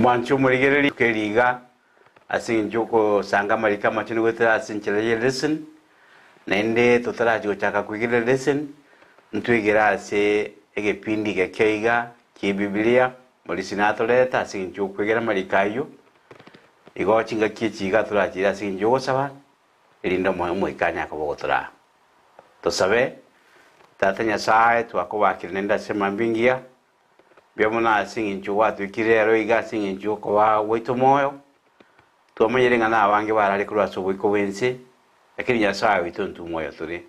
Omwanchi omorigereria rituko eri iga, ase eng'encho y'ogosanga amariko amachenu goetera ase enchera ye lesson, naende totarachia gochaka koigereria lesson, ntwegere ase egepindi geke iga ki'Ebibilia, Morisi natorete ase eng'encho y'okwegera amariko ayio, igo chingaki echi iga torachiire ase eng'encho y'ogosaba, erinde Omoika anyare koba ogotoraa. Tosabe, Tata Nyasae, twakobakire naende ase emambia engiya, Mbuya mono ase engencho gwatwekire rero iga ase engencho y'okoba gwaito moyo. Twamanyire ng'a nabange barare korwa ase oboiko bw'ense, lakini Nyasae oito intwe moyo tore.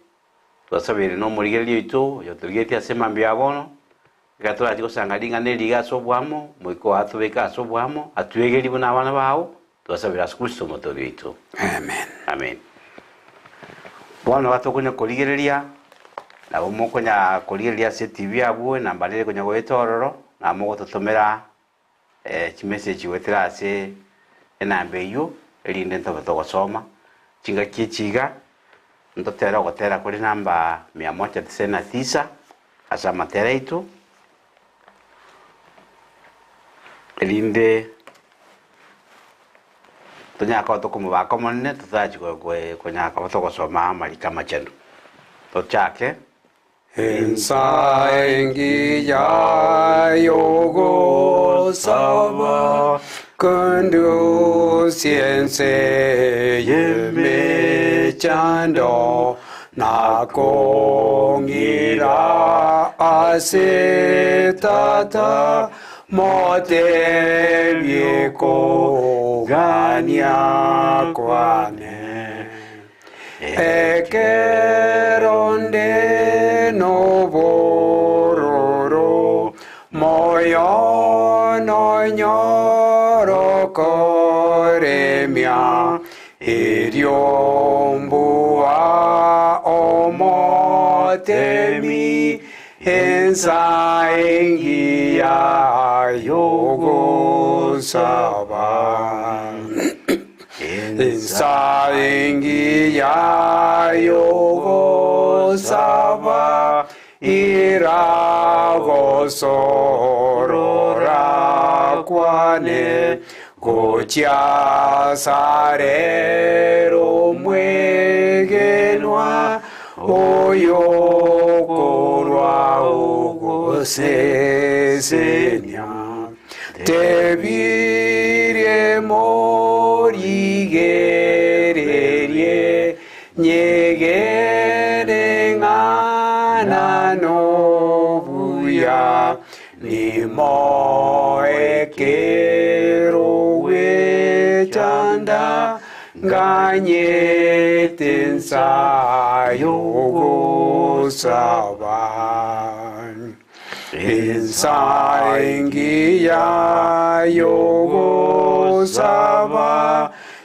Twasabeire nomorigereria oito oyotorigetie ase mambia ya bono, ekero torache gosanga ring'ana eri iga ase oboamo, Omoika oo atobeke ase oboamo, atwegerie buna abana bao, Twasabire ase Kristo Omotoori oito. Amen. Amen. Bono iga tokonya korigereria, nabo mokonya korigereria ase etibi abwo, enamba nere ekonya goeta ororo, nabo mogototomera chimessage goetera ase enamba eywo, erinde ntobe togosoma. Chingaki echi iga, ntotere ogotera kore namba mia moja tisaini na tisa, ase amatera aito, Erinde tonyare koba tokomobaka Omonene, totarachi konyara koba togosoma amariko amachenu. Tochake. Ensa engiya y'ogosaba, kondusie ense y'emechando, Na kong'ira ase Tata, motebie kogania kwane. Ekero nde nobororo, moyo nonyoro koremia, Erio mbua omotemi ensa engiya y'ogosaba. Ensa engiya y'ogosaba iragosorora kwane gochia asare omwegenwa oyokorwa ogosesenia. Tebirie morigererie Nyegene ng'a nobuya, nimoe ekero gwechanda, nganyete ensa y'ogosaba. Ensa engiya y'ogosaba,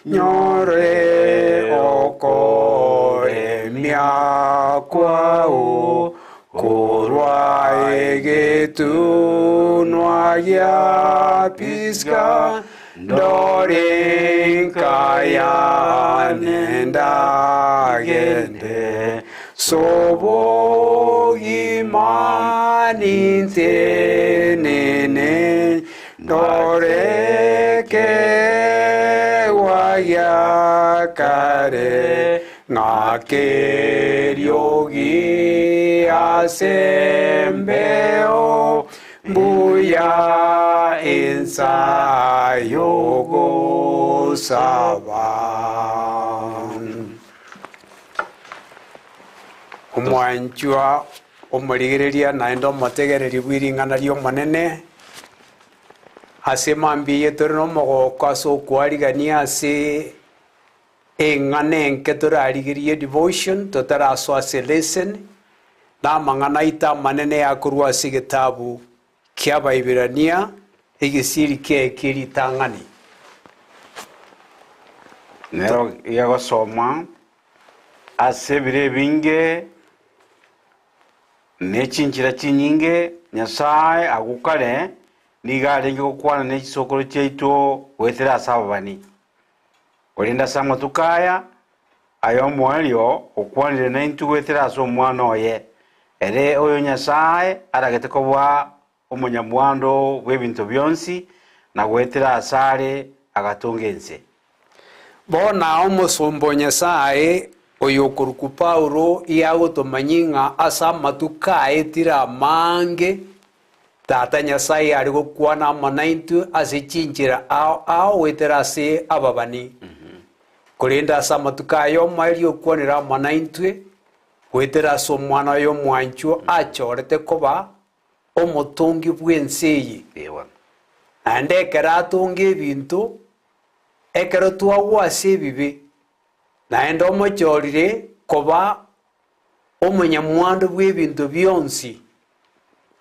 nyore okoremia kwao, korwa egetunwa gia Pisga, ndore enka yane ndagende. S'obogima nintenene, ndore ekeegwa gia kare, ng'ake eriogi ase embeo, mbuya ensa y'ogosaba. Omwanchwa omorigereria naende omotegereri bw'ering'ana ri'Omonene, ase mambia eye tore nomogoko ase okwarigania ase eng'ana enke torarigerie devotion totarasoa ase lesson, na amang'ana aito amanene akorwa ase egetabu ki'Abaibirania egesieri kiaye kie ritang'ani. Nero gegosomwa Ase ebiro ebinge ne chinchera chinyinge Nyasae agwo kare nigo arenge gokwana ne chisokoro chiaito goetera ase ababani. Korende ase amatuko aya ay'omoerio okwanire naintwe goetera ase Omwana oye, ere oyo Nyasae aragete koba omonyamwando bw'ebinto bionsi, Na goetera asare agatonga ense. Bono omosomba o Nyasae, oyokorokwa Paulo, iyagotomanyia ng'a ase amatuko aetire amange, Tata Nyasae are gokwana amo naintwe ase chinchera ao ao goetera ase ababani. Korende ase amatuko aya omoerio okwanire amo naintwe goetera ase Omwana oye omwanchwa achorete koba omotongi bw'ense eye. Naende ekero atonga ebinto, ekero twagwa ase ebibe, naende omochorire koba omonyamwando bw'ebinto bionsi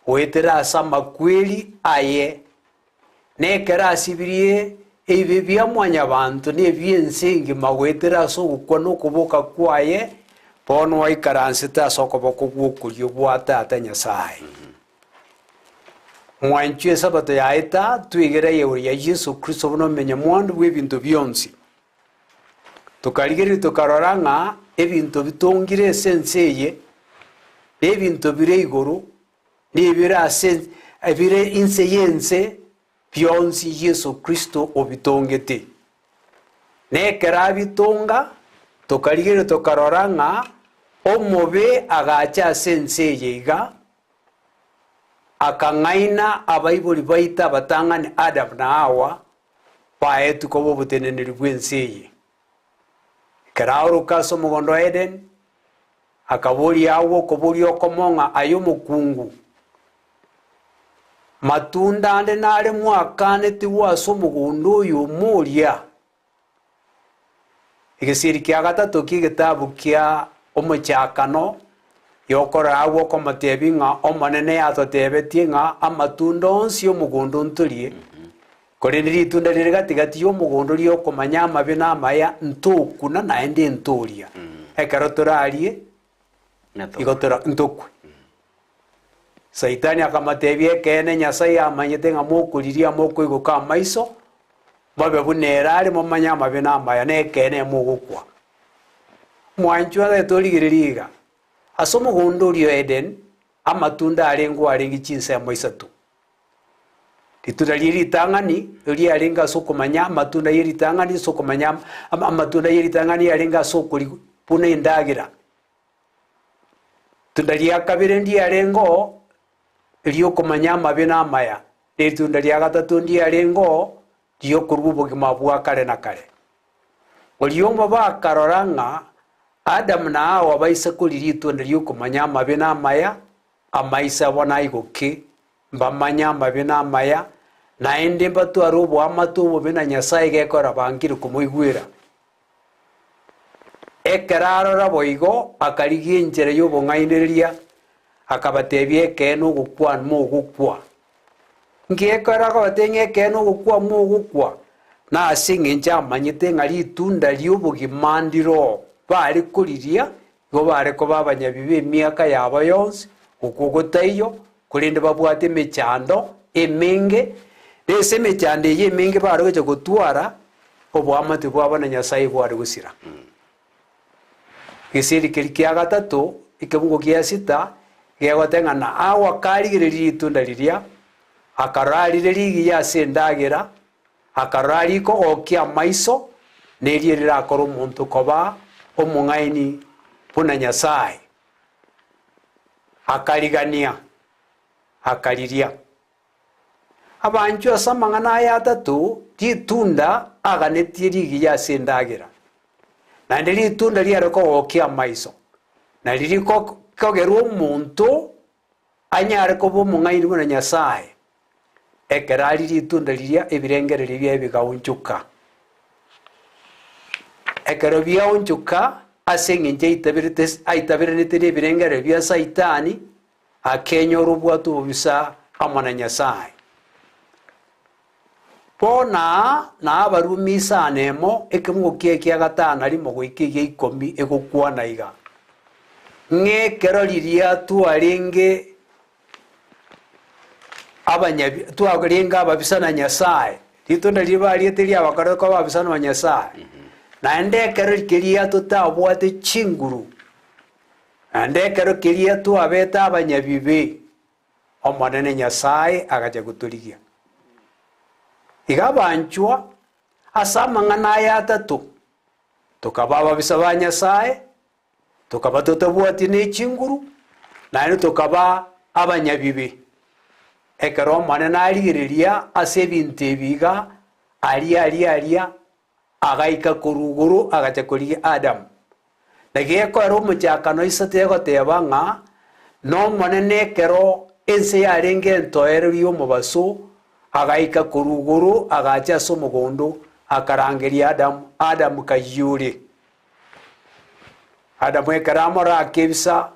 goetera ase amakweri aye, na ekero asibirie ebibe bia mwanyabanto na ebi'ense engima goetera ase ogokwa na okoboka kwaye, bono aikaransete ase okoboko gw'okorio gwa Tata Nyasae. Mwanchwe Esabato yaeta, twegere igoro ya Yeso Kristo buna omenyamwando bw'ebinto bionsi. Tokarigereria tokarora ng'a ebinto bitongire ase ense eye, na ebinto bire igoro, na ebire ase ebire inse y'ense, bionsi Yeso Kristo obitongete. Na ekero abitonga, tokarigereria tokarora ng'a omobe agacha ase ense eye iga, akang'aina abaibori baito abatang'ani Adamu na Hawa, baetwe koba oboteneneri bw'ense eye. Ekero aoroka ase omogondo o Edeni, akaboria agwo okoboria okomo ng'a aye omokungu, matunda ande nare mwakanetigwe ase omogondo oyo omoria? Egesieri kia gatato ki'egetabu kia Omochakano yokorora agwo okomotebia ng'a Omonene yatotebetie ng'a amatunda onsi y'omogondo ntorie, korende ritunda rire gati-gati y'omogondo ri'okomanya amabe na amaya ntokuna naende ntoria. Ekero torarie, igo tora ntokwe. Saitani akamotebia, Ekeene, Nyasae amanyete ng'a mokoriria mokoigoka amaiso, mobe buna ere are, momanye amabe na amaya, na ekeene mogokwa. Mwanchwa aye torigererie iga, ase omogondo oria o Edeni, amatunda arengeo arenge chinsemo isato. Ritunda rie ritang'ani riarenge ase okomanya amatunda ye ritang'ani ase okomanya amatunda ye ritang'ani yarenge ase okoria buna endagera. Ritunda ria kabere ndiarengeo eriokomanya amabe na amaya, na eritunda ria gatato ndiarengeo riokorua obogima bwa kare na kare. Oria omobe akarora ng'a Adamu na Hawa baise koria ritunda riokomanya amabe na amaya, amaiso abo naigoke, mbamanye amabe na amaya, naende mbatware oboamate obobe na Nyasae gekogera bangire komoigwera. Ekero arora boigo, akarigia enchera y'obong'ainereria, akabatebia ekeene ogokwa mogokwa. Nki ekero akobatebia ng'a ekeene ogokwa mogokwa? Nase eng'encho amanyete ng'a ritunda ri'obogima ndiro bare koriria, igo bare koba abanyabibe emiaka yabo yonsi, okwo gotaiyo, korende babwate emechando emenge, na ase emechando eyio emenge bare gocha gotwara, oboamate bwabo na Nyasae bware gosira. Gesieri keria kia gatato, ekebungo gia sita, gegoteba ng'a na agwo akarigereria ritunda riria, akarora rire rigiya ase endagera, akarora rikogokia amaiso, na erio rirakore omonto koba omong'aini buna Nyasae. Akarigania, akariria. Abanchwa ase amang'ana aya atato, ritunda aganetie rigiya ase endagera, naende ritunda riare kogokia amaiso, na riria kogerwa omonto anyare koba omong'aini buna Nyasae, ekero aria ritunda riria ebirengererio biaye bigaonchoka. Ekero biaonchoka ase eng'encho aitaberete aitaberanete na ebirengererio bia Saitani, akenyora obwate obobisa amo na Nyasae. Bono aa na Abarumi isano emo, ekemungo kiaye kia gatano na rimo goika egia ikomi egokwana iga, ng'a ekero riria twarenge abanyabi twarenge ababisa na Nyasae, ritunda riria bariete riabakorete koba ababisa na Nyasae, naende ekero keria totabwate chinguru, Naende ekero keria twabete abanyabibe, Omonene Nyasae agacha gotorigia. Iga abanchwa ase amang'ana aya atato, tokaba ababisa ba Nyasae, tokaba totabwati ne chinguru, naende tokaba abanyabibe. Ekero Omonene arigereria ase ebinto ebi iga, aria aria aria, agaika korwa igoro agacha korigia Adamu. Na gekoera omochakano isato egoteba ng'a n'Omonene ekero ense yarenge entoereru y'omobaso, agaika korwa igoro agacha ase omogondo, akarangeria Adamu, Adamu kayio ore? Adamu ekero amorora akebisa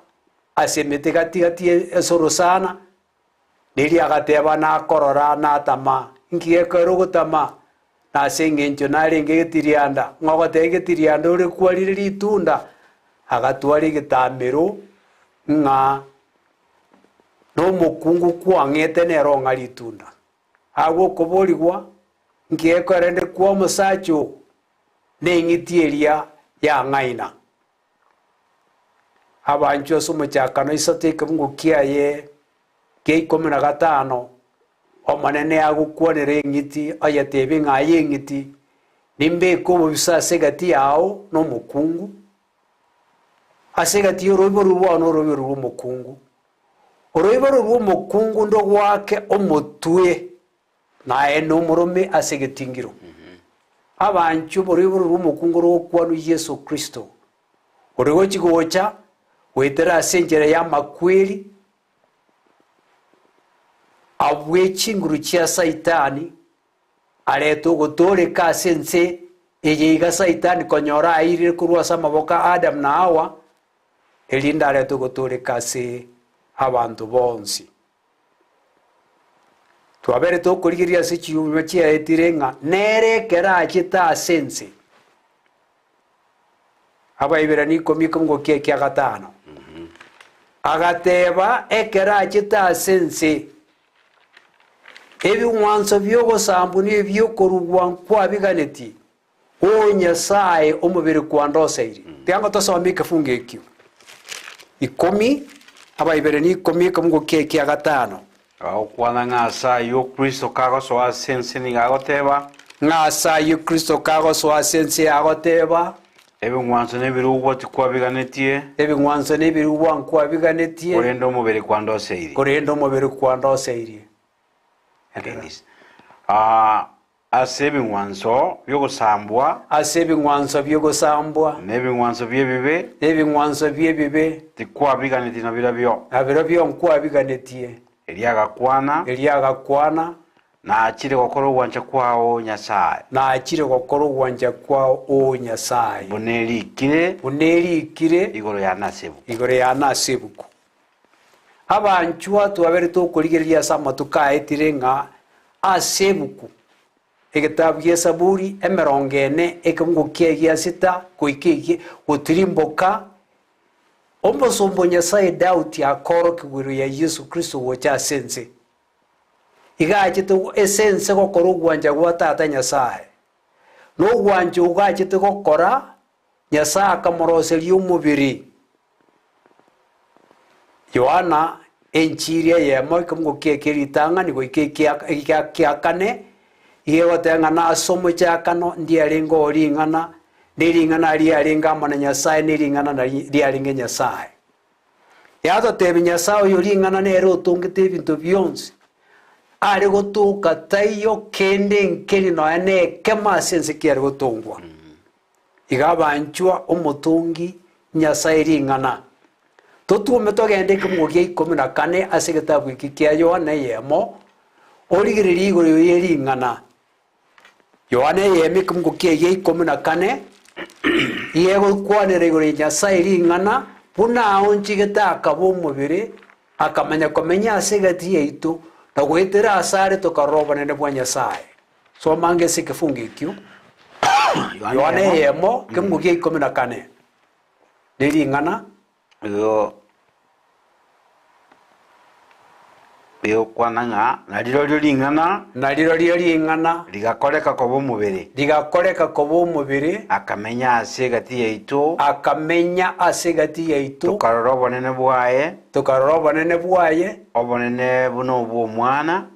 ase emete gati gati ase orosana, Riria agateba, Nakorora, natama. Inki gekoera ogotama? Nase engencho narenge getirianda. Ng'a ogoteba egetirianda ore kwarire ritunda? Agatwara egetamero ng'a nomokungu kwang'ete nere ong'a ritunda. Agwo okoborigwa, Inki gekoera inde kwa omosacha oo? Neng'iti eria yang'aina. Abanchwa ase omochakano isato ekebungo kiaye kia ikomi na gatano, Omonene agokwanera eng'iti, oyetebie ng'a aye eng'iti, nimbeke obobisa ase egati yao na omokungu, ase egati y'oroiboro rwao na oroiboro rw'omokungu. Oroiboro rw'omokungu ndogoake omotwe, Naye nomorome ase egetingiro. Abanchwa b'oroiboro rw'omokungu rogokwanwa Yeso Kristo, ore gochi gocha goetera ase enchera y'amakweri abue chinguru chia Saitani, arete ogotooreka ase ense eye iga Saitani konyora airire korwa ase amaboko a Adamu na Hawa, erinde arete ogotooreka ase abanto bonsi. Twabeire tokorigereria ase chiuma chiaetire ng'a nere ekero achete ase ense, Abaibirania ikomi ekemungo kia ekia gatano, agateba ekero achete ase ense, ebing'wanso bi'ogosambwa na ebi'okorugwa nkwabiganetie, O Nyasae, omobere kwandoseire. Tiga tosome ekefungo ekio. Ikomi, Abaibirania ikomi ekemungo kia ekia gatano. Agokwana ng'a ase ayio Kristo kagosoa ase ense nigo agoteba. Ng'a ase ayio Kristo kagosoa ase ense agoteba. Ebing'wanso na ebirugwa tikwabiganetie. Ebing'wanso na ebirugwa nkwabiganetie. Korende omobere kwandoseirie. Korende omobere kwandoseirie. Ah, Ase ebing'wanso bi'ogosambwa. Ase ebing'wanso bi'ogosambwa. Na ebing'wanso bi'ebibe. Na ebing'wanso bi'ebibe. Tikwabiganetie na birobio. Na birobio nkwabiganetie. Erio agakwana. Erio agakwana. Nachire gokora ogwancha kwao, Nyasae. Nachire gokora ogwancha kwao, O Nyasae. Buna erikire. Buna erikire. Igoro yane ase ebuku. Igoro yane ase ebuku. Abanchwa twabere tokorigereria ase amatuko aetire ng'a ase ebuku, egetabu gi'Esaburi emerongo ene ekebungo kiaye gia sita goika egie gotirimboka, omosomba o Nyasae Daudi akoorokigwa igoro ya Yeso Kristo gocha ase ense. Iga achete ase ense gokora ogwancha gwa Tata Nyasae. Na ogwancha okwo achete gokora, Nyasae akamoroseria omobere. Yohana enchiri eyemo ekemungo kiaye kia ritang'ani goika ekia kia kane, iga egoteba ng'a nase omochakano ndiarenge oo ring'ana, na ering'ana riarenge amo na Nyasae, na ering'ana nari riarenge Nyasae. Yatotebia Nyasae oyo ring'ana nere otongete ebinto bionsi, are gotoka taiyo kende nkeri nonya na ekemo ase ense kiare gotongwa. Iga abanchwa omotongi Nyasae ring'ana. Totwome togende ekemungo gia ikomi na kane ase egetabu eke kia Yohana eyemo, origererie igoro ye ring'ana. Yohana eyemo ekemungo kiaye gia ikomi na kane, iga egokwanera igoro ya Nyasae ring'ana, buna aonchigete akaba omobere, akamanya komenya ase egati yaito, na goetera asare tokarora obonene bwa Nyasae. Soma ange ase ekefungo ekio, Yohana eyemo, ekemungo gia ikomi na kane, ne ring'ana. Igo rigokwana ng'a na rirorio ring'ana. Na rirorio ring'ana. Rigakoreka koba omobere. Rigakoreka koba omobere. Akamenya ase egati yaito. Akamenya ase egati yaito. Tokarora obonene bwaye. Tokarora obonene bwaye. Obonene buna obw'omwana.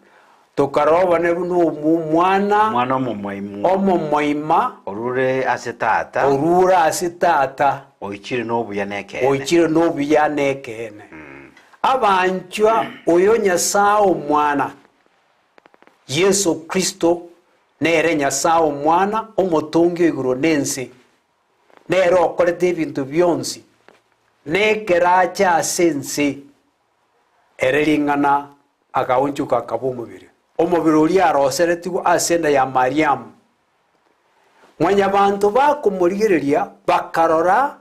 Tokarora obonene buna omwana Omwana omomoimu. omomoima Orure ase Tata. Orure ase Tata. Oichire nobuya na ekeene. Oichire nobuya na ekeene. Abanchwa oyo Nyasae Omwana, Yeso Kristo, nere Nyasae Omwana, omotongi o igoro na ense, nere okorete ebinto bionsi, na ekero acha ase ense, Ere ring'ana agaonchoka akaba omobere, omobere oria aroseretigwe ase enda ya Mariamu. Mwanyabanto bakomorigereria bakarora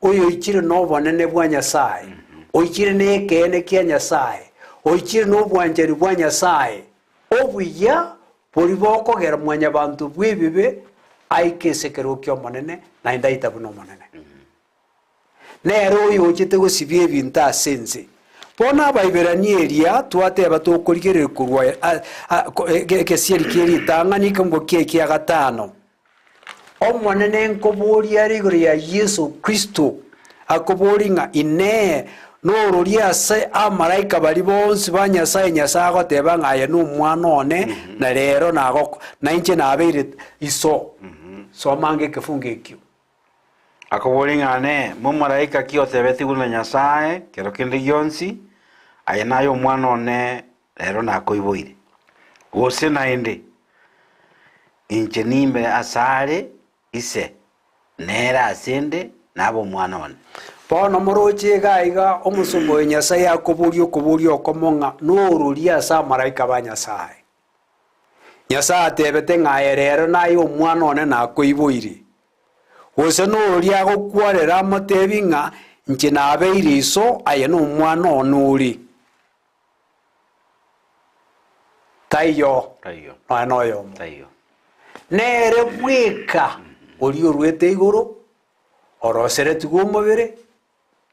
oyoichire nobonene bwa Nyasae, oichire nekeene kia Nyasae, oichire nobwanchani bwa Nyasae, obuya boria bokogera mwanyabanto bw'ebibe aike ase ekerogo ki'Omonene, naende aita buna Omonene. Nere oyochete gosibia ebinto ase ense. Bono Abaiberania eria twateba tokorigereria korwa egesieri kie ritang'ani ekeungo kiaye kia gatano. Omonene nkoboria are igoro ya Yeso Kristo, akoboria ng'a Inee, nororia ase amalaika baria bonsi ba Nyasae Nyasae agoteba ng'a aye nomwana one, na rero nagoko nainche nabeire iso? Soma ange ekefungo ekio. Akoboria ng'a ne momalaika ki otebetigwe na Nyasae kero kende gionsi, Aye naye omwana one, rero nakoiboire? Gose naende, Inche nimbe asare ise, nere ase 'nde nabe omwana one. Bono moroche iga iga omosomba oyo Nyasae akoboria okoboria okomo ng'a nororie ase amalaika ba Nyasae. Nyasae atebete ng'a aye rero naye omwana one nakoiboire. Gose noria agokwarera amotebi ng'a inche nabeire iso, aye nomwana one ore. Taiyo, Taiyo. nonya noyomo. Taiyo. Nere bweka oria oruete igoro, oroseretigwe omobere,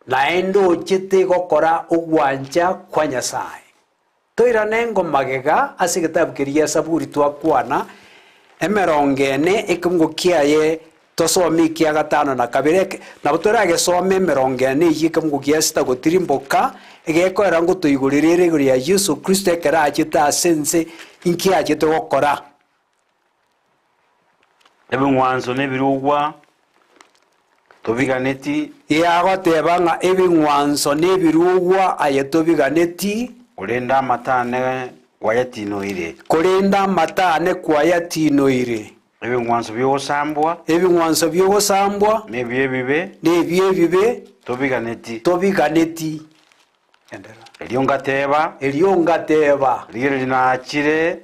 naende ochete gokora ogwancha kwa Nyasae. Toirane ngo magega ase egetabu keria gia Saburi twakwana, emerongo ene ekeungo kiaye tosome ekia gatano na kabere, eke nabo toragesome emerongo ene eyio ekeungo gia sita gotirimboka, egekoera ngotoigorera ere igoro ya Yeso Kristo ekero achete ase ense, inki achete gokora. Ebing'wanso na ebirugwa tobiganeti. Yagoteba ng'a ebing'wanso na ebirugwa aye tobiganeti. Korende amata ane kwayatinoire. Korende amata ane kwayatinoire. Ebing'wanso bi'ogosambwa. Ebing'wanso bi'ogosambwa. Na ebi'ebibe. Na ebi'ebibe. Tobiganeti. Tobiganeti. Enderera. Erio ngateba. Erio ngateba. Rigereria nachire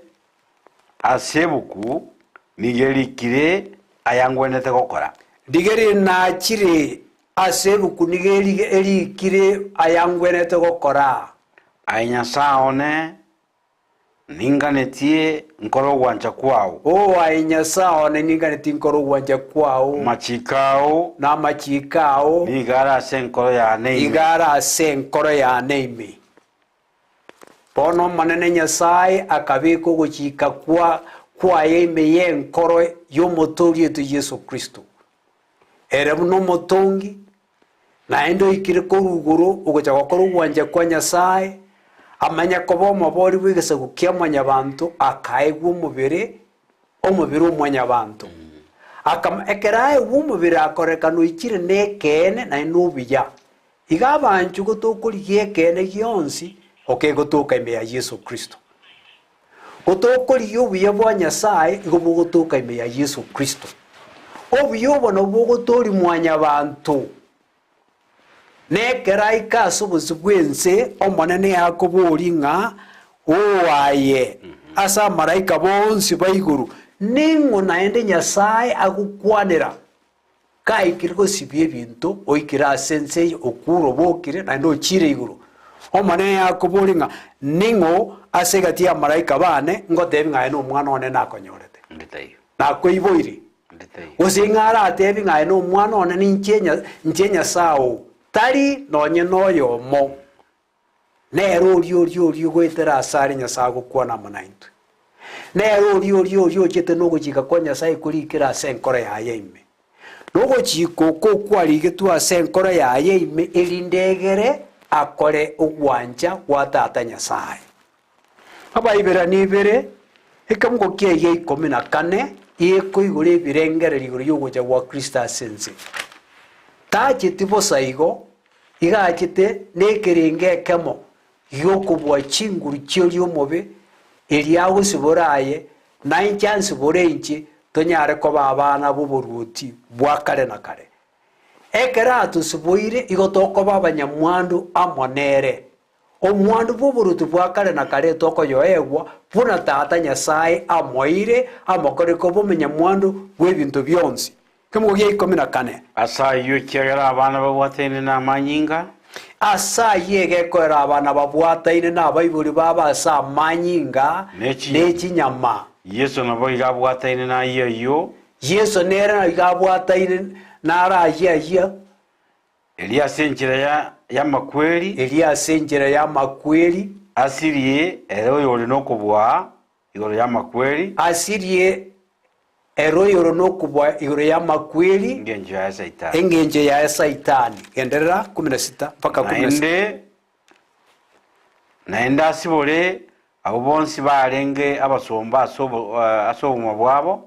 Ase ebuku nigo erikire ayangwenerete gokora. Rigereria nachire ase ebuku nigo erikire ayangwenerete gokora. Aye Nyasae one, ninganetie nkore ogwancha kwao. O aye Nyasae one, ninganetie nkore ogwancha kwao. Amachiko ao. Na amachiko ao. Nigo are ase enkoro yane ime. Nigo are ase enkoro yane ime. Bono Omonene Nyasae akabeka ogochika kwa kwaye ime y'enkoro y'Omotoori oito Yeso Kristo. Ere buna omotongi, naende oikire korwa igoro ogocha gokora ogwancha kwa Nyasae, amanye koba omobori bw'egesaku kia mwanyabanto, akaegwa omobere, omobere o mwanyabanto. Akam ekero aegwa omobere akorekana oichire nekeene naende nobuya. Iga abanchwa gotokorigia ekeene gionsi okegotoka ime ya Yeso Kristo. Gotokorigia obuya bwa Nyasae igo bogotoka ime ya Yeso Kristo. Obuya obo nabwo bogotoria mwanyabanto. Na ekero aika ase obosio bw'ense, Omonene akoboria ng'a, Oo aye, ase amalaika bonsi ba igoro, ning'o naende Nyasae agokwanera? Gaikire gosibia ebinto, oikire ase ense eye, okure obokire, naende ochiire igoro. Omonene yakoboria ng'a, Ning'o ase egati y'amalaika baane ngotebi ng'a aye nomwana one nakonyorete, Onde taiyo. nakoiboire? Onde taiyo. Gose ng'a aratebi ng'a aye nomwana one ninche Nya- inche Nyasae oo? Tari nonye noyomo. Nere oria oria oria ogoetera asare Nyasae agokwana amo naintwe. Nere oria oria oria ochete nogochika kwa Nyasae korikire ase enkoro yaye ime. Nogochika oko kwarigetwe ase enkoro yaye ime erinde egere akore ogwancha gwa Tata Nyasae. Abaiberania ibere, ekemungo kiaye gia ikomi na kane, gekoigora ebirengererio igoro y'ogocha gwa Kristo ase ense. Tacheti bosa igo, iga achete nekerengo ekemo gi'okobua chinguru chi'oria omobe, erio agosibore aye, na inche ansibore inche, tonyare koba abana b'oboruoti bwa kare na kare. Ekero atosiboire, igo tokoba abanyamwandu amo nere. Omwandu bw'oboruoti bwa kare na kare tokoyoegwa, buna Tata Nyasae amoeire amokore koba omonyamwandu bw'ebinto bionsi. Ekemogo gia ikomi na kane. Ase ayio ekiagera abana babwataine namanyinga. Ase ayio egekoera abana babwataine nabaibori babo ase amanyinga ne chinyama. Yeso naboigo abwataine nayio ayio. Yeso nere naboigo abwataine naro ayio ayio. Erio ase enchera y'amakweri. Erio ase enchera y'amakweri. Asirie ere oyore nokobua igoro y'amakweri. Asirie ere oyore nokobua igoro y'amakweri. Engencho yaye Saitani. Engencho yaye Saitani. Genderera 16 mpaka 17. Naende, naende asibore abwo bonsi barenge abasomba ase obo, ase obogima bwabo.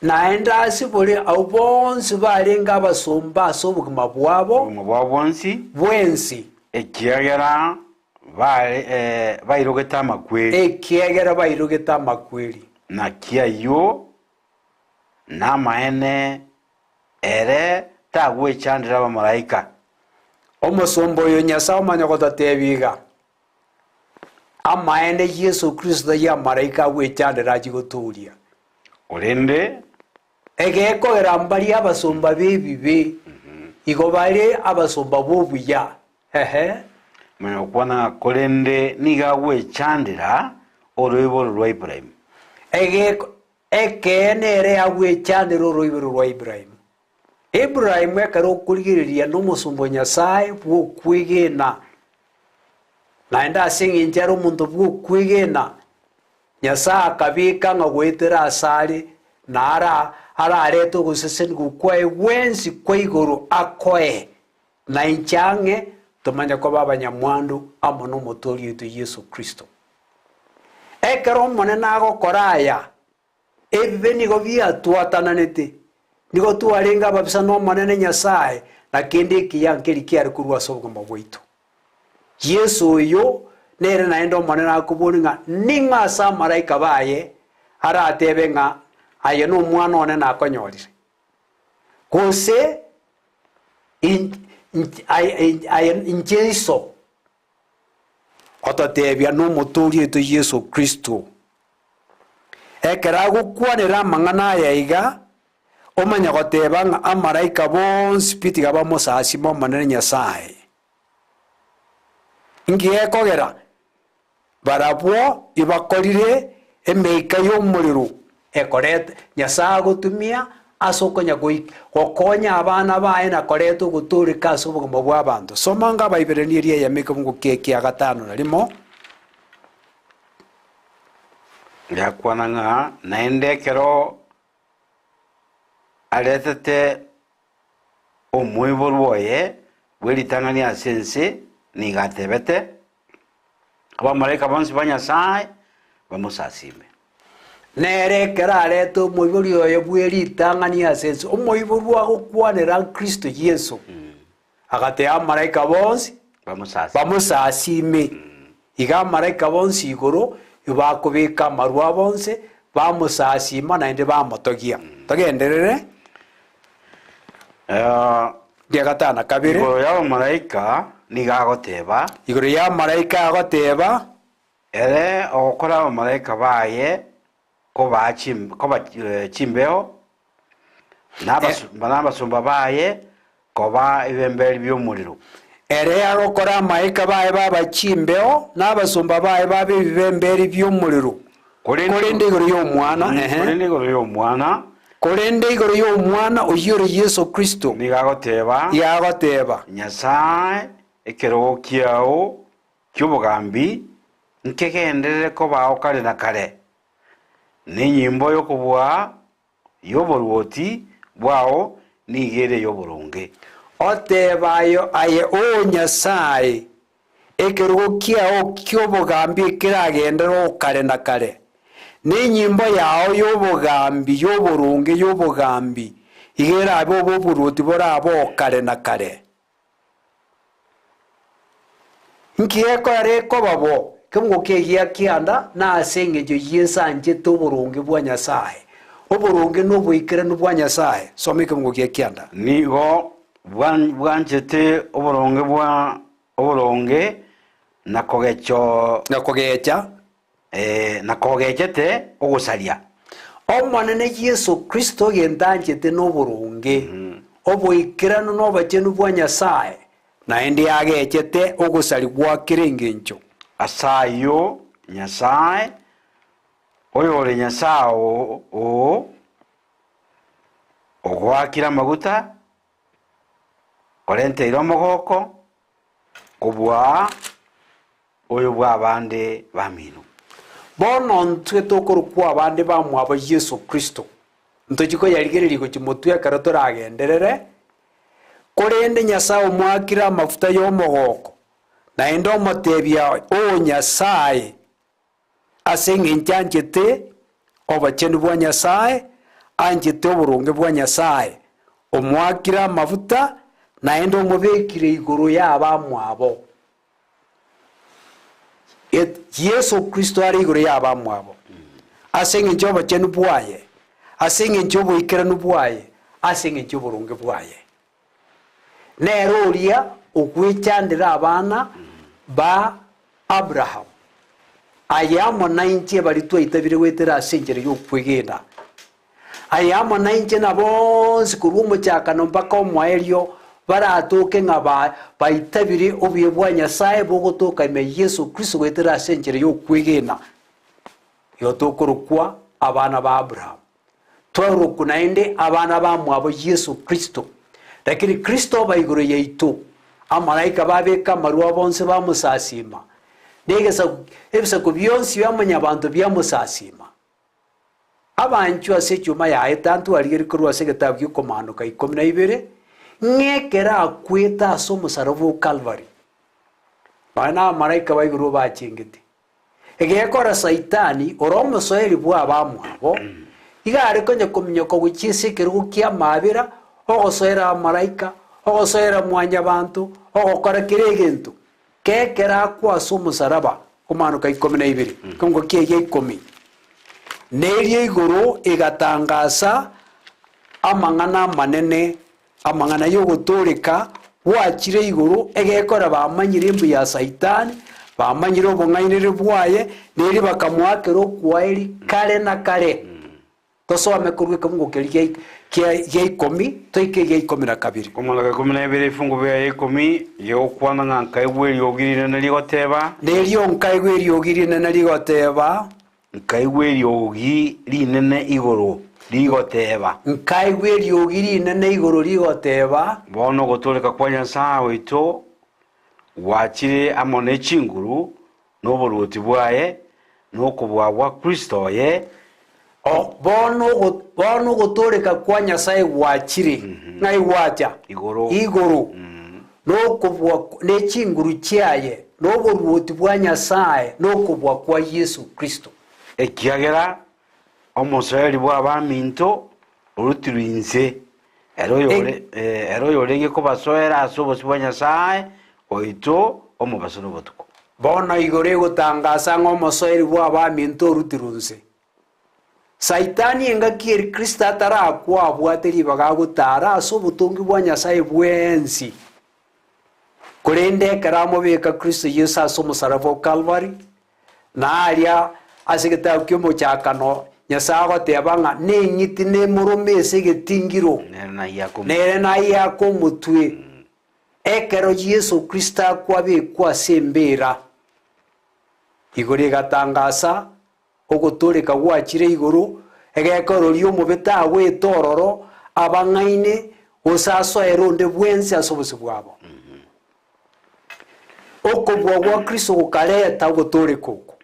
Naende asibore abwo bonsi barenge abasomba ase obogima bwabo. Obogima bwabo bwonsi. Bwensi. Ekiagera bare bairogete amakweri. Ekiagera bairogete amakweri. Naki ayio namaene, ere tagwechandera abamalaika. Omosomba oyo Nyasae omanye gototebia iga, Amaene Yeso Kristo taiyo amalaika agwechandera achie gotooria. Korende. Egekogera mbaria abasomba b'ebibe, igo bare abasomba b'obuya. Ehe. Manya gokwana ng'a korende nigo agwechandera oroiboro rwa Ibrahimu. Egeko, ekeene ere agwechandera oroiboro rwa Ibrahimu. Ibrahimu ekero okorigereria nomosomba o Nyasae bw'okwegena, naende ase engencho ere omonto bw'okwegena, Nyasae akabeka ng'a goetera asare na ara ararete ogosesenigwa kwaye gwensi kwa igoro akoe, na inche ang'e tomanye koba abanyamwandu amo n'Omotoori oito Yeso Kristo. Ekero Omonene agokora aya, ebibe nigo biatwatananete, nigo twarenge ababisa n'Omonene Nyasae, na kende ekiya nkeri kiare korwa ase obogima bwaito. Yeso oyo nere naende Omonene akoboria ng'a ning'o ase amalaika baye aratebe ng'a aye nomwana one nakonyorire, gose aye inche iso, ototebia nomotooria oito Yeso Kristo. Ekero agokwanera amang'ana aya iga, omanye goteba ng'a amalaika bonsi pi tiga bamosasime Omonene Nyasae. Inki gekogera? Barabwo ibakorire emeika y'omorero ekorete Nyasae agotumia ase okonya gokonya abana baye na koreta ogotooreka ase obogima bw'abanto. Soma nga Abaibirania eria eyemo ekemungo kia ekia gatano na rimo. Yakwana ng'a naende ekero aretete omoiborwa oye bwe ritang'ani ase ense, nigo atebete, Abamalaika bonsi ba Nyasae bamosasime. Nere ekero arete omoibori oye bwe ritang'ani ase ense, omoiborwa agokwanera Kristo Yeso, agatebia abamalaika bonsi bamosasime. Iga amalaika bonsi igoro ibakobeka amarwa abo onsi, bamosasima naende bamotogia. Togenderere. Ria gatano na kabere. Igoro y'abamalaika nigo agoteba. Igoro y'amalaika agoteba. Ere ogokora abamalaika baye kobaa koba chimbeo, na abasomba baye koba ebemberi bi'omorero. Ere agokora amalaika baye baba chimbeo, na abasomba baye babe ebibemberi bi'omorero. Korende igoro y'Omwana, ehe. Korende igoro y'Omwana. Korende igoro y'Omwana, oyio ore Yeso Kristo. Nigo agoteba. Nigo agoteba. Nyasae, ekerogo kiao ki'obogambi nkegenderere kobao kare na kare, na enyimbo y'okobua y'oboruoti bwao nigo ere ey'oboronge. Oteba aye, O Nyasae, Ekerogo kiao ki'obogambi ekeragenderere o kare na kare, na enyimbo yao y'obogambi y'oboronge y'obogambi iga erabe obe oboruoti borabe o kare na kare. Nki gekogera ekoba bo? Ekemungo kegiya kianda nase engencho Yeso anchete oboronge bwa Nyasae. Oboronge na oboikeranu bwa Nyasae. Soma ekemungo gia kianda. Nigo bwanchete oboronge bwa oboronge na kogecho. Na kogecha. Ee, na kogechete ogosaria. Omonene Yeso Kristo egento anchete noboronge, oboikeranu na obochenu bwa Nyasae, naende agechete ogosaria gwa kera engencho. Ase ayio Nyasae, oyore Nyasae oo, ogoakire amaguta, orenteire omogoko kobua oyo bw'abande bamino. Bono ntwe tokorokwa abande bamwabo Yeso Kristo, ntochie koyarigereria gochia motwe ekero toragenderere, korende Nyasae omoakire amafuta y'omogoko, naende omotebia, O Nyasae, Ase engencho anchete obochenu bwa Nyasae, anchete oboronge bwa Nyasae, omoakire amafuta, naende omobekire igoro y'abamwabo. Yeso Kristo are igoro y'abamwabo, ase engencho y'obochenu bwaye, ase engencho y'oboikeranu bwaye, ase engencho y'oboronge bwaye. Nere oria ogwechandera abana ba Abrahamu, aye amo nainche baria twaitabire goetera ase enchera y'okwegena. Aye amo nainche na bonsi korwa omochakano mpaka omoerio baratoke ng'a baitabire obuya bwa Nyasae bogotoka ime Yeso Kristo goetera ase enchera y'okwegena. Igo tokorokwa abana ba Abrahamu. Twarokwa naende abana bamwabo Yeso Kristo. Lakini Kristo oba igoro yaito, amalaika babeka amarwa bonsi bamosasiima, na egesaku ebisaku bionsi bia mwanyabanto biamosasiima. Abanchwa ase echuma yaye tantwarigerie korwa ase egetabu gi'okomaanoka ikomi na ibere, ng'a ekero akwete ase omosaraba o Kalvari, nonya na abamalaika ba igoro bachengete. Egekora Saitani, ore omosoeri bw'abamwabo, iga are konya kominyoka gochia ase ekerogo ki'amaabera, ogosoera abamalaika, ogosoera mwanyabanto, ogokora kera egento, kekero akwa ase omosaraba, Omwanoka 12, ekeongo kiaye ikomi. Na eria igoro egatangasa amang'ana amanene Amang'ana y'ogotooreka gwachire igoro, egekora bamanyire embu ya Saitani, bamanyire obong'ainereria bwaye, na erio bakamoakera okwaeri kare na kare. Tosome korwa ekemungo keria gia gia ikomi toike egia ikomi na kabere. Omwaka ikomi na ibere ebifungo biaye ikomi, gegokwana ng'a nkaigwa eriogi rinene rigoteba. Na erio nkaigwa eriogi rinene rigoteba. Nkaigwa eriogi rinene igoro rigoteba. Nkaigwa eriogi rinene igoro rigoteba. Bono ogotooreka kwa Nyasae oito gwachire amo ne chinguru, na oboruoti bwaye, na okobua gwa Kristo oye. Bono bono ogotooreka kwa Nyasae gwachire, ng'ai gwacha? Igoro. Igoro. Na okobua ne chinguru chiaye, na oboruoti bwa Nyasae, na okobua kwa Yeso Kristo. Ekiagera omosoeri bw'abaminto orutirwe inse, ere oyore, ere oyorenge kobasoera ase obosio bwa Nyasae oito omobaso na obotuko. Bono igoro egotangasa ng'a omosoeri bw'abaminto orutirwe inse. Saitani engaki eri Kristo atarakwa abwate ribaga agotara ase obotongi bwa Nyasae bwensi. Korende ekero amobeka Kristo Yeso ase omosaraba o Kalvari, na aria ase egetabu ki'omochakano Nyasae agoteba ng'a neng'iti nemorome ase egetingiro, Nere nayiake omotwe. Ekero Yeso Kristo akwabekwa ase embera, igoro egatangasa Ogotooreka gwachire igoro, egekora oria omobe tagwete ororo abang'aine, gose asoere onde bwensi ase obosio bwabo. Okobua gwa Kristo gokareta ogotooreka oko.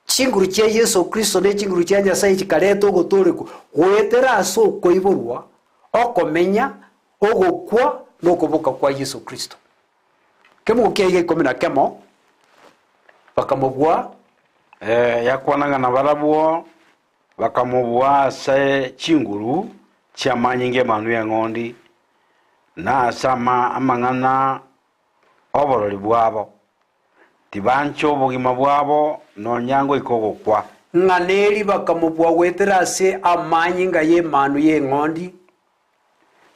Chinguru chia Yeso Kristo ne chinguru chia Nyasae chikareta ogotooreka goetera ase okoiborwa, okomenya, ogokwa, na okoboka kwa Yeso Kristo. Kemogo kiaiga ikomi na kemo. Bakamobua. Yakwana ng'a nabarabwo bakamobua ase chinguru chi'amanyinga 'Emanwa y'Eng'ondi, na ase amang'ana 'oborori bwabo. Tibancha obogima bwabo nonya ngoika ogokwa. Ng'a neri bakamobua goetera ase amanyinga y'Emanwa y'Eng'ondi,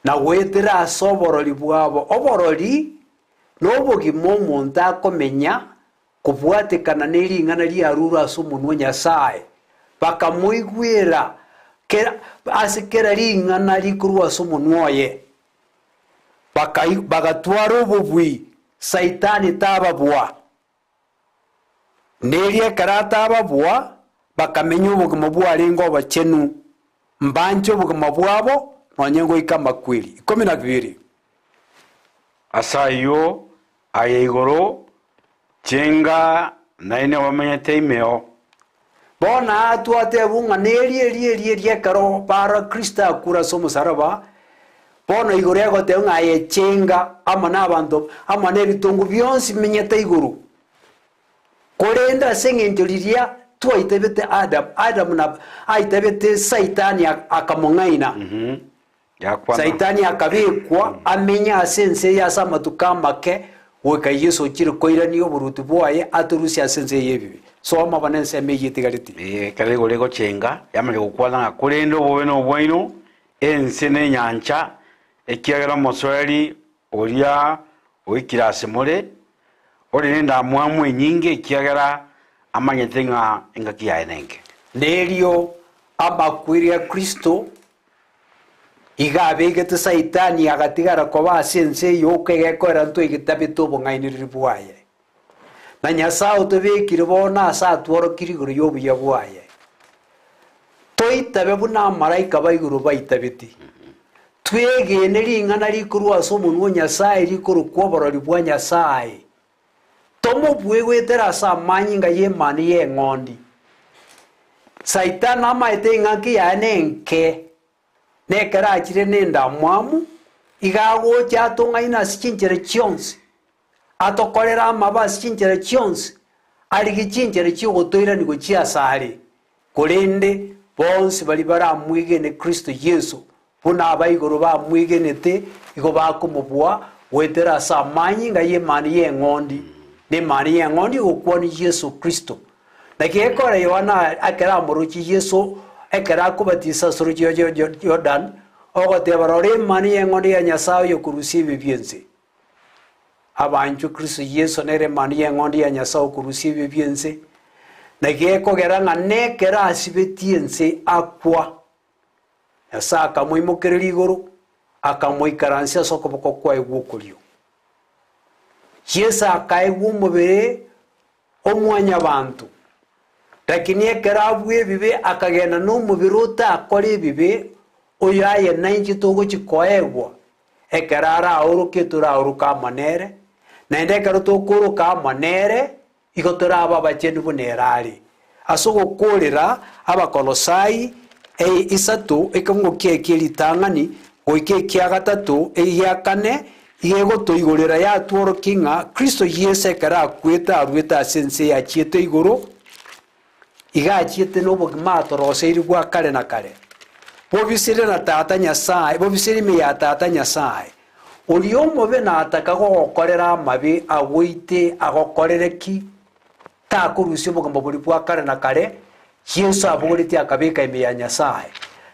na goetera ase oborori bwabo. Oborori nobogima omonto akomenya kobwatekana ne ring'ana riarure ase omonwa o Nyasae, bakamoigwera kera ase kera ring'ana rikorwa ase omonwa oye. Bakai bagatwara obobui, Saitani tababua. Nerio ekero atababua, bakamenya obogima bwarenge obochenu, mbanche obogima bwabo nonye goika amakweri. Ikomi na bibere. Ase ayio, aye igoro, chenga, nainwe abamenyete imeo. Bono aa twatebwa ng'a neri eri eri eri ekero bara Kristo akure ase omosaraba, bono igoro egoteba ng'a aye chenga amo na abanto amo na ebitongo bionsi bimenyete igoro. Korende ase eng'encho riria twaitabete Adam, Adam na aitabete Saitani akamong'aina. Yakwana. Saitani akabekwa amenye ase ense eye ase amatuko amake, goika Yeso ochire koirania oboruoti bwaye atorusie ase ense eye y'ebibe. Soma bono ensemo eyio etigareti. Ee, ekero igoro egochenga, yamanya gokwana ng'a korende obobe nobwaino, ense na enyancha, ekiagera omosoeri oria oikire ase more, ore nendamwamu enyinge, ekiagera amanyete ng'a engaki yaye nenke. Nerio amakweri a Kristo Iga abegete Saitani agatigara koba ase ense eye yoka egekoera ntwegetabete obong'ainereria bwaye. Na Nyasae otobekire bono ase atworokirie igoro y'obuya bwaye. Toitabe buna amalaika ba igoro baitabete. Twegene ring'ana rikorwa ase omonwa o Nyasae rikorokwa oborori bwa Nyasae. Tomobue goetera ase amanyinga y'Emanu y'Eng'ondi. Saitani namaete eng'aki yaye nenke, na ekero achire nendamwamu, iga agocha atong'aine ase chinchera chionsi, atokorere amabe ase chinchera chionsi, arigie chinchera chi'ogotoirania gochia asare. Korende bonsi baria baramwegene Kristo Yeso, buna abaigoro bamwegenete, igo bakomobua goetera ase amanyinga y'Emanu y'Eng'ondi, na Emanu y'Eng'ondi egokwania Yeso Kristo. Naki gekora Yohana ekero amorochie Yeso ekero akobatisa ase oroche rwa Jordan, ogoteba, Rora Emanu y'Eng'ondi ya Nyasae oyokorusia ebibe bi'ense. Abanchwe Kristo Yeso nere Emanu y'Eng'ondi ya Nyasae okorusia ebibe bi'ense, naki gekogera ng'a nekero asibetie ense akwa, Nyasae akamoimokereria igoro, akamoikaransia ase okoboko kwaye gw'okorio. Yeso akaegwa omobere o mwanyabanto, lakini ekero abua ebibe akagenda nomobere otakore ebibe, oyo aye nainche togochia koegwa, ekero araoroke toraoroke amo nere, naende ekero tokooroka amo nere, Igo torabe abachenu buna ere are. Ase ogokoorera Abakolosai eye isato ekeungo kiaye kie ritang'ani goika ekia gatato egia kane iga egotoigorera yatworokia ng'a Kristo Yeso ekero akwete aruete ase ense eye achiete igoro, iga achiete nobogima atoroseiri bwa kare na kare, bobisire na Tata Nyasae, bobisire ime ya Tata Nyasae. Oria omobe nataka gogokorera amabe agoite agokorere ki? Takorusia obogima boria bwa kare na kare Yeso abogoretie akabeka ime ya Nyasae,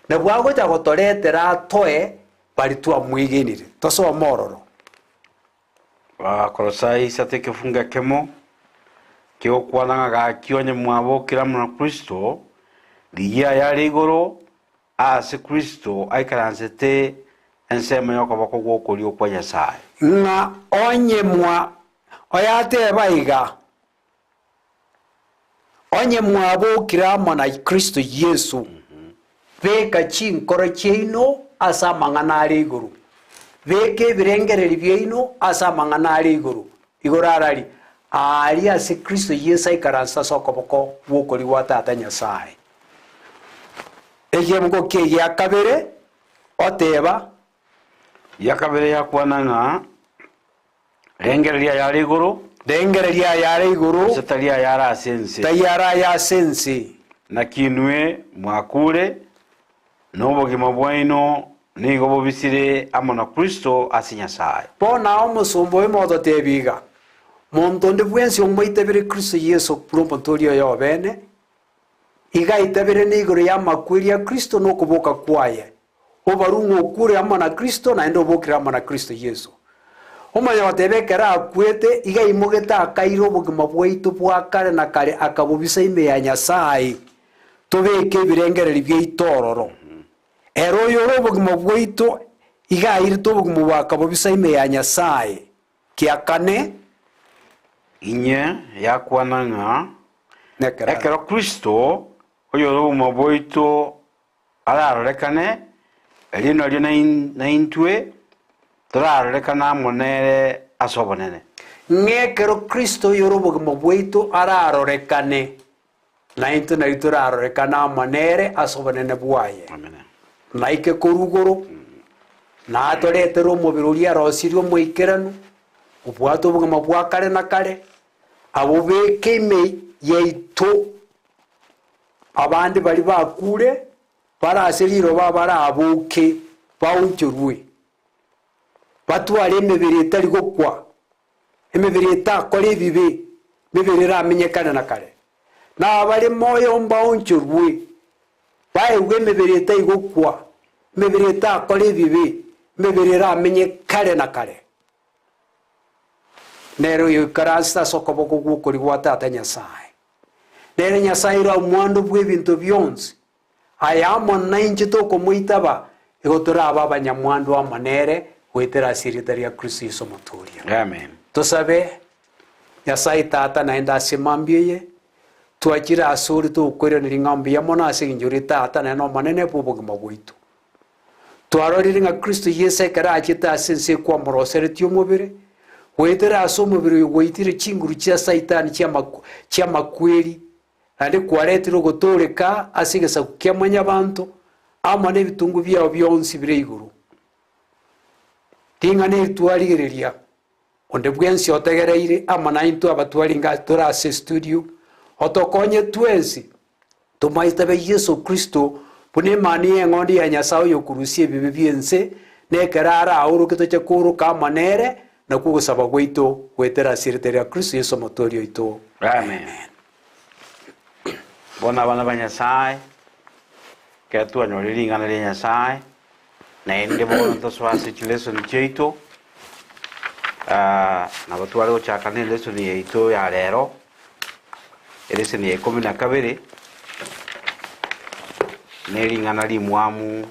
nabwo agocha gotoretera atoe baria twamwegenire. Tosome ororo. Abakolosai isato ekefungo ekemo, kegokwana ng'a gaki onye mwabokire amo na Kristo, rigia ayare igoro, aase Kristo aikaransete ensemo y'okoboko gw'okorio kwa Nyasae. Ng'a onye mwa, oyateba iga, Onye mwabokire amo na Kristo Yeso, beka chinkoro chiaino ase amang'ana are igoro, beka ebirengererio biaino ase amang'ana are igoro. Igoro arari? Aaria ase Kristo Yeso aikaranse ase okoboko gw'okorio gwa Tata Nyasae. Ekebugo ki'egia kabere, oteba. Gia kabere yakwana ng'a, Rengereria ayare igoro. Rengereria ayare igoro. Gose tari ayare ase ense. Tari are aya ase ense. Naki inwe mwakure, na obogima bwaino nigo bobisire amo na Kristo ase Nyasae. Bono aye omosomba oyo mogototeebia iga, Monto onde bwensi omoitabire Kristo Yeso buna Omotoori oye obene, iga aitabire nigoro y'amakweri a Kristo na okoboka kwaye, obarue ng'a okure amo na Kristo naende obokire amo na Kristo Yeso. Omanye goteba ekero akwete, iga aimogete akaira obogima bwaito bwa kare na kare akabobisa ime ya Nyasae, tobeke ebirengererio biaito ororo. Ere oyore obogima bwaito iga airete obogima obo akabobisa ime ya Nyasae. Kia kane. Inye yakwana ng'a Nekero ekero Kristo oyore obogima bwaito ararorekane, erio nario naintwe torarorekane amo nere ase obonene. Ng'a ekero Kristo oyore obogima bwaito ararorekane, naintwe nario torarorekane amo nere ase obonene bwaye. Naike korwa igoro, na atoretere omobere oria arosirie omoikeranu, obwate obogima bwa kare na kare, abobeke ime yaito. Abande baria bakure bare ase riroba baraboke baonchorwe, batware emebere etari gokwa, emebere etakore ebibe, emebere eramenye kare na kare. Na abare moyo mbaonchorwe, baegwe emebere etari gokwa, emebere etakore ebibe, emebere eramenye kare na kare. Nere oyoikaransete ase okoboko gw'okorio gwa Tata Nyasae. Nere Nyasae ore omwando bw'ebinto bionsi, aye amo nainche tokomoitaba, igo torabe abanyamwando amo nere goetera ase erieta ria Kristo Yeso Omotooria. Amen. Tosabe, Nyasae Tata, naende ase mambia eye, twachire asore tokoiraneria ng'a mbuya mono ase engencho ore Tata naende Omonene bw'obogima bwaito. Twarorire ng'a Kristo Yeso ekero achete ase ense kwamoroseretie omobere, goetera ase omobere oyo gwaitire chinguru chia Saitani chi'amakweri, naende kwaretire ogotooreka ase egesaku kia mwanyabanto, amo nebitungu biao bionsi bire igoro. Ring'ana eri twarigereria, onde bwensi otegereire amo naintwe abatwarenge tore ase estudio, otokonye twensi Tomoitabe Yeso Kristo buna Emanu y'Eng'ondi ya Nyasae oyokorusia ebibe bi'ense, na ekero araoroke toche kooroka amo nere, nakwo ogosaba gwaito goetera ase erieta ria Kristo Yeso Omotoori oito. Amen. Bono abana ba Nyasae, ekero twanyorire ring'ana ria Nyasae, naende bono tosoe ase chilesson chiaito, nabo tware gochaka na elesson yaito ya rero. Eleseni ya ikomi na kabere ne ring'ana rimwamu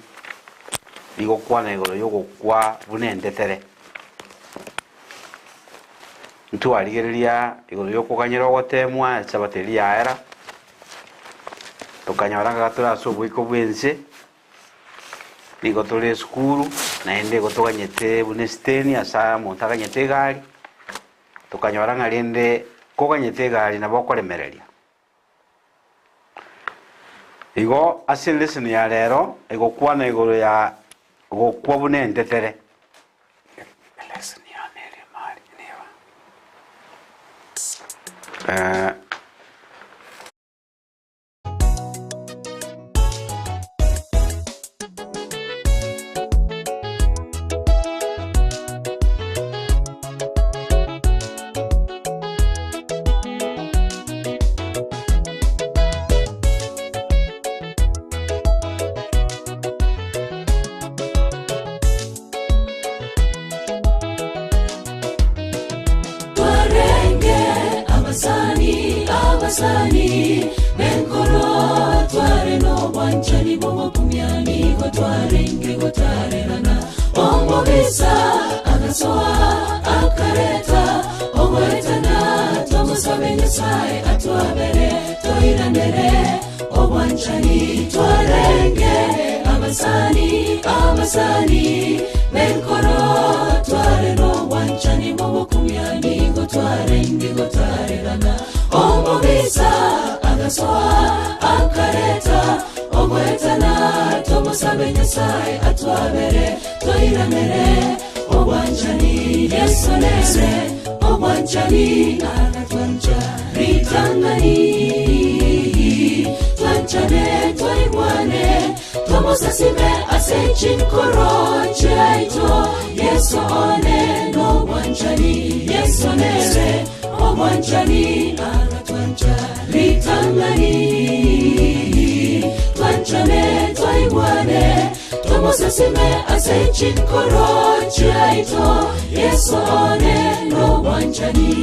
rigokwana igoro y'ogokwa buna entetere. Ntwarigereria igoro y'okoganyera ogoteemwa esabato eria yaera, tokanyora ng'a tore ase oboiko bw'ense, nigo tore esukuru, naende igo toganyete buna esiteni ase omonto aganyete egari. Tokanyora ng'a rende koganyete egari nabo okoremereria. Igo ase elesson ya rero egokwana igoro ya gokwa buna entetere. Eh. Twarenge abasani, abasani b'enkoro, tware nobwanchani bw'ogokumia, nigo twarenge gotarerana. Omobisa agasoa akareta ogoetana, tomosabe Nyasae atwabere, toiranere obwanchani. Twarenge abasani, abasani b'enkoro, tware nobwanchani bw'ogokumia, nigo twarenge gotarerana. Omobisa agasoa akareta ogoetana, tomosabe Nyasae atwabere, toiranere obwanchani. Yeso nere. obwanchani agatwancha ritang'ani twanchane twaigwane tomosasime ase chinkoro chiaito yeso one nobwanchani yeso nere obwanchani agatwancha ritang'ani twanchane twaigwane tomosasime ase chinkoro chiaito yeso one nobwanchani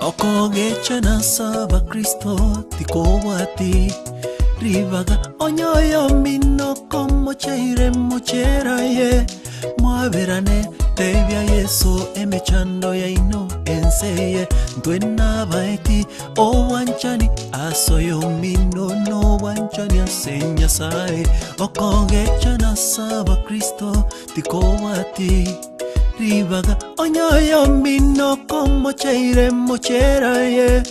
Okogecha nasaba Kristo tikobwati ribaga onyoyo mino komocheire mocheraye mwaberane tebia Yesu emechando yaino enseye ntwe nabaeti obwanchani asoyo mino nobwanchani ase Nyasaye okogecha nasaba Kristo tikobwati ribaga onyoyo mino komocheire mocheraye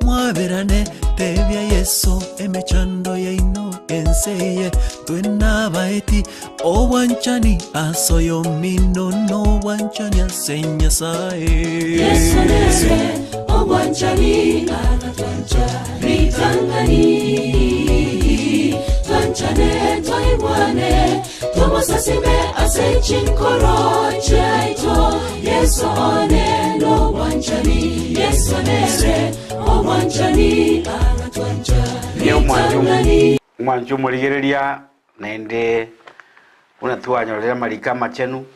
mwaberane tebia Yesu emechando yaino enseye ntwe nabaeti obwanchani asoyo mino nobwanchani ase Nyasaye Yesu nere obwanchani agatwancha ritang'ani twanchane twaigwane tomosasime ase chinkoro chiaito yesu one nobwanchani yesu nere obwanchani agatwancha Ye omwancho ritang'ani omwancho omorigereria naende buna twanyorera amariko amachenu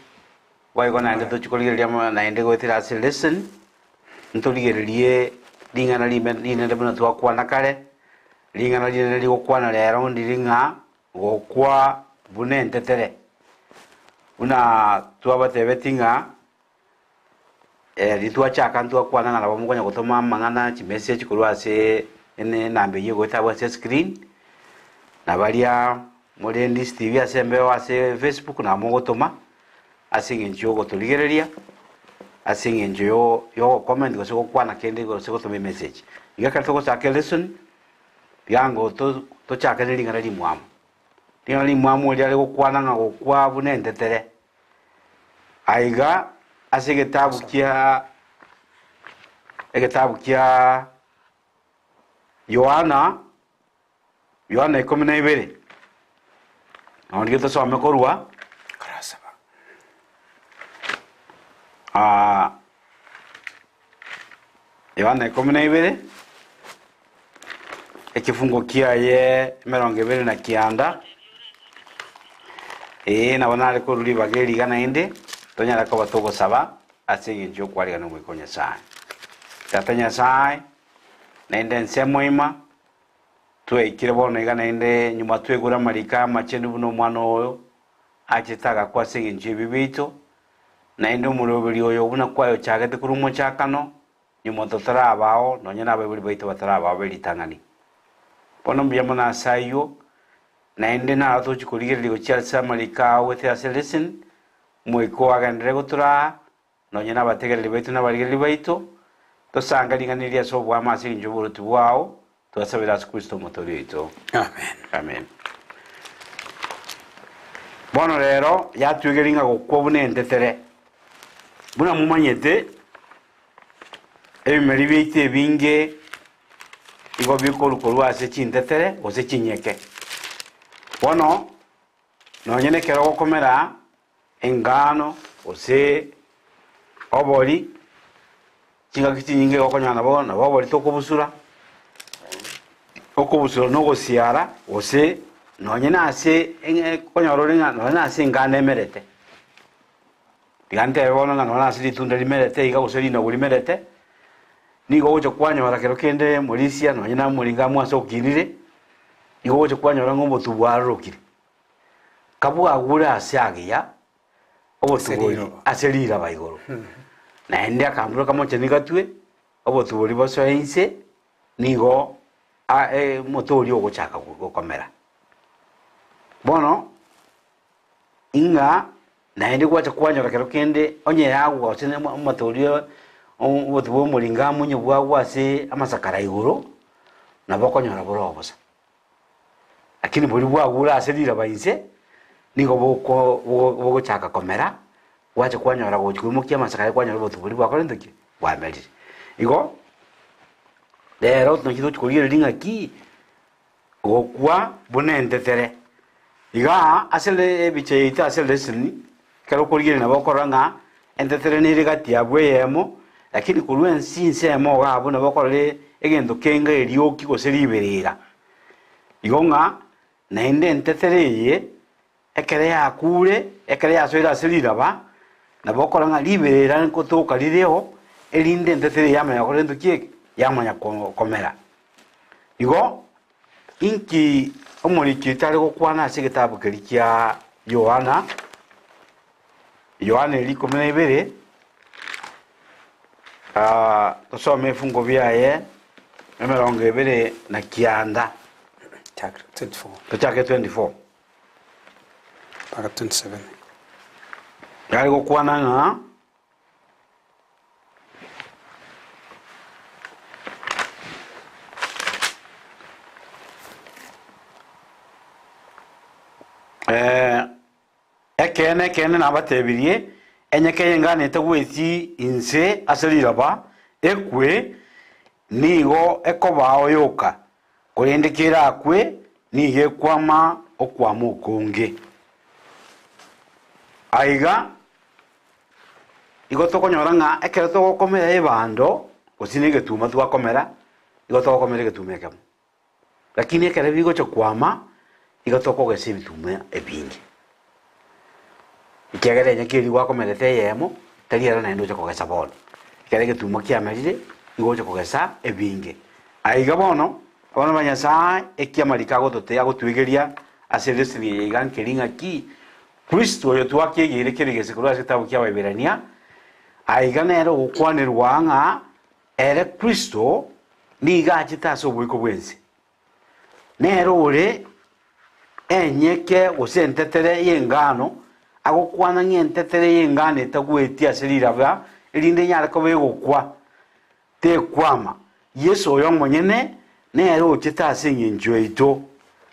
boigo naende tochikorigereria naende goetera ase lesson ntorigererie ring'ana rime rinene buna twakwana kare ring'ana rinene rigokwana rero ndiri ng'a gokwa buna entetere buna twabatebeti ng'a ritwachaka ntwakwana ng'a nabo mokonya gotoma amang'ana chimessage korwa ase ene enamba eywo egoeta abwo ase escreen na baria more Ndisi TV ase embeo ase Facebook nabo mogotoma ase eng'encho ya ogotorigereria ase eng'encho yo yogocomment gose gokwana kende gose gotoma emessage. Iga ekero togochaka elesson riango to tochake na ring'ana rimwamu. Ring'ana rimwamu oria are gokwana ng'a gokwa buna entetere. Aiga ase egetabu kia egetabu kia Yohana, Yohana ikomi na ibere, nabo rigia tosome korwa Karasaba. ah, Yohana ikomi na ibere, ekifungo kiaye emerongo ebere na kianda, ee nabo nare korwa ribaga eri iga naende, tonyare koba togosaba ase eng'encho ya okwarigana Omoika o Nyasae. Tata Nyasae, naende ensemo ima, twaikire bono iga naende nyuma twegure amariko amachenu buna omwana oyo achete agakwa ase eng'encho y'ebibe biaito, naende omoroberi oyo buna kwayochagete korwa omochakano, nyuma totarabao nonya nabaibori baito batarabao be ritang'ani. Bono mbuya mono ase ayio, naende naro tochia korigereria gochia ase amariko ao goetera ase lesson, Omoika oo agenderere gotoraa, nonya nabategereri baito na abarigereria baito, tosange ring'ana eri ase oboamo ase engencho y'oboruoti bwao, twasabire ase Kristo Omotoori oito. Amen. Amen. Bono rero yatwegeria ng'a gokwa buna entetere. Buna momanyete, ebimeri biaito ebinge igo bikorwa korwa ase chintetere gose chinyeke. Bono, nonye nekero ogokomera engano gose obori, chingaki chinyinge igo okonyora nabo nabo obori tokobusura, okobusura na ogosiara gose nonye na ase eng'e okonyora ore ng'a nonye na ase engano emerete. Tiga ntebe bono ng'a nonye na ase ritunda rimerete iga gose rinogu rimerete, nigo ogocha kwanyora kero kende morisia nonye na moringa amo ase okinire, nigo ogocha kwanyora ng'a obotu bwarorokire. Kabwagure ase agiya obotubori riroba. ase riraba igoro, naende akambura kamochenu gatwe, obotubori bosoe inse, nigo a- e omote oria ogochaka gokomera. Bono. Ing'a naende gwacha kwanyora kero kende onye yagwa gose na omote oria obotu bwa omoringa amonye bwagwa ase amasakara igoro, nabo okonyora bore obosa. Lakini boria bwagure ase riraba inse, nigo boko bogochaka komera, gwacha kwanyora gochi koimokia amasakara kwanyora obotu boria bwakorente ki? Bwamerire. Igo, rero naki togochi korigereria ng'aki. Gokwa buna entetere. Igaa ase ebicha yaito ase lesson, ekero okorigereria nabo okorora ng'a entetere nere gati abwo eyemo, lakini korwa ense ensemo iga abwo nabo okorora egento kenge erioki gose riberera. Igo ng'a naende entetere eye ekero yakure, ekero yasoire ase riraba, nabo okorora ng'a riberera nkotoka rireo, erinde entetere eye yamanya gokora gento ki eke? Yamanya komera. Igo, inki omoriki oito are gokwana ase egetabu keria kia Yohana, Yohana eria ikomi na ibere, ah, tosome efungo biaye emerongo ebere na kianda, Chakera 24 tochake 24. mpaka 27. Are gokwana ng'a Ekeene, ekeene, nabatebirie, enyeke y'engano etagweti inse ase riraba, ekwe, nigo ekobao yoka, korende kerakwe, nigo ekwama okwama okonge. Aiga Igo tokonyora ng'a ekero togokomera ebando, gose na egetuma twakomera, igo togokomera egetuma ekemo. Lakini ekero bigocha kwama, igo tokogesa ebituma ebinge. Ekiagera enyaki eria gwakomerete eyemo, tari ero naende ocha kogesa bono. Ekero egetuma kiamerire, igo ocha kogesa ebinge. Aiga bono, abana ba Nyasae, eki amariko agotote agotwegeria ase lesson eye iga nkeri ng'aki, Kristo oyo twakiegeire kere gese korwa ase egetabu ki'Abaeberania, aiga nere ogokwanerwa ng'a ere Kristo nigo achete ase oboiko bw'ense. Nere ore enyeke gose entetere y'engano, agokwana ng'a entetere y'engano etagweti ase riraba, erinde enyare koba egokwa, tekwama. Yeso oyo omonyene nere ochete ase engencho yaito,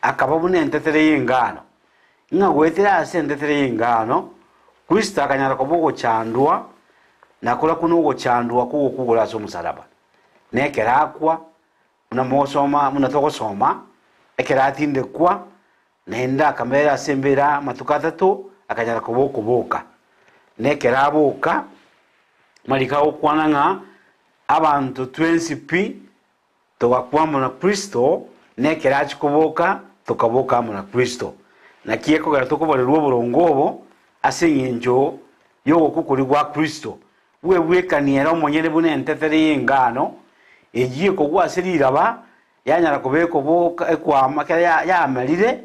akaba buna entetere y'engano. Ng'a goetera ase entetere y'engano, Kristo akanyara koba ogochandwa, na korakwo nogochandwa kw'ogokugora ase omosalaba. Na ekero akwa, buna mogosoma, buna togosoma, ekero atindekwa, naende akamera ase embera amatuko atato, akanyara koba okoboka. Na ekero aboka, amariko agokwana ng'a abanto twensi pi Togakwa amo na Kristo, na ekero achia koboka, tokaboka amo na Kristo. Naki ekogera tokobarerwa oboronge obo ase engencho y'ogokwa koria gwa Kristo, bwebwekanie ere omonyene buna entetere y'engano, eyio ekogwa ase riraba, yanyara koba ekoboka ekwama ekero yamerire,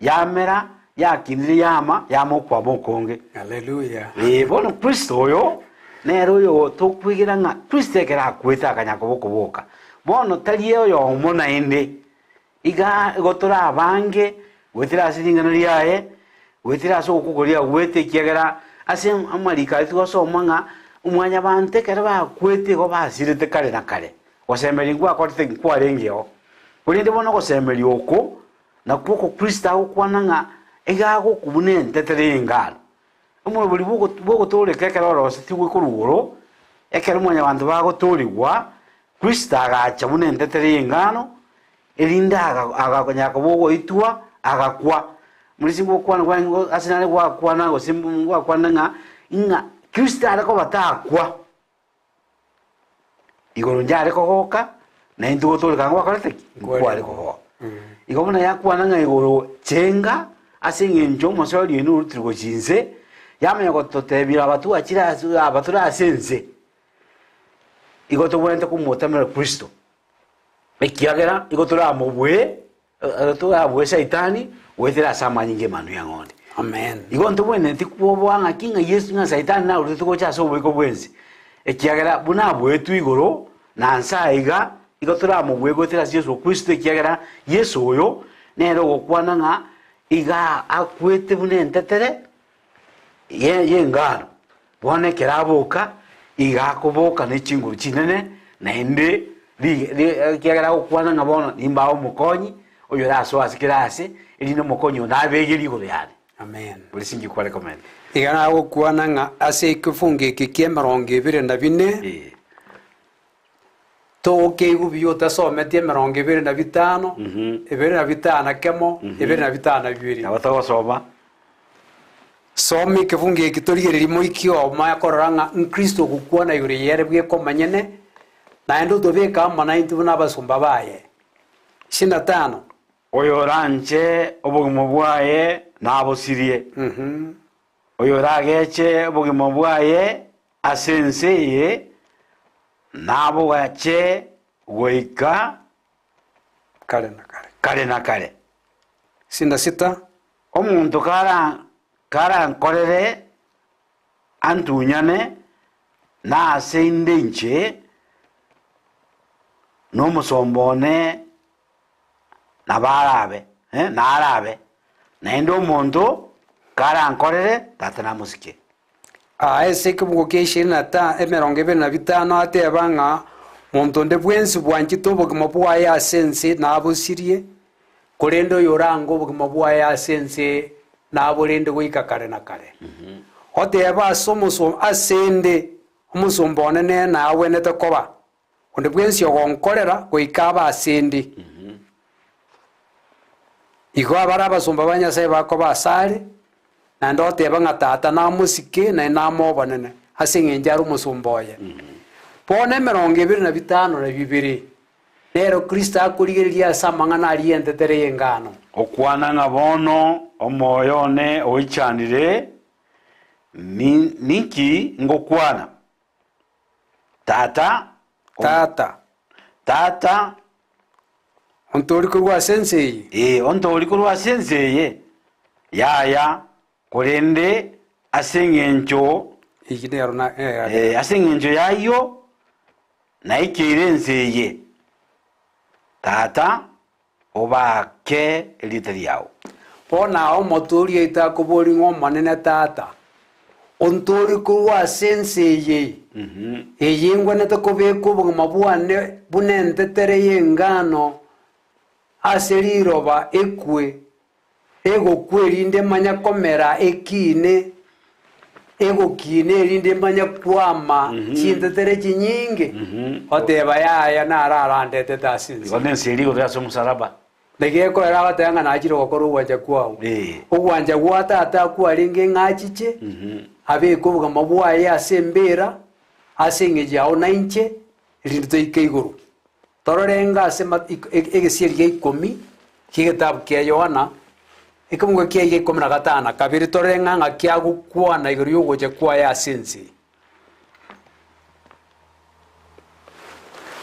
Yamera, yakinire yama, yama okwama okonge. Haleluya. Ee, bono Kristo oyo nere oyo tokwegera ng'a Kristo ekero akwete akanya koba okoboka. Bono tari oyomo naende, iga igo tore abange goetera ase ring'ana riaye, goetera ase ogokwa koria agwete ekiagera ase amariko aria twasoma ng'a omwanyabanto ekero bakwete igo basirete kare na kare. Gosemeria nkwakorete nkwarengeo, korende bono ogosemeria oko Nakwo oko Kristo agokwana ng'a iga agokwa buna entetere y'engano. Omorobori bw'ogotooreka ekero orosetigwe korwa igoro, ekero mwanyabanto bagotoorigwa, Kristo agacha buna entetere y'engano, erinde agakonyara koba ogoitwa, agakwa. Morisia ngokwana kwange ase nare gwakwana gose ngwakwana ng'a ng'a Kristo are koba takwa. Igoro njare kogoka, na intwe gotoreka ngwakorete ki? Nkware kogoka. Igo buna yakwana ng'a igoro chenga ase eng'encho omosori oino orutirwe gochia inse, yamanya gototebia aba twachire ase aba tore ase ense, igo tobwenerete komotamera Kristo, ekiagera igo toramobue Torabue Saitani goetera ase amanyinga 'Emanwa y'Eng'ondi. Amen. Igo ntobwenereti kwoboa ng'aki ng'a Yeso ng'a Saitani narutete gocha ase oboiko bw'ense, ekiagera buna abuetwe igoro na nse aiga, igo toramobue goetera ase Yeso Kristo, ekiagera Yeso oyo nere ogokwana ng'a iga akwete buna entetere. Ye y'engano, bono ekero aboka, iga akoboka ne chinguru chinene, naende ri ri ekiagera agokwana ng'a bono nimbae omokonyi, oyorasoe ase kera ase, erinde omokonyi oyo nabegerie igoro yane. Amen. Bori sinki kware komenta. Iga nagokwana ng'a ase ekefungo eke ki'emerongo ebere na bine, Eh. togokeigwa buya otasometi emerongo ebere na bitano, ebere na bitano na kemo, ebere na bitano na bibere. Nabo togosoma. Soma ekefungo eke torigererie moikie omanye korora ng'a Nkristo ogokwana igoro eye ere bweka omonyene, naende otobeke amo naintwe buna abasomba baye. Isini na tano. Oyoranche obogima bwaye nabosirie, oyorageche obogima bwaye ase ense eye nabogache goika Kare na kare. kare na kare. Isini na sita. Omonto kara karankorere antunyane, na ase inde inche, nomosomba one nabo arabe, eh, narabe, naende omonto karankorere, Tata namosike. Aa ase ekebugo kia ishirini na ta emerongo ebere na bitano ateba ng'a monto onde bwensi bwanchete obogima bwaye ase ense nabosirie, korende oyorange obogima bwaye ase ense naborende goika kare na kare. Oteba ase omoso ase ende omosomba one nere nagwenerete koba, Onde bwensi ogonkorera goika abe ase 'nde. Igo abare abasomba ba Nyasae bakoba asare, naende oteba ng'a Tata namosike naende namoe obonene, ase eng'encho are omosomba oye. Bono emerongo ebere na bitano na bibere, nero Kristo akorigereria ase amang'ana aria y'entetere y'engano. Okwana ng'a bono omoyo one oichanire, ninki ngokwana? Tata, Tata. Tata. Ontoori korwa ase ense eye. Ee, ontoori korwa ase ense eye. Yaya, korende ase engencho Eyio nero na eh, ase engencho y'ayio naikeire ense eye. Tata, Obaake erieta riao. Bono aye omotoori oito akoboria ng'a Omonene Tata, ontoorie korwa ase ense eye, eye ngwenerete kobeka obogima bwane buna entetere y'engano ase riroba ekwe, egokwa erinde emanye komera ekiine, egokiina erinde emanye kwama chintetere chinyinge, oteba yaya naro arandetete ase ense. Igo nense eria igoro ase omosalaba. Naki gekorera agoteba ng'a nachire gokora ogwancha kwao. Ogwancha gwa tata kwarenge ng'a achiche, abeke obogima bwaye ase embera, ase eng'encho yao na inche, erinde toike igoro. Tororenge ase egesieri gia ikomi ki'egetabu kia Yohana, ekemungo kiaye gia ikomi na gatano na kabere, torore ng'a ng'aki agokwana igoro y'ogocha kwaye ase ense.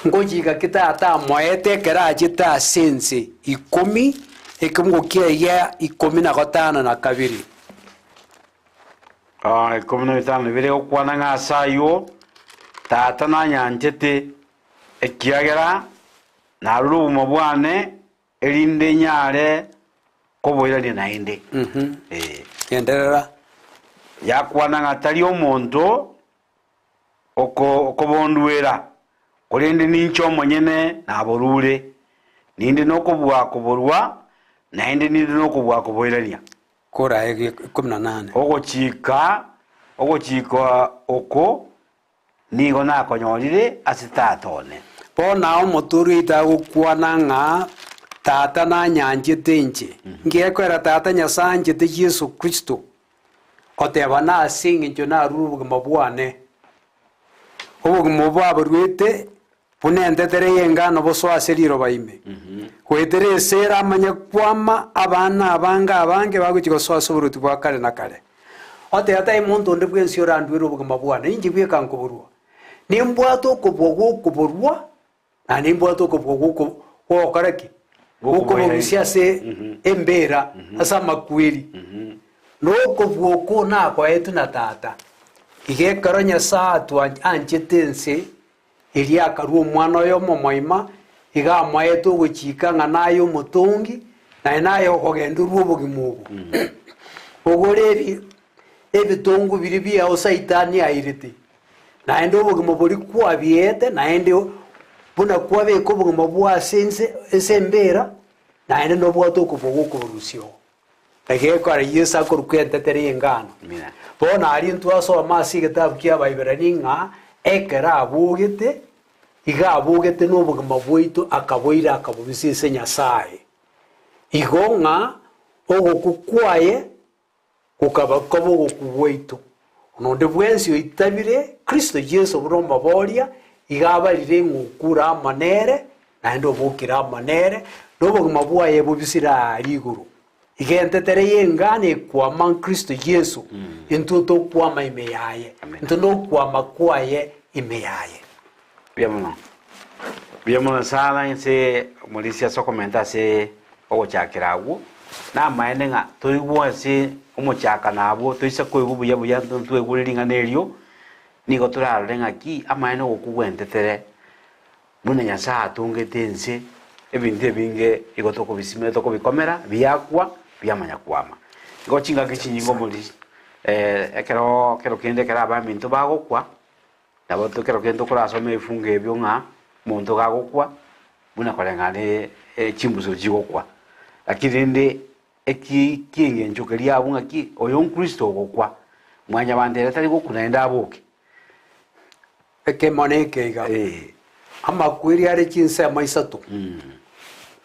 Ngochika ki Tata amoete ekero achete ase ense? Ikomi, ekemungo kiaye gia ikomi na gatano na kabere. Ikomi na bitano na bibere egokwana ng'a ase ayio Tata nanyanchete, Ekiagera narure obogima bwane, erinde nyare koboirania naende. Ee. Genderera. Yakwana ng'a tari omonto oko- okobonduera, korende ninche omonyene naborure, ninde nokobua koborua, naende ninde nokobua koboirania. Kora ikomi na nane. Ogochika ogochika oko Nigo nakonyorire ase tata one. Bono ao omotoori oito agokwana ng'a Tata nanyanchete inche. Ngekoera Tata Nyasae anchete Yeso Kristo, oteba nase engencho narure obogima bwane. Obogima obo aboruete buna entetere y'engano bosoa ase riroba ime. Goetera esere amanye kwama abana abange abange bagochia gosoa ase oboruoti bwa kare na kare. Oteba tai monto onde bwensi oranduere obogima bwane, inche bweka nkoborua. Nimbwate okobua gw'okoborua, na nimbwate okobua gw'oko gw'ogokora ki? Gw'okoborusia ase embera, ase amakweri. Na okobua okwo nakoetwe na Tata. Iga ekero Nyasae atwan anchete ense, Erio akarua omwana oye omomoima, iga amoete ogochika ng'a naye omotongi, naye naye okogenda orue obogima obo. Ogore ebi Ebitongo biria biao Saitani airete, naende obogima boria kwabiete, naende buna kwabeka obogima bwa ase ense ase embera, naende nobwate okobua gwokoborusia oo. Naki gekogera Yeso akorokwa entetere y'engano. Amina. Bono aria ntwasoma ase egetabu kia Abaibirania ng'a ekero abogete, iga abogete nobogima bwaito akaboira akabobisa ase Nyasae. Igo ng'a ogokwa kwaye gokaba koba ogokwa gwaito. Na onde bwensi oitabire Kristo Yeso buna omoboria, iga abarire ng'a okure amo nere, naende obokire amo nere, na obogima bwaye bobisire aaria igoro. Iga entetere y'engano ekwama Kristo Yeso, intwe tokwama ime yaye, Amen. intwe nokwama kwaye ime yaye. Mbuya mono. Mbuya mono sana inse omorisia ase okomenta ase ogochakera agwo, namaene ng'a toigwe ase omochakano abwo toise koigwa buya buya ntwaigure ring'ana erio, nigo torarore ng'aki amaene ogokwa gwentetere buna Nyasaye atongete ense, ebinto ebinge igo tokobisimeka tokobikomera biakwa biamanya kwama. Igo chingaki chinyinge omorisia ekero kero kende ekero abaminto bagokwa, Nabo kero kende tokorasome ebifungo ebio ng'a omonto gagokwa buna koreng'ana ne chimbuso chigokwa. Lakini rende eki ki'engencho keria abwo ng'aki oyo nkristo ogokwa, mwanyabanto ere tari gokwa naende aboke. Ekemo neke iga, amakweri are chinsemo isato,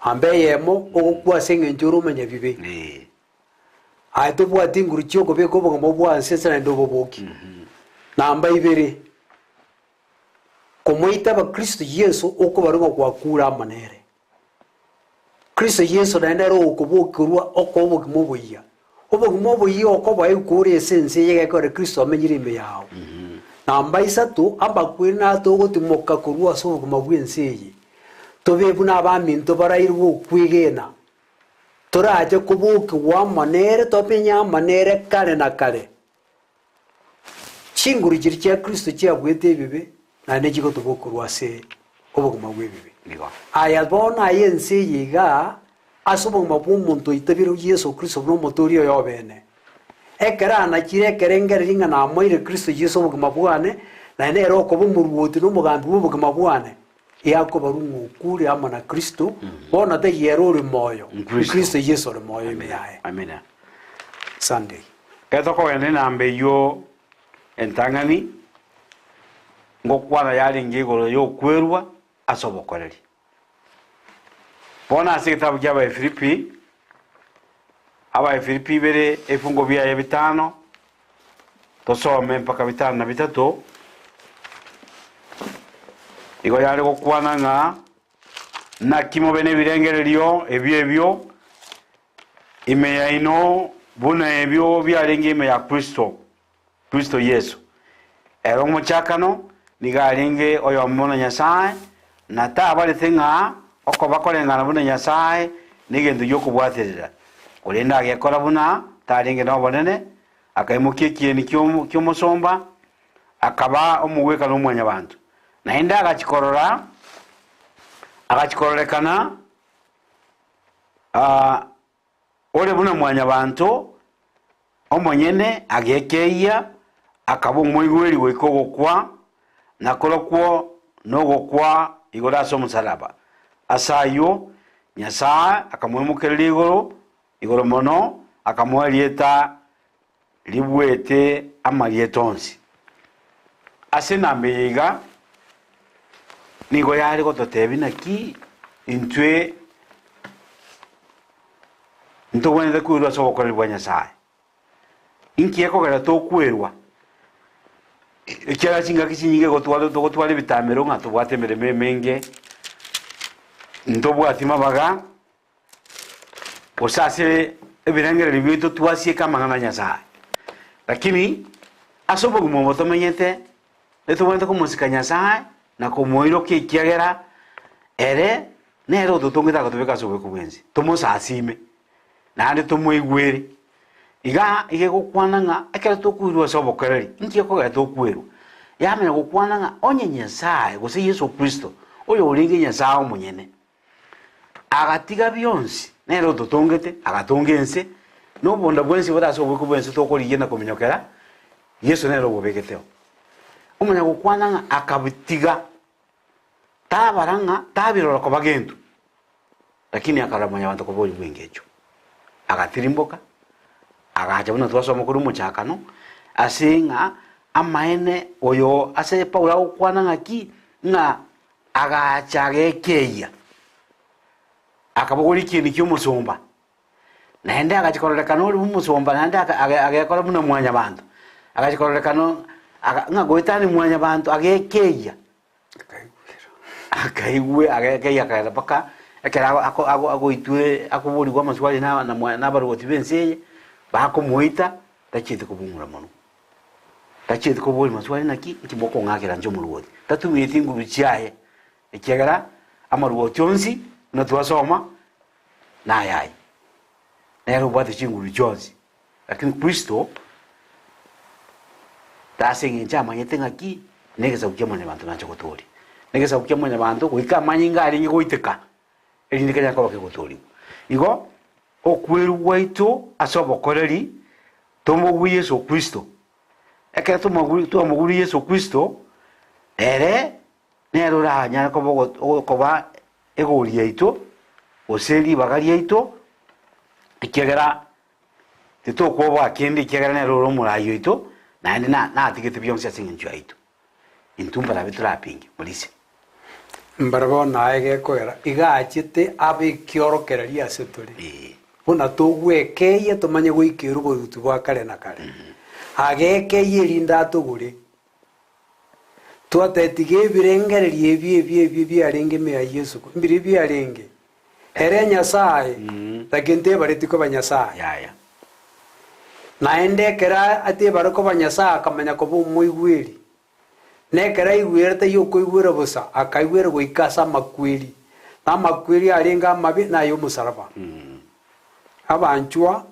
amba eyemo ogokwa ase eng'encho ore omonyabibe. Aye tobwati nguru chi'okobeka obogima bwa nse ase naende oboboki. Namba ibere, komoitaba Kristo Yeso okobarwa ng'a gwakure amo nere. Kristo Yeso naende ere ogokobokerwa okoa obogima oboyia. Obogima oboyia okoboa ekore ase ense eye gekogera Kristo amenyire ime yao. Namba isato, amakweri natogotimoka korwa ase obogima bw'ense eye, tobe buna abaminto barairwe okwegena. Torache kobokigwa amo nere tomenye amo nere kare na kare. Chinguru chiria chia Kristo chiabuete ebibe naende chigotobokorwa ase obogima bw'ebibe. Nigo. Aya bono aye ense eye igaa, ase obogima bw'omonto oitabire Yeso Kristo buna omotoori oye obene. Ekero anachire ekerengererio ng'a namoeire Kristo Yeso obogima bwane, naende ere okoba omoruoti na omogambi bw'obogima bwane, Yakobarwa ng'a okure amo na Kristo, bono taiyo ere ore moyo, Nkristo. Kristo Yeso ore moyo ime yaye. Amina. Sunday. Ekero tokogenda enamba eyio entang'ani, ngokwana yarenge igoro y'okwerwa ase obokoreri. Bono ase egetabu kia Abaefilipi, Abaefilipi ibere ebifungo biaye bitano, Tosome mpaka bitano na bitato. Igo yare gokwana ng'a naki mobe nebirengererio ebio ebio ime yaino buna ebio biarenge ime ya Kristo, Kristo Yeso. Ere omochakano nigo arenge oyomo na Nyasae, na tabarete ng'a okoba koreng'ana buna Nyasae negento gi'okobwaterera, korende agekora buna tarenge nobonene, Akaimokia ekieni ki'omosomba, akaba omogwekano o mwanyabanto. Naende agachia korora, agachia kororekana ore buna mwanyabanto omonyene, agekeyia, akaba omoigweri goika ogokwa, na korokwo nogokwa igoro ase omosalaba. Ase ayio Nyasae akamoimokereria igoro, Igoro mono akamoa erieta ribuete amarieta onsi. Ase enamba eye iga nigo yare gototebia naki intwe ntogwenerete koirwa ase obokoreri bwa Nyasae. Inki gekogera tokwerwa? Ekiagera chingaki chinyinge gotware togotwara ebitamero ng'a tobwate emeremo emenge, ntobwati mabaga. Gose ase ebirengererio biaito twasieka amang'ana a Nyasae. Lakini ase obogima obo tomenyete, etobwenerete komosika Nyasae na komoirokia ekiagera ere nere ototongete agatobeka ase oboiko bwensi, tomosasime naende tomoigwere. Iga iga egokwana ng'a ekero tokoirwa ase obokereri, inki gekogera tokwerwa? Yamanya gokwana ng'a onye Nyasae gose Yeso Kristo, oyorenge Nyasae omonyene, Agatiga bionsi, nere ototongete, agatonga ense, na obonda bwensi bore ase oboiko bw'ense tokorigia na kominyokera. Yeso nere obobeketeo. Omanya gokwana ng'a akabitiga, tabara ng'a tabirora koba gento, lakini akarora mwanyabanto koba oria bw'engencho. Agatirimboka, agacha buna twasoma korwa omochakano, ase ng'a amaene oyo ase Paulo agokwana ng'aki, ng'a agacha agekeyia, akabogoria ekieni kia omosomba. Naende agachia kororekana ore omosomba naende aka- age- agekora buna mwanyabanto, agachia kororekana aga ng'a goetania mwanyabanto agekeyia, akaigwe agekeyia akagenda mpaka ekero ago ako ago agoitwe akoborigwa amaswali na na mwa na abarwoti ba ense eye, bakomoita, tachieti kobung'ura mono. Tachieti koboria maswali naki, nki mokong'akera inche omorwoti? Tatumieti nguru chiaye, ekiagera amarwoti onsi buna twasoma, nayaye, nere obwate chinguru chionsi. Lakini Kristo tase eng'encho amanyete ng'aki negesaku kia mwanyabanto nache gotooria. Negesaku kia mwanyabanto goika amanyinga arenge goiteka erinde kanyare koba kegotoorigwa. Igo okwerwa gwaito ase obokoreri tomogwe Yeso Kristo. Ekero tomogwe twamogure Yeso Kristo, ere nere oranyare koba ogo koba egori yaito, gose ribaga riaito, ekiagera titokwoboa kende ekiagera nere ore omorai oito, naende na natigete bionsi ase eng'encho yaito. Intwe mbarabi torapinge morisia. Mbarabwo naye gekoera iga achete abe ekiorokererio ase tore, buna togwekeyia tomanye goikera oboruoti bwa kare na kare. Agekeyia erinde atogore. Twatetiga ebirengererio ebi ebi ebi biarenge ime ya Yeso, mbiria biarenge. Ere Nyasae, lakini tebareti koba Nyasae. Yaya. Naende ekero atebare koba Nyasae akamanya koba omoigweri. Na ekero aigwere taiyo okoigwera bosa, akaigwera goika ase amakweri, na amakweri arenge amabe na ay'omosalaba. Abanchwa,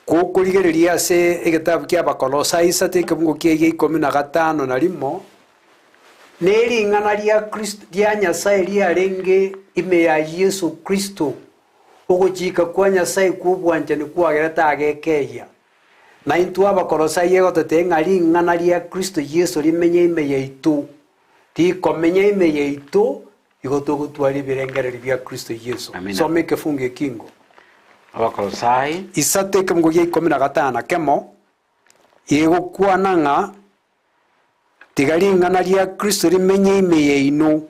Gokorigereria ase egetabu ki'Abakolosai isato ekebungo kia gia ikomi na gatano na rimo, ne ring'ana ria Kristo ria Nyasae riarenge ime ya Yeso Kristo, ogochika kwa Nyasae kw'obwanchani kwagerete agekeyia. Na intwe Abakolosai egototebia ng'a ring'ana ria Kristo Yeso rimenye ime yaito, rikomenya ime yaito, Igo togotwara ebirengererio bia Kristo Yeso. Amina. Soma ekefungo ekingo. Abakolosai. Isato ekefungo gia ikomi na gatano na kemo, egokwana ng'a tiga ring'ana ria Kristo rimenye ime yaino,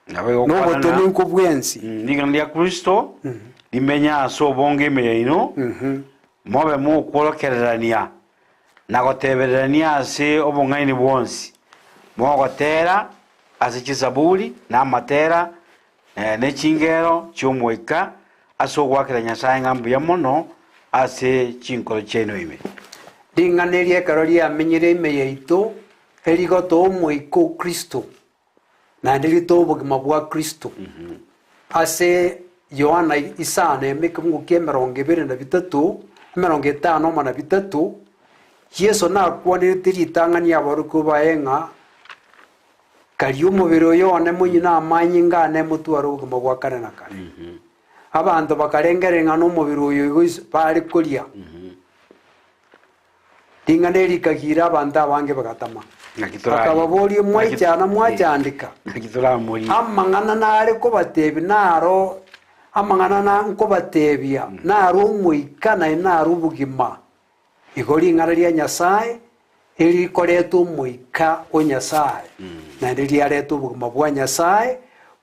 Nabo egokwana ng'a nobotenenku bwensi. Ring'ana ria Kristo rimenye ase obonge ime yaino, mobe mokworokererania na gotebererania ase obong'aini bwonsi, mogotera ase chisaburi, na amatera, ne chingero chi'Omoika, ase ogoakera Nyasae ng'a mbuya mono ase chinkoro chiaino ime. Ring'ana eri ekero riamenyire ime yaito, erigotoa Omoika o Kristo, naende ritoa obogima bwa Kristo. Ase Yohana isano ime ekemungu kia emerongo ebere na bitato, emerongo etano amo na bitato, Yeso nakwanerete ritang'ani aborokigwa baye ng'a, Karia omobere oyo one monywe na amanyinga ane motware obogima bwa kare na kare. Abanto bakarengereria ng'a nomobere oyo igo ise bare koria. Ring'ana eri rikagiira abanto abange bagatama. Naki tora- Bakababoria, naki- Mwaichana, mwachandeka? Naki toramorie? Amang'ana nare kobatebia naro amang'ana na nkobatebia naro omoika naende naro obogima. Igo ring'ana ria Nyasae erikoretwa Omoika o Nyasae, naende riareta obogima bwa Nyasae,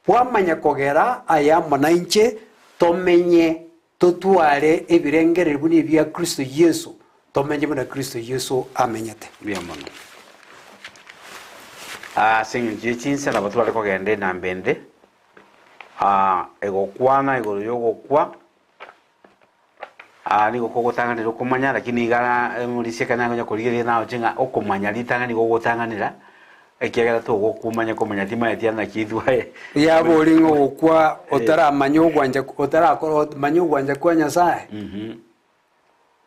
bwamanya kogera aye amo nainche tomenye totware ebirengererio buna ebia Kristo Yeso, tomenye buna Kristo Yeso amenyete. Mbuya mono. Ase eng'encho ye chinsa nabo tware kogenda enamba ende, egokwana igoro yogokwa. Aa nigo kogotang'anera okomanya, lakini iga ara omorisia ekero nakonya korigereria naroche ng'a okomanya ritang'ani nigo gogotang'anera, ekiagera togokumanya komanya timanyeti ande naki intwe Yabori ng'a ogokwa otaramanya ogwancha otarakora manya ogwancha kwa Nyasaye.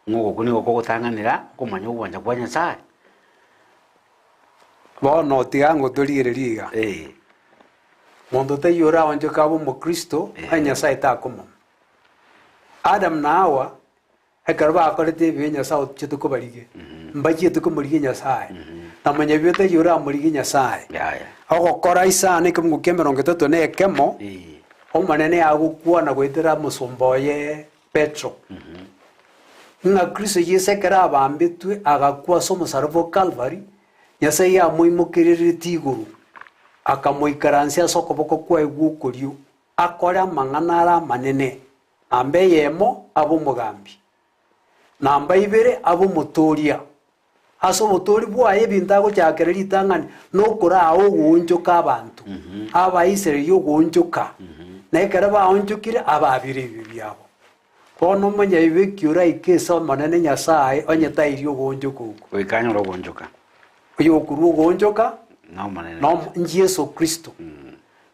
Ng'a ogokwa nigo kogotang'anera okomanya ogwancha kwa Nyasaye. Bono tiga ngotorigererie iga. Monto taiyo oraonchoke abe omokristo, onye Nyasaye takomoma. Adamu na Hawa, ekero bakorete ebibe Nyasae ochete kobarigia. Mbachiete komorigia Nyasae, na monyabibe taiyo oramorigie Nyasae. Yaya. Ogokora isano ekemungu kia emerongo etato na ekemo, Eh. Omonene agokwana goetera omosomba oye Petro, ng'a Kristo Yeso ekero abambetwe agakwa ase omosaraba o Kalvari, Nyasae yamoimokereretie igoro, akamoikaransia ase okoboko kwaye gw'okorio, akore amang'ana are amanene, namba eyemo abe omogambi, namba ibere abe omotooria. Ase obotoori bwaye ebinto agochakera ritang'ani nokoraa ogoonchoka abanto, Abaisraeli ogoonchoka, na ekero baonchokire ababire ebibe biabo. Bono omonyabibe ki oraike ase Omonene Nyasae onye tairi ogoonchoka okwo? Goika anyore ogoonchoka. Oyokorua ogoonchoka Nomonene. no Yeso Kristo.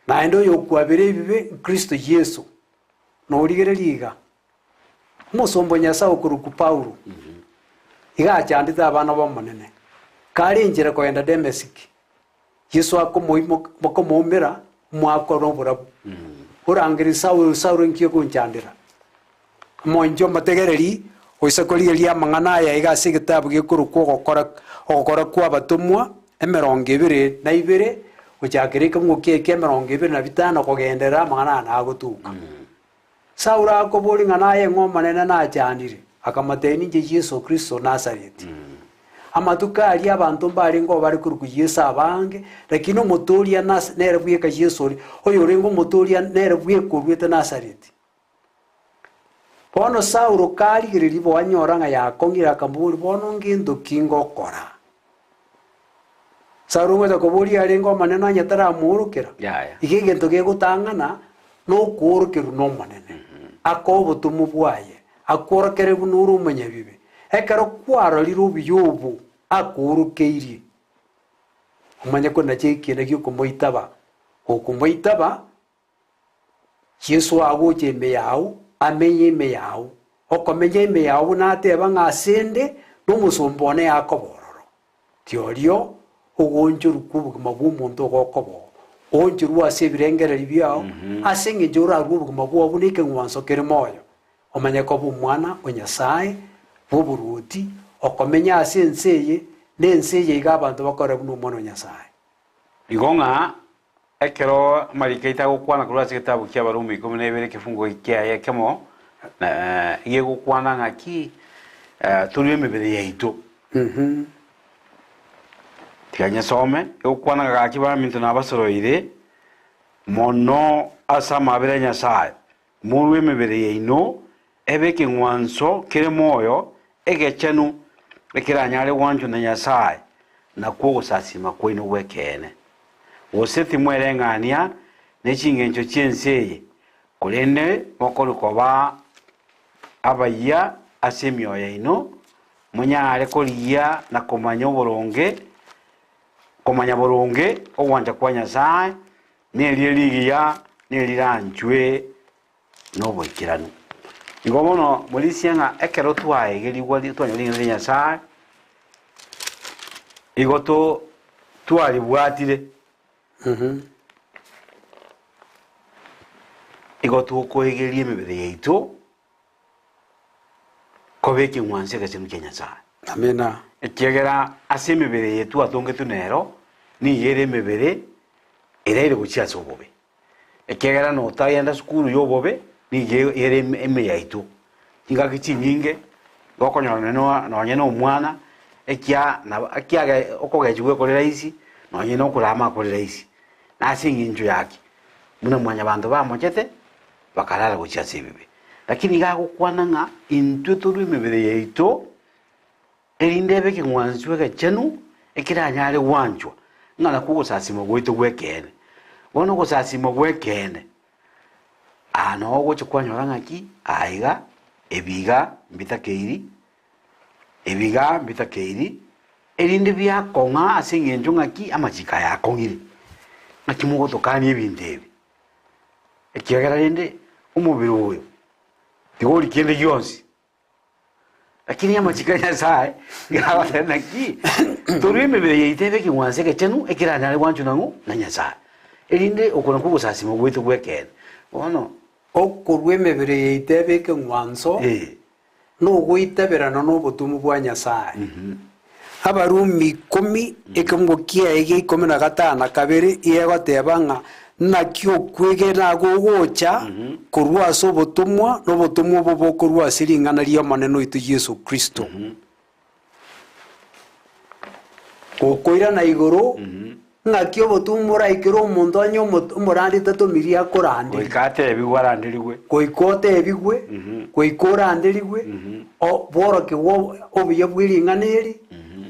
Naende oyokwabera ebibe Kristo Yeso. Norigereria iga, Omosomba o Nyasae okorokwa Paulo iga achandete abana b'Omonene, kare enchera kogenda Damesiki, Yeso akomoumera omwaka noborabu, orangeria Saulo, Saulo inki ogonchandera? Omonche omotegereri, oise korigereria amang'ana aya iga ase egetabu gekorokwa ogokora ogokora kw'abatomwa, emerongo ebere na ibere, gochakera ekemungo kiaye kia emerongo ebere na bitano kogenderera amang'ana aya nagotuka. Saulo akoboria ng'a naye ng'o Omonene nachandire, akamotebia, Ninche Yeso Kristo o Nazareti. Amatuko aria abanto mbarengeo bare korokwa Yeso abange, lakini omotooria Nas nere bweka Yeso oria, oyorenge omotooria nere bweka oruete Nazareti. Bono Saulo karigereria bo anyora ng'a yakong'ire, akamoboria, Bono ngento ki ngokora? Saulo ngocha koboria arenge Omonene onye taramoorokera. Yaya. Iga egento gegotang'ana nokoorokerwa n'Omonene, akoe obotomwa bwaye, akworokerere buna ore omonyabibe. Ekero kwarorire obuya obo akoorokeirie, omanye konacha ekiina gi'okomoitaba, gokomoitaba, Yeso agocha ime yao, amenye ime yao. Okomenya ime yao buna ateba ng'a asende nomosomba one yakoba ororo. Tiorio ogoonchorwa kw'obogima bw'omonto ogokoba oo. Oonchorwe ase ebirengererio biao, ase eng'encho orarue obogima bwao buna ekeng'wanso kere moyo, omanye koba omwana o Nyasae bw'oboruoti, okomenya ase ense eye, na ense eye iga abanto bakore buna omwana o Nyasae. Igo ng'a ekero amariko aito agokwana korwa ase egetabu ki'Abarumi 12 ekefungo kiaye ekemo, na gegokwana ng'aki torue emebere yaito. Tiga nyesome, egokwana ng'a gaki baminto nabasoroire mono ase amabera a Nyasae, morue emebere yaino ebe ekeng'wanso kere moyo, egechenu, ekeranyare gwanchwa na Nyasae, nakwo ogosasiima kwaino gw'ekeene. Gose timwereng'ania ne chingencho chi'ense eye, korende mokorwe koba abayia ase emioyo yaino, monyare korigia na komanya oboronge, komanya boronge ogwancha kwa Nyasae, nerie rigiya, neriranchwe noboikeranu. Igo bono morisie ng'a ekero twaegerigwa twanyora ring'ana ria Nyasae, igo to twaribwatire, igo tokoegeria emebere yaito koba ekeng'wanso egechenu kia Nyasae. Amina. Ekiagera ase emebere eye twatongetwe nero, nigo ere emebere eraire gochia ase obobe. Ekiagera notagenda sukuru y'obobe, nigo ere ime yaito. Chingaki chinyinge, gokonyora nonya nonye na omwana, ekia nabo ekiage okogechigwa ekore rahisi, nonye na okorama akore rahisi. Na ase eng'encho yaki, buna mwanyabanto bamochete, bakarara gochia ase ebibe. Lakini iga agokwana ng'a intwe torwe emebere yaito, Erinde ebe ekeng'wanso egechenu ekeranyare gwanchwa, ng'a nakwo ogosasima gwaito gw'ekeene. Bono ogosasima gw'ekeene, aa noo ogocha kwanyora ng'aki, aiga, ebi iga mbitakeiri, ebi iga mbitakeiri, erinde biakong'a ase eng'encho ng'aki amachiko aya akong'ire. Ng'aki mogotokania ebinto ebi? Ekiagera rende omobere oyo, tigori kende gionsi. Lakini amachiko a Nyasae nigo agoteba naki torue emebere yaito ebe ekeng'wanso egechenu ekeranyare gwanchwa nang'o na Nyasae, erinde oko nakwo ogosasima gwaito gw'ekeene. Bono. Okorua emebere yaito ebe ekeng'wanso Eh. nogoitaberana nobotomwa bwa Nyasae. Abarumi ikomi, ekemungo kiaye gia ikomi na gatano na kabere iga egoteba ng'a naki okwegena gogocha korwa ase obotomwa, na obotomwa obo bokorwa ase ring'ana ri'Omonene oito Yeso Kristo. Gokoirana igoro, ng'aki obotomwa boraikere omonto onye omorandi tatomirie akoranderie. Goika atebigwe aranderigwe. Goika otebigwe, goika oranderigwe, bworokigwe obuya bwe ring'ana eri,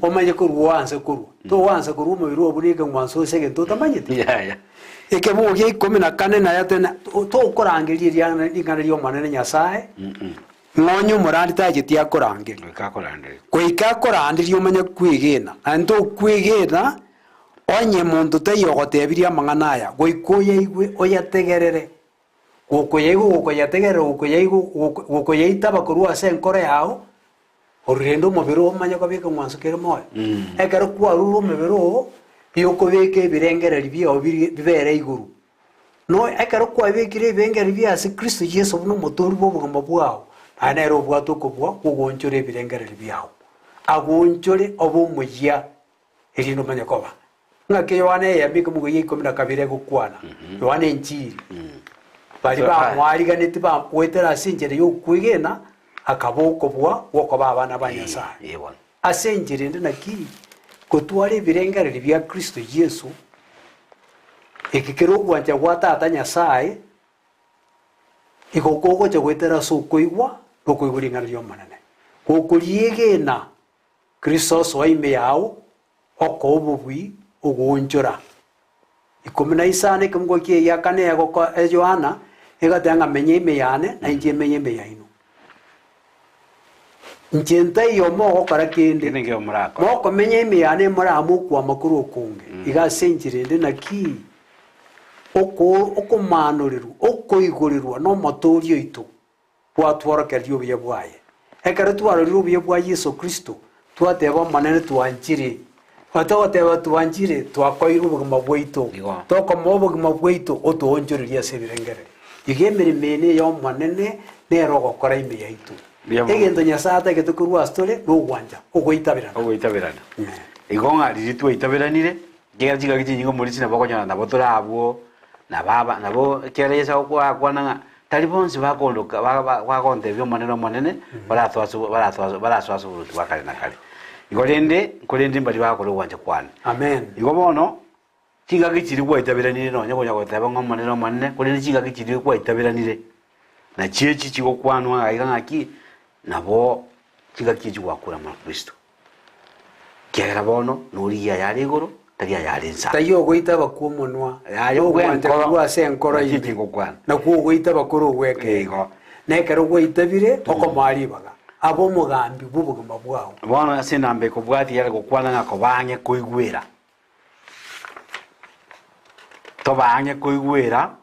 omanye korwa oanse korwa. Togoansa korwa omobere oo buna ekeng'wanso ase egento otamanyeti. Yaya. Ekebugo gia ikomi na kane naye tena tokorangeria eriang'ana ring'ana ri'Omonene Nyasae, ng'a onye omorandi tacheti akorangeria. Goika akoranderie. Goika akoranderie omanye kwegena, naende tokwegena onye monto taiyo ogotebirie amang'ana aya, goika oyaigwe oyategerere. Gokoyaigwa gokoyategerera gokoyaigwa gokoyaitaba korwa ase enkoro yao, Korwa rende omobere oo omanye koba ekeng'wanso kere moyo. Ekero kwarure omobere oo, riokobeka ebirengereri biao birie bibere igoro. No ekero kwabekire ebirengereri bia ase Kristo Yeso buna omotoori bw'obogima bwao, naye nere obwate okobua kw'ogoonchora ebirengereri biao. Agoonchore obe omoyia, erinde omanye koba. Ng'aki Yohana eyemo ekemogo gia ikomi na kabere egokwana, Yohana Enchiri, Baria bamoariganetie bagoetera ase enchera y'okwegena, akaba okobua gw'okoba abana ba Nyasae. Ase enchera ende naki gotwara ebirengererio bia Kristo Yeso, eke kere ogwancha gwa Tata Nyasae, igo kogocha goetera ase okoigwa na okoigwa ring'ana ri'Omonene. Gokoriegena Kristo osoa ime yao, Okoa obobui ogoonchora. Ikomi na isano ekemungo ki'egia kane egoko Yohana egateba ng'a menye ime yane na inche menye ime yaino. Inche ntaiyo mogokora kende, Kende nkeiyo morakore. mokomenya ime yane morame okwama korwa okonge. Iga ase enchera ende naki oko okomaanorerwa, okoigorerwa n'Omotoori oito gwatworokereria obuya bwaye. Ekero twarorire obuya bwa Yeso Kristo, twateba Omonene twanchire. Togoteba twanchire, twakoirwe obogima bwaito. Igo. Tokomoa obogima bwaito, otoonchorerie ase ebirengererio. Igo emeremo eye neya Omonene, nere ogokora ime yaito. Mbuya mono. Egento Nyasae atagete korwa ase tore, nogwancha, ogoitaberana. Ogoitaberana. Igo ng'a riria twaitaberanire, ekiagera chingaki chinyinge omorisia nabo okonyora nabo tore abwo, nabo aba nabo ekiagera Yeso agokwana ng'a Tari bonsi bakondoka bagontebia, Omonene, Omonene, baratoe ase barasoe ase oboruoti bwa kare na kare. Igo rende, nkorende mbaria bagokora ogwancha kwane. Amen. Igo bono, chingaki chiria gwaitaberanire nonya konya goteba ng'a Omonene, Omonene, korende chingaki chiria gwaitaberanire, nachio echi chigokwanwa iga iga ng'aki, nabo chingaki echi gwakure amo na Kristo. Ekiagera bono norigie ayare igoro, tari ayare inse. Taiyo ogoita abakwa omonwa, Yaye na ogwancha bw'enkoro, korwa ase enkoro naki ime, chigokwana. nakwo ogoita abakoro ogw'ekeene. Igo. Na ekero gwaitabire, okomoa ribaga, abe omogambi bw'obogima bwao. Bono ase enamba ekobwatia yare gokwana ng'a koba ang'e koigwera. Toba ang'e koigwera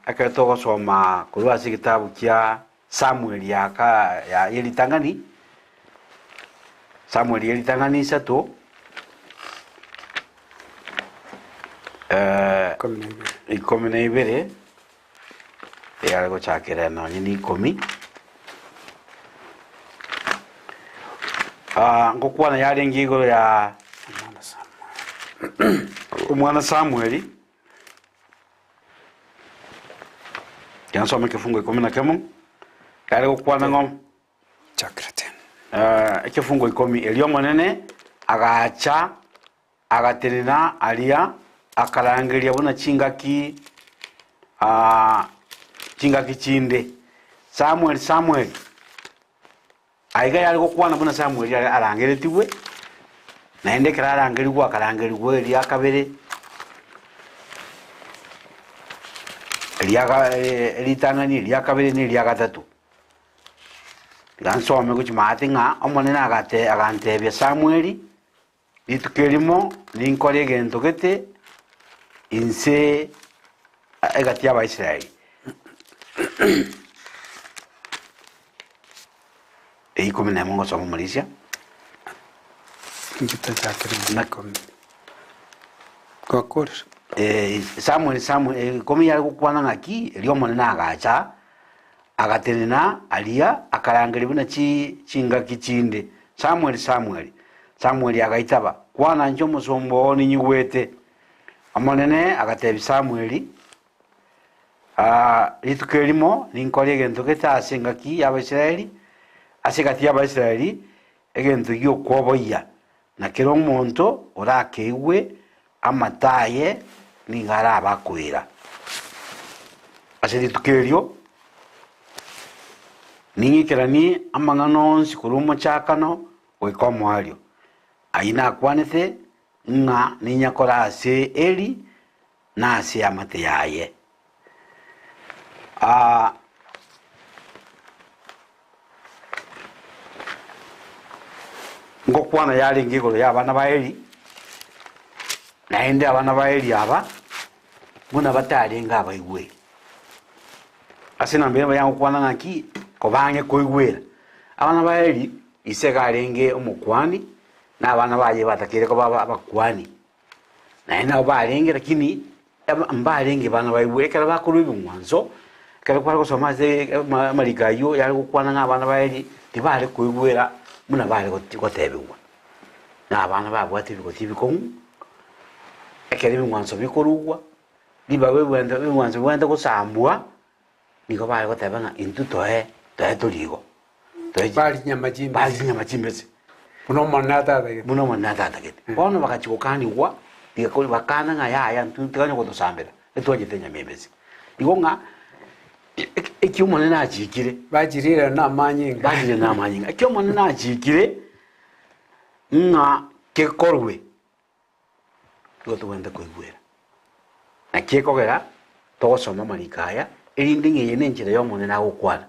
Ekero togosoma korwa ase egetabu kia Samueli ya ka ya yeritang'ani, Samueli yeritang'ani isato, Ikomi na ibere. ikomi na ibere, eyare gochakera nonye na ikomi. Ngokwana yarenge igoro ya Omwana Samuel. omwana Samueli. Ekero nsome ekefungo ikomi na kemo, yare gokwana ng'a Chakera tena. eh, ekefungo ikomi, erio Omonene agacha agatenena aria, akarangeria buna chingaki ah, chingaki chinde, Samuel, Samuel. Aiga yare gokwana buna Samueli are arangeretigwe, naende ekero arangerigwe akarangerigwa eria kabere, eria ga ritang'ani, eria kabere na eria gatato. Iga nsome gochia maate ng'a Omonene agate agantebia Samueli, rituko erimo ninkore egento gete inse egati y'Abaisraeli. Eikomi na emo ngosoma omorisia. Inche tachakire Na- ikomi. Gwakorire. Eh, Samuel Samuel eh, ikomi yare gokwana ng'aki erio Omonene agacha agatenena aria akarangeria buna chi chingaki chinde Samuel Samuel. Samweli agaitaba, Kwana inche omosomba oo ninyigwete. Omonene agatebia Samweli, Rituko erimo ninkore egento gete ase engaki y'Abaisraeli, ase egati y'Abaisraeli, egento gi'okwoboyia, na kera omonto orakeigwe amato aye nigo arabe akoira. Ase rituko erio ning'ikeranie amang'ana onsi korwa omochakano goika omoerio, ayio nakwanete ng'a ninyakore ase Eli na ase eamate yaye. Ngokwana yarenge igoro y'abana ba Eli, naende abana ba Eli aba buna batarenge abaigweri. Ase namba eye yagokwana ng'aki? Koba ang'e koigwera. Abana ba Eli, ise iga arenge omokuani, na abana baye batakeire koba abakuani. Naende nabo barenge lakini mbarenge bana baigwe ekero bakorwa ebing'wanso, ekero kware gosoma ase amariko aywo yare gokwana ng'a abana ba Eli tibare koigwera buna bare gotebigwa. Na abana babwate ebigoti ebikong'u, ekero ebing'wanso bikorugwa, ribaga ebing'wanso bibwenerete gosambwa. Nigo bare goteba ng'a intwe toe toe tori igo. Toe Bari chinyama chimbese. Bari chinyama chimbese. Buna Omonene atatagete. Buna Omonene atatagete. Bono bagachia gokanigwa, rigakori bakana ng'a yaya intwe tiganya gotosambera, etwanchete enyama embese. Igo ng'a eki Omonene achikire. Bachirire na amanyinga. Bachirire na amanyinga. Eki Omonene achikire ng'a kekorwe. Nigo togwenerete koigwera. Naki ekogera togosoma amariko aya, erinde ng'a eye nenchera y'Omonene agokwana.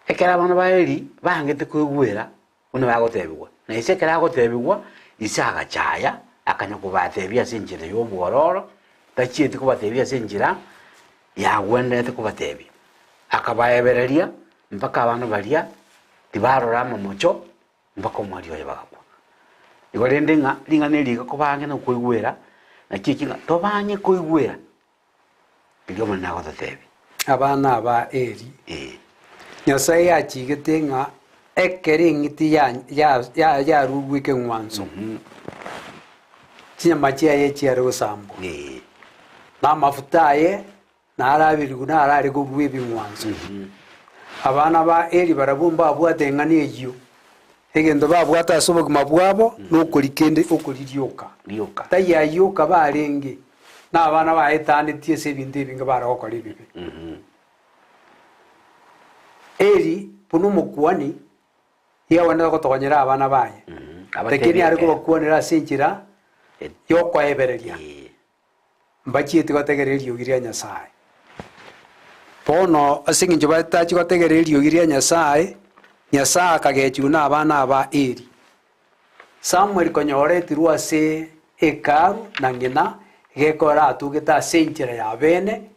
Ekero abana ba Eli bangete koigwera buna bagotebigwa, na ise ekero agotebigwa, ise agachaya, akanya kobatebia ase enchera y'obwororo, tachieti kobatebia ase enchera yagwenerete kobatebia. Akabaebereria mpaka abana baria tibarora amamocho. Mpaka omweri oye bagakwa. Igo rende ng'a ring'ana eri riga koba ang'e nokoigwera, naki eki ng'a tobe ang'e koigwera, riria Omonene agototebia. Abana aba Eli. Ee. Nyasae yachigete ng'a ekero eng'iti ya- ya- ya- yarurwe ekeng'wanso, chinyama chiaye chiare gosambwa, Ee. na amafuta aye Naraberigwe narare korua ebing'wanso. Abana ba Eli barabwo mbabwate eng'ana eyio. Egento babwate ase obogima bwabo nokori kende okori rioka. Rioka. Tai ayio oka barenge, na abana baetanetie ase ebinto ebinge bare gokora ebibe. Eli, buna omokuani, nigo agwenerete gotogonyera abana baye, lakini are kobakwanera ase enchera y'okoebereria. Mbachieti gotegerera eriogi ria Nyasae. Bono ase engencho batachia gotegerera eriogi ria Nyasae, Nyasae akagechigwa na abana aba Eli. Samuel konya oretirwe ase Hekalu na ng'ina, gekora atugete ase enchera ya bene,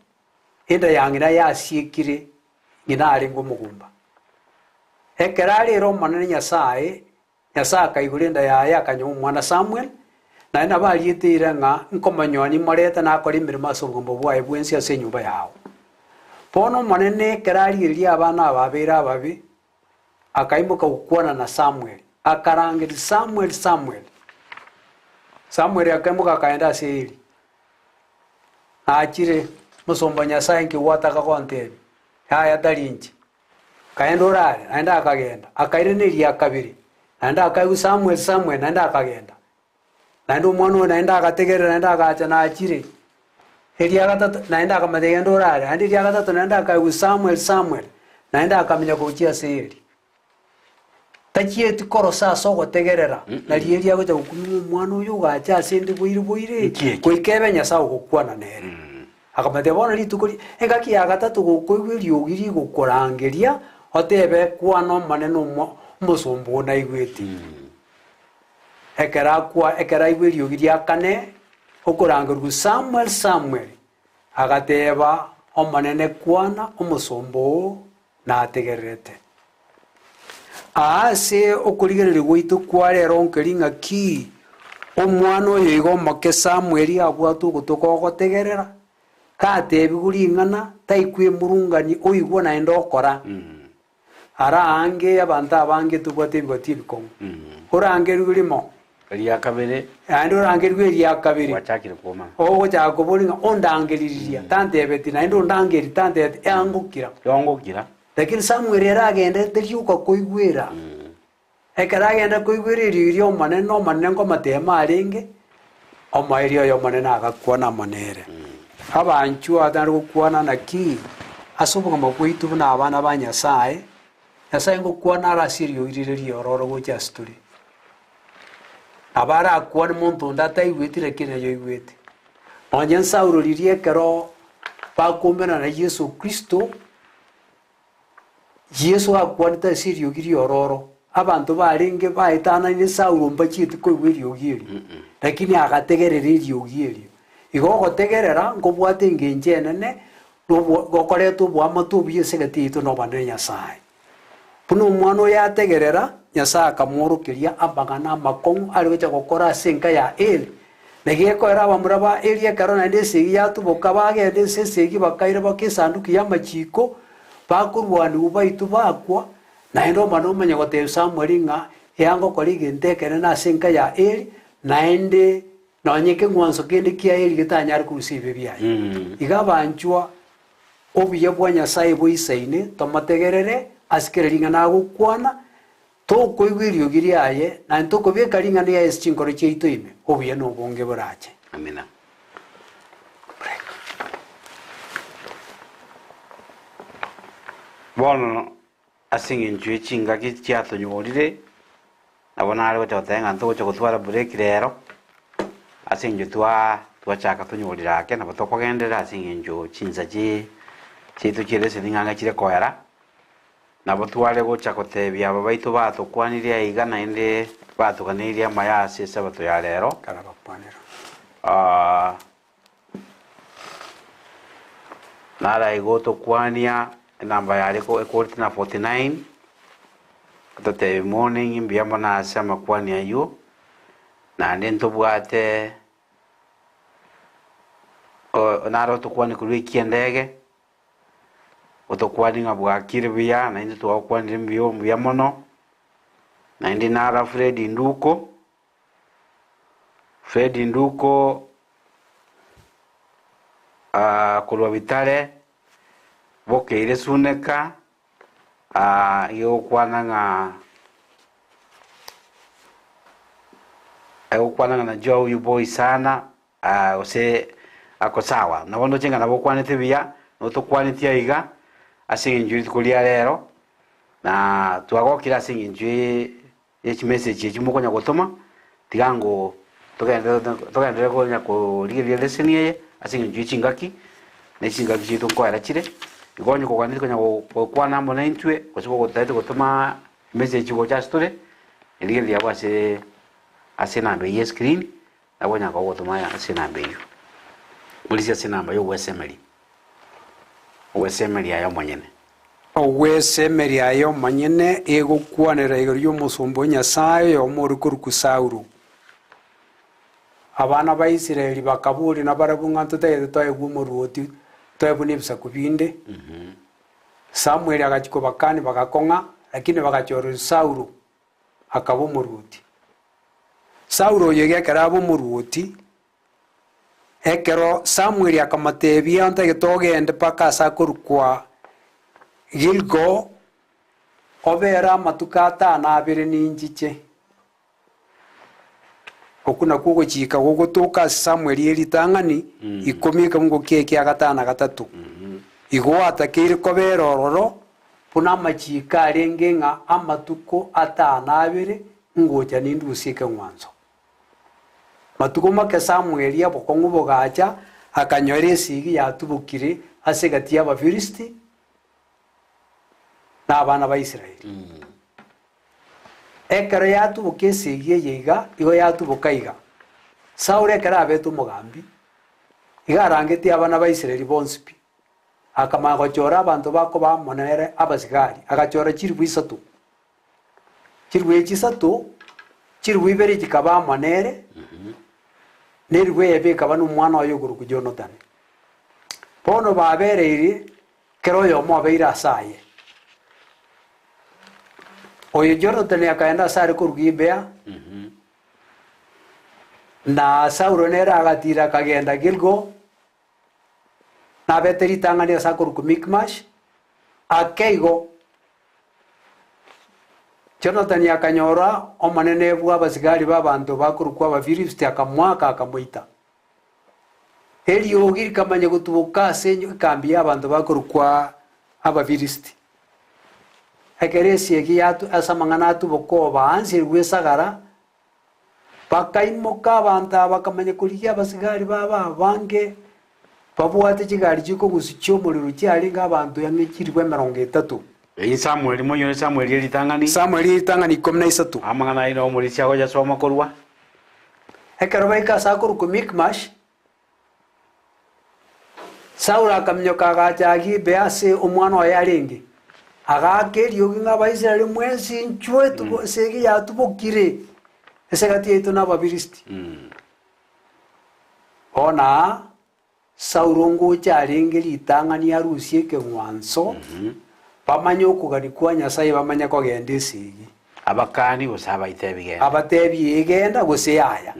enda ya ng'ina yasiekire, ng'ina arenge omogumba. Ekero arere Omonene Nyasae, Nyasae akaigora enda yaye akanywa omwana Samuel, naende nabo ariete eira ng'a nkomonyoa nimorete nakore emeremo ase obogomba bwaye bwensi ase enyomba yao. Bono Omonene ekero arigereria abana aba abeire ababe, akaimoka gokwana na Samuel, akarangeria, Samuel, Samuel! Samuel akaimoka akaenda ase Eli. Nachire, mosomba o Nyasae inki gwataka gontebia? Yaya tari inche. Kaende orare, naende akagenda. Akairana eria kabere, naende akaigwa Samuel, Samuel, naende akagenda. Naende omwana oyo naende agategerera naende agacha nachire. Eria gatato naende akamanya genda orare, naende eria gatato naende akaigwa Samuel, Samuel, naende akamenya gochia ase Eli. Tachieti korosa ase ogotegerera, nari Eli agocha gokumia omwana oyo ogacha ase ende boire boire, Nki eke? goika ebe Nyasae ogokwana nere. Akamoteebia, Bono rituko ri engaki ya gatato gokoigwa eriogi rigokorangeria, otebe, Kwana Omonene omo omosomba oo naigwete. Ekero akwa ekero aigwa eriogi ria kane, okorangerigwa, Samuel, Samuel! Agateeba, Omonene, kwana, omosomba oo nategererete. Aa ase okorigereria gwaito kwa rero nkeri ng'aki omwana oyo iga omoke Samweli abwate ogotwa kogotegerera, gatebigwe ring'ana taikwemurungania oigwa naende okora. Ara aange abanto abange tobwate ebigoti ebikong'u. Orangerigwe rimo. Eria kabere. Naende orangerigwe eria kabere. Gwachakire kwomana. Ogochaka koboria ng'a ondangeriria, tantebeti, naende ondangeri, tantebeti, eangokira. Eangokira. Lakini Samuel ere agenderete rioka koigwera. Ekero agenda koigwera eriogi ri'Omonene, Omonene nkomoteema arenge, omoerio oye Omonene agakwana amo nere. Abanchwa atare gokwana naki ase obogima bwaito buna abana ba Nyasae, Nyasae ngokwana are ase eriogi rire riororo gocha ase tore. Nabo arakwane monto onde ataigweti lakini naye oigwete. Nonye Saulo riria ekero bakoumera na Yeso Kristo, Yeso akwanete ase eriogi riororo, abanto barenge baetanaine Saulo mbachieti koigwa eriogi erio, lakini agategerera eriogi erio. Igo ogotegerera nkobwate engencho enene, nobwo gokoreta oboamate obuya ase egati yaito na obonene Nyasae. Buna omwana oyo ategerera, Nyasae akamworokeria amang'ana amakong'u are gocha gokora ase enka ya Eli. Naki gekoera abamura ba Eli ekero naende esegi yatuboka, bagenda ase esegi bakaira baka esanduki y'amachiiko, bakorwanigwa baitwa bakwa, naende omwana omanye gotebia Samweli ng'a eanga gokora egento ekenene ase enka ya Eli, naende nonye ekeng'wanso kende kia Eli getanyare korusia ebibe biaye. Iga abanchwa obuya bwa Nyasae boisaine, tomotegerere ase kera ring'ana agokwana, Tokoigwa eriogi riaye, naende tokobeka ring'ana riaye ase chinkoro chiaito ime, obuya na obonge borache. Amina. Break. Bono ase eng'encho ye chingaki chiatonyorire, nabo nare gocha goteba ng'a ntogocha gotwara break rero, ase eng'encho twa twachaka tonyorire ake nabo tokogenderera ase eng'encho chinsa chi chiaito chie leseni ng'a ang'e chire koera. Nabo tware gocha gotebia aba baito batokwanirie aiga naende batoganeirie amaya ase Esabato ya rero. Naro aiga otokwania enamba yare ekorete na 49, ototebia morning mbuya mono ase amakwani ayio, naende ntobwate naro otokwanie korwa ekiendege. Otokwanie ng'a bwakire buya, na intwe twagokwanire mbuya mbuya mono, naende nara Fred Nduko, Fred Nduko korwa Bitare, bokeire Suneka, igo ogokwana ng'a egokwana ng'a najua huyu boy sana. Gose ako sawa. Nabo ndoche ng'a nabo okwanete buya, notokwanetie aiga ase eng'encho ye rituko ria rero, na twagokire ase eng'encho ye ye chimessage echi mokonya gotoma, tiga ngo togenderere togenderere konya korigereria lesson eye ase eng'encho ye chingaki, na chingaki chiaito nkoera chire, igo onye koganetie konya gokwana amo naintwe, gose gotagete gotoma emessage gocha ase tore, rigereria abwo ase ase enamba eyio ya escreen. Nabo onyare kogotoma aya ase enamba eyio. Morisia ase enamba y'ogwesemeria, ogwesemeria aye omonyene. Ogwesemeria aye omonyene egokwanera igoro y'omosomba o Nyasae oyomo ore korokwa Saulo. Abana ba Israeli bakaboria nabarabwo ng'a ntotagete toegwe omorwoti, toe buna ebisaku binde. Samweli agachia kobakania bagakong'a, lakini bagachorera Saulo akaba omorwoti. Saulo oyo iga ekero aba omorwoti, ekero Samweli akamotebia ntagete ogende mpaka ase akorokwa Gilgal, obere amatuko atano abere ninchiche. Okwo nakwo ogochika gogotoka ase Samweli eritang'ani ikomi ekemungo kiaye kia gatano na gatato. Igo gwatakeire kobera ororo Buna amachiiko arenge ng'a amatuko atano abere ngocha nindusie ekeng'wanso. Matuko make Samweli obokong'u bogacha, akanyora esegi yatubokire ase egati y'Abafilisti na abana ba Israeli. Ekero yatuboka esegi eye iga, igo yatuboka iga. Saulo ekero abete omogambi, iga arangetie abana ba Israeli bonsi pi. Akamanya gochora abanto bakoba amo nere abasigari, agachora chilifu isato. Chilifu echi isato, chilifu ibere chikaba amo nere, na elifu eyemo ekaba nomwana oye okorokwa Jonathan. Bono babereire, kera oyomo obeire ase aye. Oyo Jonathan akaenda ase are korwa Gibea, na Saulo nere agatiira akagenda Gilgal, nabete ritang'ani ase akorokwa Mikmash. Ake igo Jonathan akanyora omonene bw'abasigari b'abanto bakorokwa Abafilisti, akamoaka, akamoita. Eriogi rikamanya gotuboka ase ekambi y'abanto bakorokwa Abafilisti. Ekero esegi yatu ase amang'ana atuboka obaanserwe esagara, bakaimoka abanto aba bakamanya korigia abasigari babo abange, babwate chigari chikogusu chi'omorero chiarenge abanto ang'e chilifu emerongo etato. Eyio Samweli, moinyore Samweli eritang'ani. Samweli eritang'ani 13. Amang'ana aino omorisia agoyasoma korwa. Ekero baika ase akorokwa Mikmash, Saulo akaminyoka agacha Gibea ase omwana oye arenge, agaaka eriogi ng'a Abaisraeli mwensi inchuo etubo esegi yatubokire ase egati yaito na Abafilisti. Bono aa Saulo ngocha arenge ritang'ani arusie ekeng'wanso, bamanye okogania kwa Nyasae bamanye kogenda esegi. Abakani gose abaite ebigenda. Abatebie egenda gose yaya.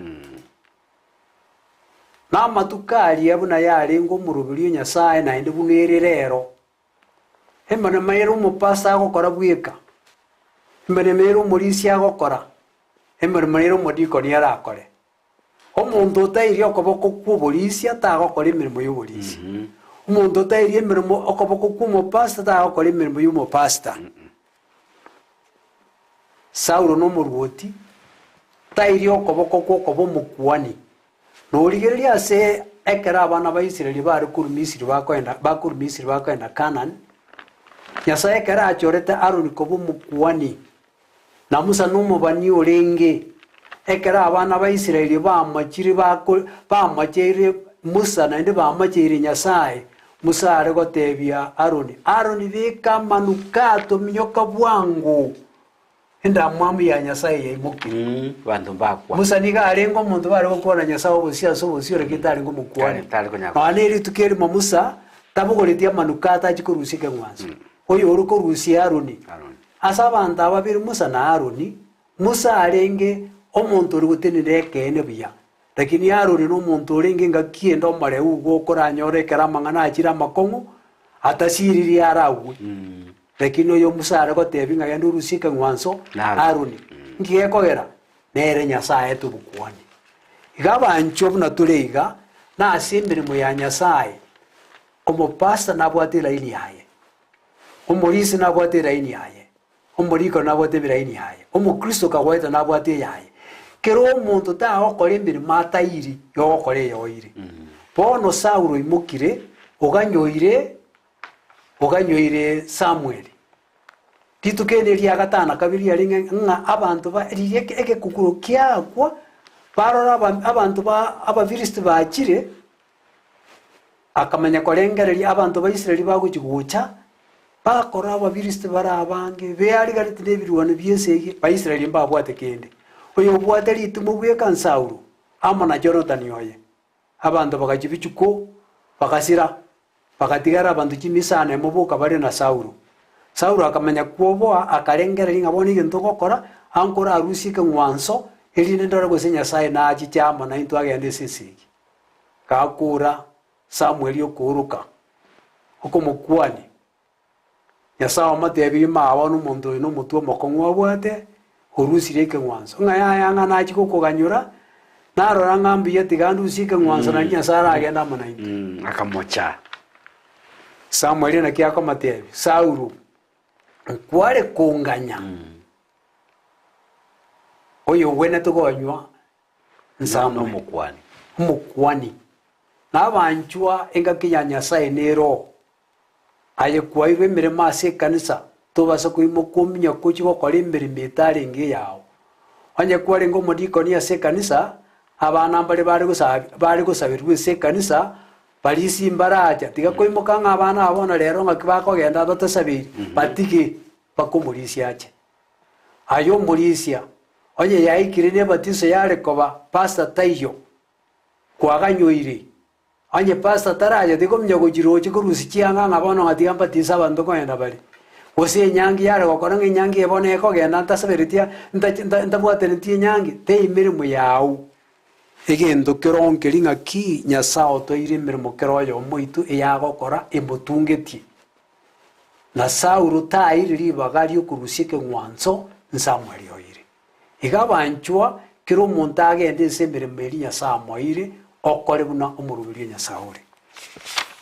Na amatuko aria buna yarenge omoroberi o Nyasae naende buna ere rero, emeremo ere omopasta agokora bweka, emeremo ere omorisia agokora, emeremo ere omodikoni arakore. Omonto otairie okoboko kw'oborisia tagokora emeremo y'oborisia. Omonto otairie emeremo okoboko kw'omopasta tagokora emeremo y'omopasta. Saulo nomoruoti, tairie okoboko kw'okoba omokuani. Norigereria ase ekero abana ba Israeli bare korwa Misiri bakoenda bakorwa Misiri bakoenda Kanani, Nyasae ekero achorete Aroni koba omokuani, Na Musa nomobani orenge, ekero abana ba Israeli bamachire bako bamacheire Musa naende bamacheire Nyasae, Musa are gotebia Aroni, Aroni beka amanukato minyoka bwango, endamwamu ya Nyasae yaimokire. Mm, abanto mbakwa. Musa nigo arenge omonto bare gokwana Nyasae obosio ase obosio lakini tarenge omokuani. Tare- tare konyara Nonya na rituko erimo Musa tabogoretie amanukato achie korusia ekeng'wanso. Oyo ore korusia Aroni. Aroni. Ase abanto aba babere Musa na Aroni, Musa arenge omonto ore gotenena ekeene buya, lakini Aroni nomonto orenge engaki ende omoreu igo okoranyore ekero amang'ana achire amakong'u, atasiririe aragwe. Lakini oyo Musa are gotebia ng'a genda orusie ekeng'wanso Na Aroni. Aroni. Nki gekogera? Nere Nyasae aete obokuani. Iga abanchwa buna tore iga, nase emeremo ya Nyasae, omopastor nabwate elaini yaye. Omorisia nabwate eraini yaye, omorikori nabwate ebiraini yaye, omokristo kawaida nabwate eyaye. Kera omonto tagokora emeremo atairi yogokora eyoire. Bono Saulo oimokire, oganyoire oganyoire Samueli. Rituko eri eria gatano na kabere riarenge ng'a abanto ba riria egekukuro kiakwa, barora aba abanto ba Abafilisti bachire, Akamanya korengereria abanto ba Israeli bagochia gocha, bakora Abafilisti bare abange, beariganeti nebirwano bi'esegi, Baisraeli mbabwate kende. Oyobwate ritimo bweka n'Saulo, amo na Jonathani oye. Abanto bagachia bichuko, bagasira, bagatigara abanto chimisano emo boka bare na Saulo. Saulo akamanya kwoboa, akarengereria ng'a bono egento ngokora, ankore arusie ekeng'wanso, erinde ndore gose Nyasae nachiche amo naintwe agende ase esegi. Gakora Samweli okooroka okomokuani, Nyasae omotebirie, Maa bono omonto oyo nomotwe omokong'u abwate, orusirie ekeng'wanso. Ng'a yaya ng'a nachia gokoganyora, narora ng'a mbuya tiga ndusie ekeng'wanso nario Nyasae aragende amo naintwe. Mm, akamocha. Samweli naki akomotebia, Saulo, nkware konganya, oyogwenerete konywa Nsamwe, Omokuani. omokuani, na abanchwa engaki ya Nyasae nere oo. Aye kwairwe emeremo ase ekanisa, tobasa koimoka ominyoke ochie gokora emeremo etarenge eyao. Onye kwarenge omodikoni ase ekanisa, abana mbare bare gosa bare gosaberwa ase ekanisa, barisia mbaracha, tiga koimoka ng'a abana aba bono rero ng'aki bakogenda batasaberi, batige mpaka omorisia ache. Aye omorisia, onye yaikire nebatiso yare koba pastor taiyo, kwaganyoire. Onye pastor taracha tikominya gochia roche korusia chianga ng'a bono ng'a tiga mbatise abanto nkoenda bare. Gose enyangi yare gokora ng'a enyangi eye bono ekogenda ntasabereti ntachi nta ntabwataneti enyangi, tei emeremo yago. Egento keronkeri ng'aki Nyasae otoire emeremo kera oyomo oito eyagokora emotungetie. Na Saulo taeire ribaga ri'okorusia ekeng'wanso Samueli oire. Iga abanchwa, kera omonto agende ase emeremo eria Nyasae amoeire, okore buna omorweri o Nyasae ore.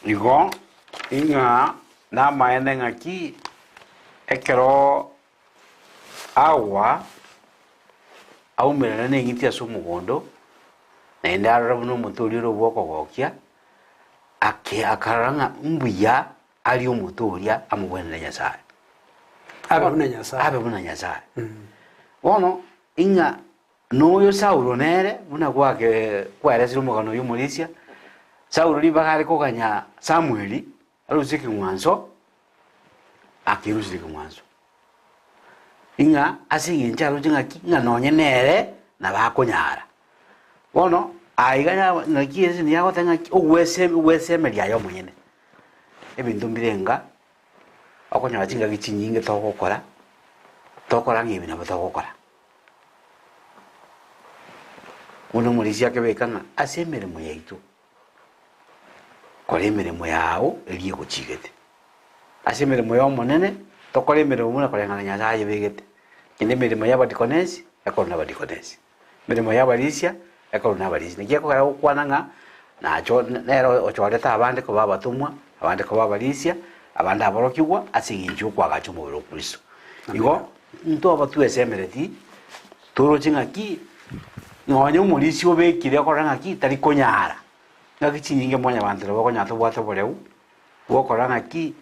Igo ing'a namaene ng'aki ekero agwa aumerane neng'iti ase omogondo, naende arore buna omote oria ore obwokogokia, ake akarora ng'a mbuya arie omote oria amobwenere Nyasae. Abe buna Nyasae. Abe buna Nyasae. Bono ing'a noyo Saulo nere buna gwake kwaeresire omogano oyio omorisia, Saulo ribaga are koganya Samueli arusie ekeng'wanso, akerusia ekeng'wanso. Ing'a ase eng'encho aroche ng'aki ng'a nonye nere nabo akonyara. Bono aiga ya ng'aki ase nigo agoteba ng'aki ogwese ogwesemeria aye omonyene. Ebinto mbire enga, okonyora chingaki chinyinge togokora, tokora ng'a ebi nabo togokora. Buna omorisia akebeka ng'a ase emeremo yaito, kora emeremo yago eria egochigete. Ase emeremo ya Omonene, tokore emeremo buna koreng'ana Nyasaye ayebegete. Kende emeremo ya abadikonesi, ekorwe na abadikonesi. Emeremo y'abarisia ekorwe nabarisia. Naki ekogera gokwana ng'a nacho nere ochorete abande koba abatomwa, abande koba abarisia, abande aborokigwa ase eng'encho y'okoagacha omobere o Kristo. Igo ntoba twesemereti toroche ng'aki nonye omorisia obekire okorora ng'aki tari konyara. Ng'aki chinyinge mwanyabanto nabo okonyara tobwate oboreu bwokorora ng'aki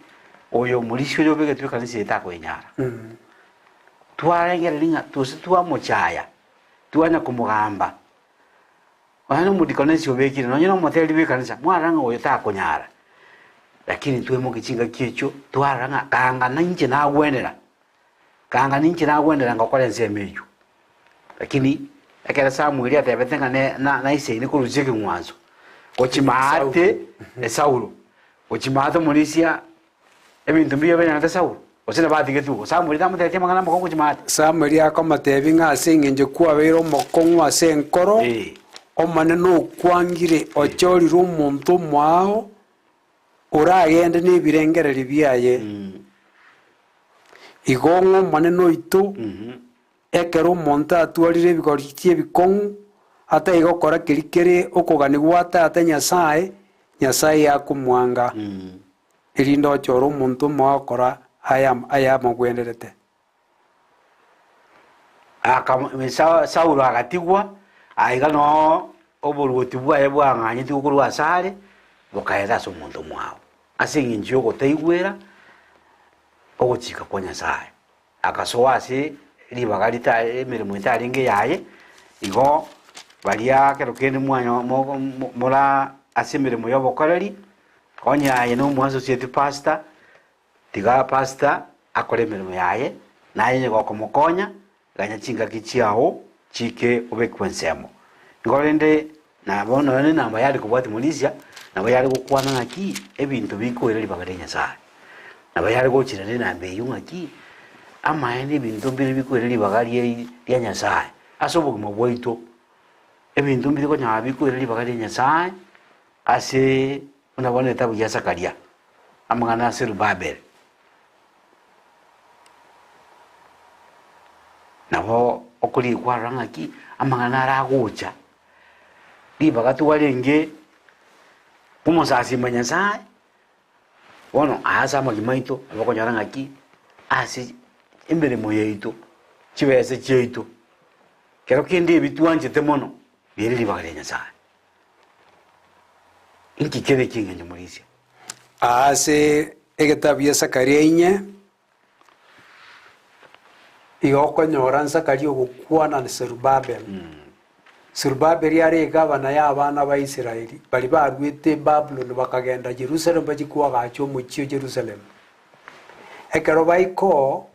oyo omorisia oyo obegetwe ekanisa eye takoenyara. Twarengereria ng'a gose twamochaya, twanya komogamba, nonya na omodikonesi obekire, nonya na omoteri bw'ekanisa, mwarora ng'a oyo takonyara. Lakini twemokia chingaki echio, twarora ng'a kanga nainche nagwenera, kanga ninche nagwenera ngokora ensemo eywo. Lakini ekero Samueli atebete ng'a ne na naisaine korusia ekeng'wanso, gochia maate Saulo, gochia maate omorisia Ebinto mbiya bianyorete Saulo, gose nabatigetwe igo. Samweli tamotebetie amang'ana amakong'u gochia maate. Samweli akamotebia ng'a ase engencho kwabeire omokong'u ase enkoro, Omonene okwangire, ochorire omonto omoao oragende nebirengererio biaye. Igo ng'a Omonene oito, ekero omonto atwarire ebigori ebikong'u, atari gokora keria kere okogania gwa Tata Nyasae, Nyasae akomwanga. Erinde ochore omonto omoao gokora aya ayamogwenerete. Saulo agatigwa, aiga noo oboruoti bwaye bwang'anyetigwe korwa asare, bokaeta ase omonto omwao, ase engencho y'ogotaigwera ogochika kwa Nyasae. Agasoa ase ribaga rita emeremo etarenge eyaye, igo baria kero kende mwanyo mo mora ase emeremo y'obokoreri, onye aye na omoassociate pastor, tiga pastor akore emeremo yaye, naye onye gokomokonya, ganya chingaki chiago chike obekwe ensemo. Igo rende nabo nonya na enamba yare kobwatia morisia, nabo yare gokwana ng'aki ebinto bikoira ribaga ria Nyasaye. Nabo yare gochira na enamba eyio ng'aki, amaene ebinto mbire bikoira ribaga riai ria Nyasaye ase obogima bwaito. Ebinto mbire konyora bikoira ribaga ria Nyasaye ase buna bono etabu ya Zakaria, amang'ana a Zerubabel. Nabo okorigia kwarora ng'aki amang'ana ara agocha, ribaga twarenge komosasima Nyasaye, bono ase amagima aito nabo okonyora ng'aki ase emeremo yaito, chibesa chiaito, kero kende ebi twanchete mono, riria ribaga ria Nyasaye. Inki kere eki'engencho morisia? Ase egetabu gia Zakaria inye, igo okonyora Zakaria ogokwana na Zerubabeli. Zerubabeli are egavana y'abana ba Israeli, baria baruete Babuloni bakagenda Yerusalemu bachie koagacha omochie o Yerusalemu. Ekero baika oo,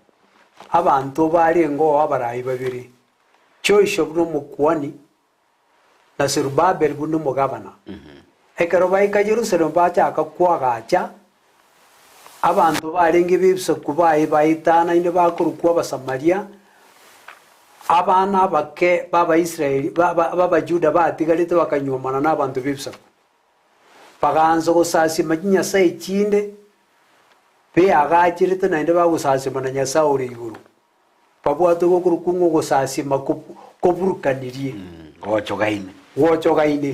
abanto barenge oo abarai babere, Joshua buna omokuani, na Serubabeli buna omogabana. Ekero baika Yerusalemu bachaka koagacha, Abanto barenge b'ebisaku baye baetanaine bakorokwa Abasamaria, abana abake b'Abaisraeli b'Abayuda batigarete bakanyuomana nabanto b'ebisaku. Bagaansa gosasima chinyasae chinde beagacherete naende bagosasima na Nyasae ore igoro. Babwate ogokorokwa ng'a ogosasima koburukanirie. Gochogaine. Gochogaine.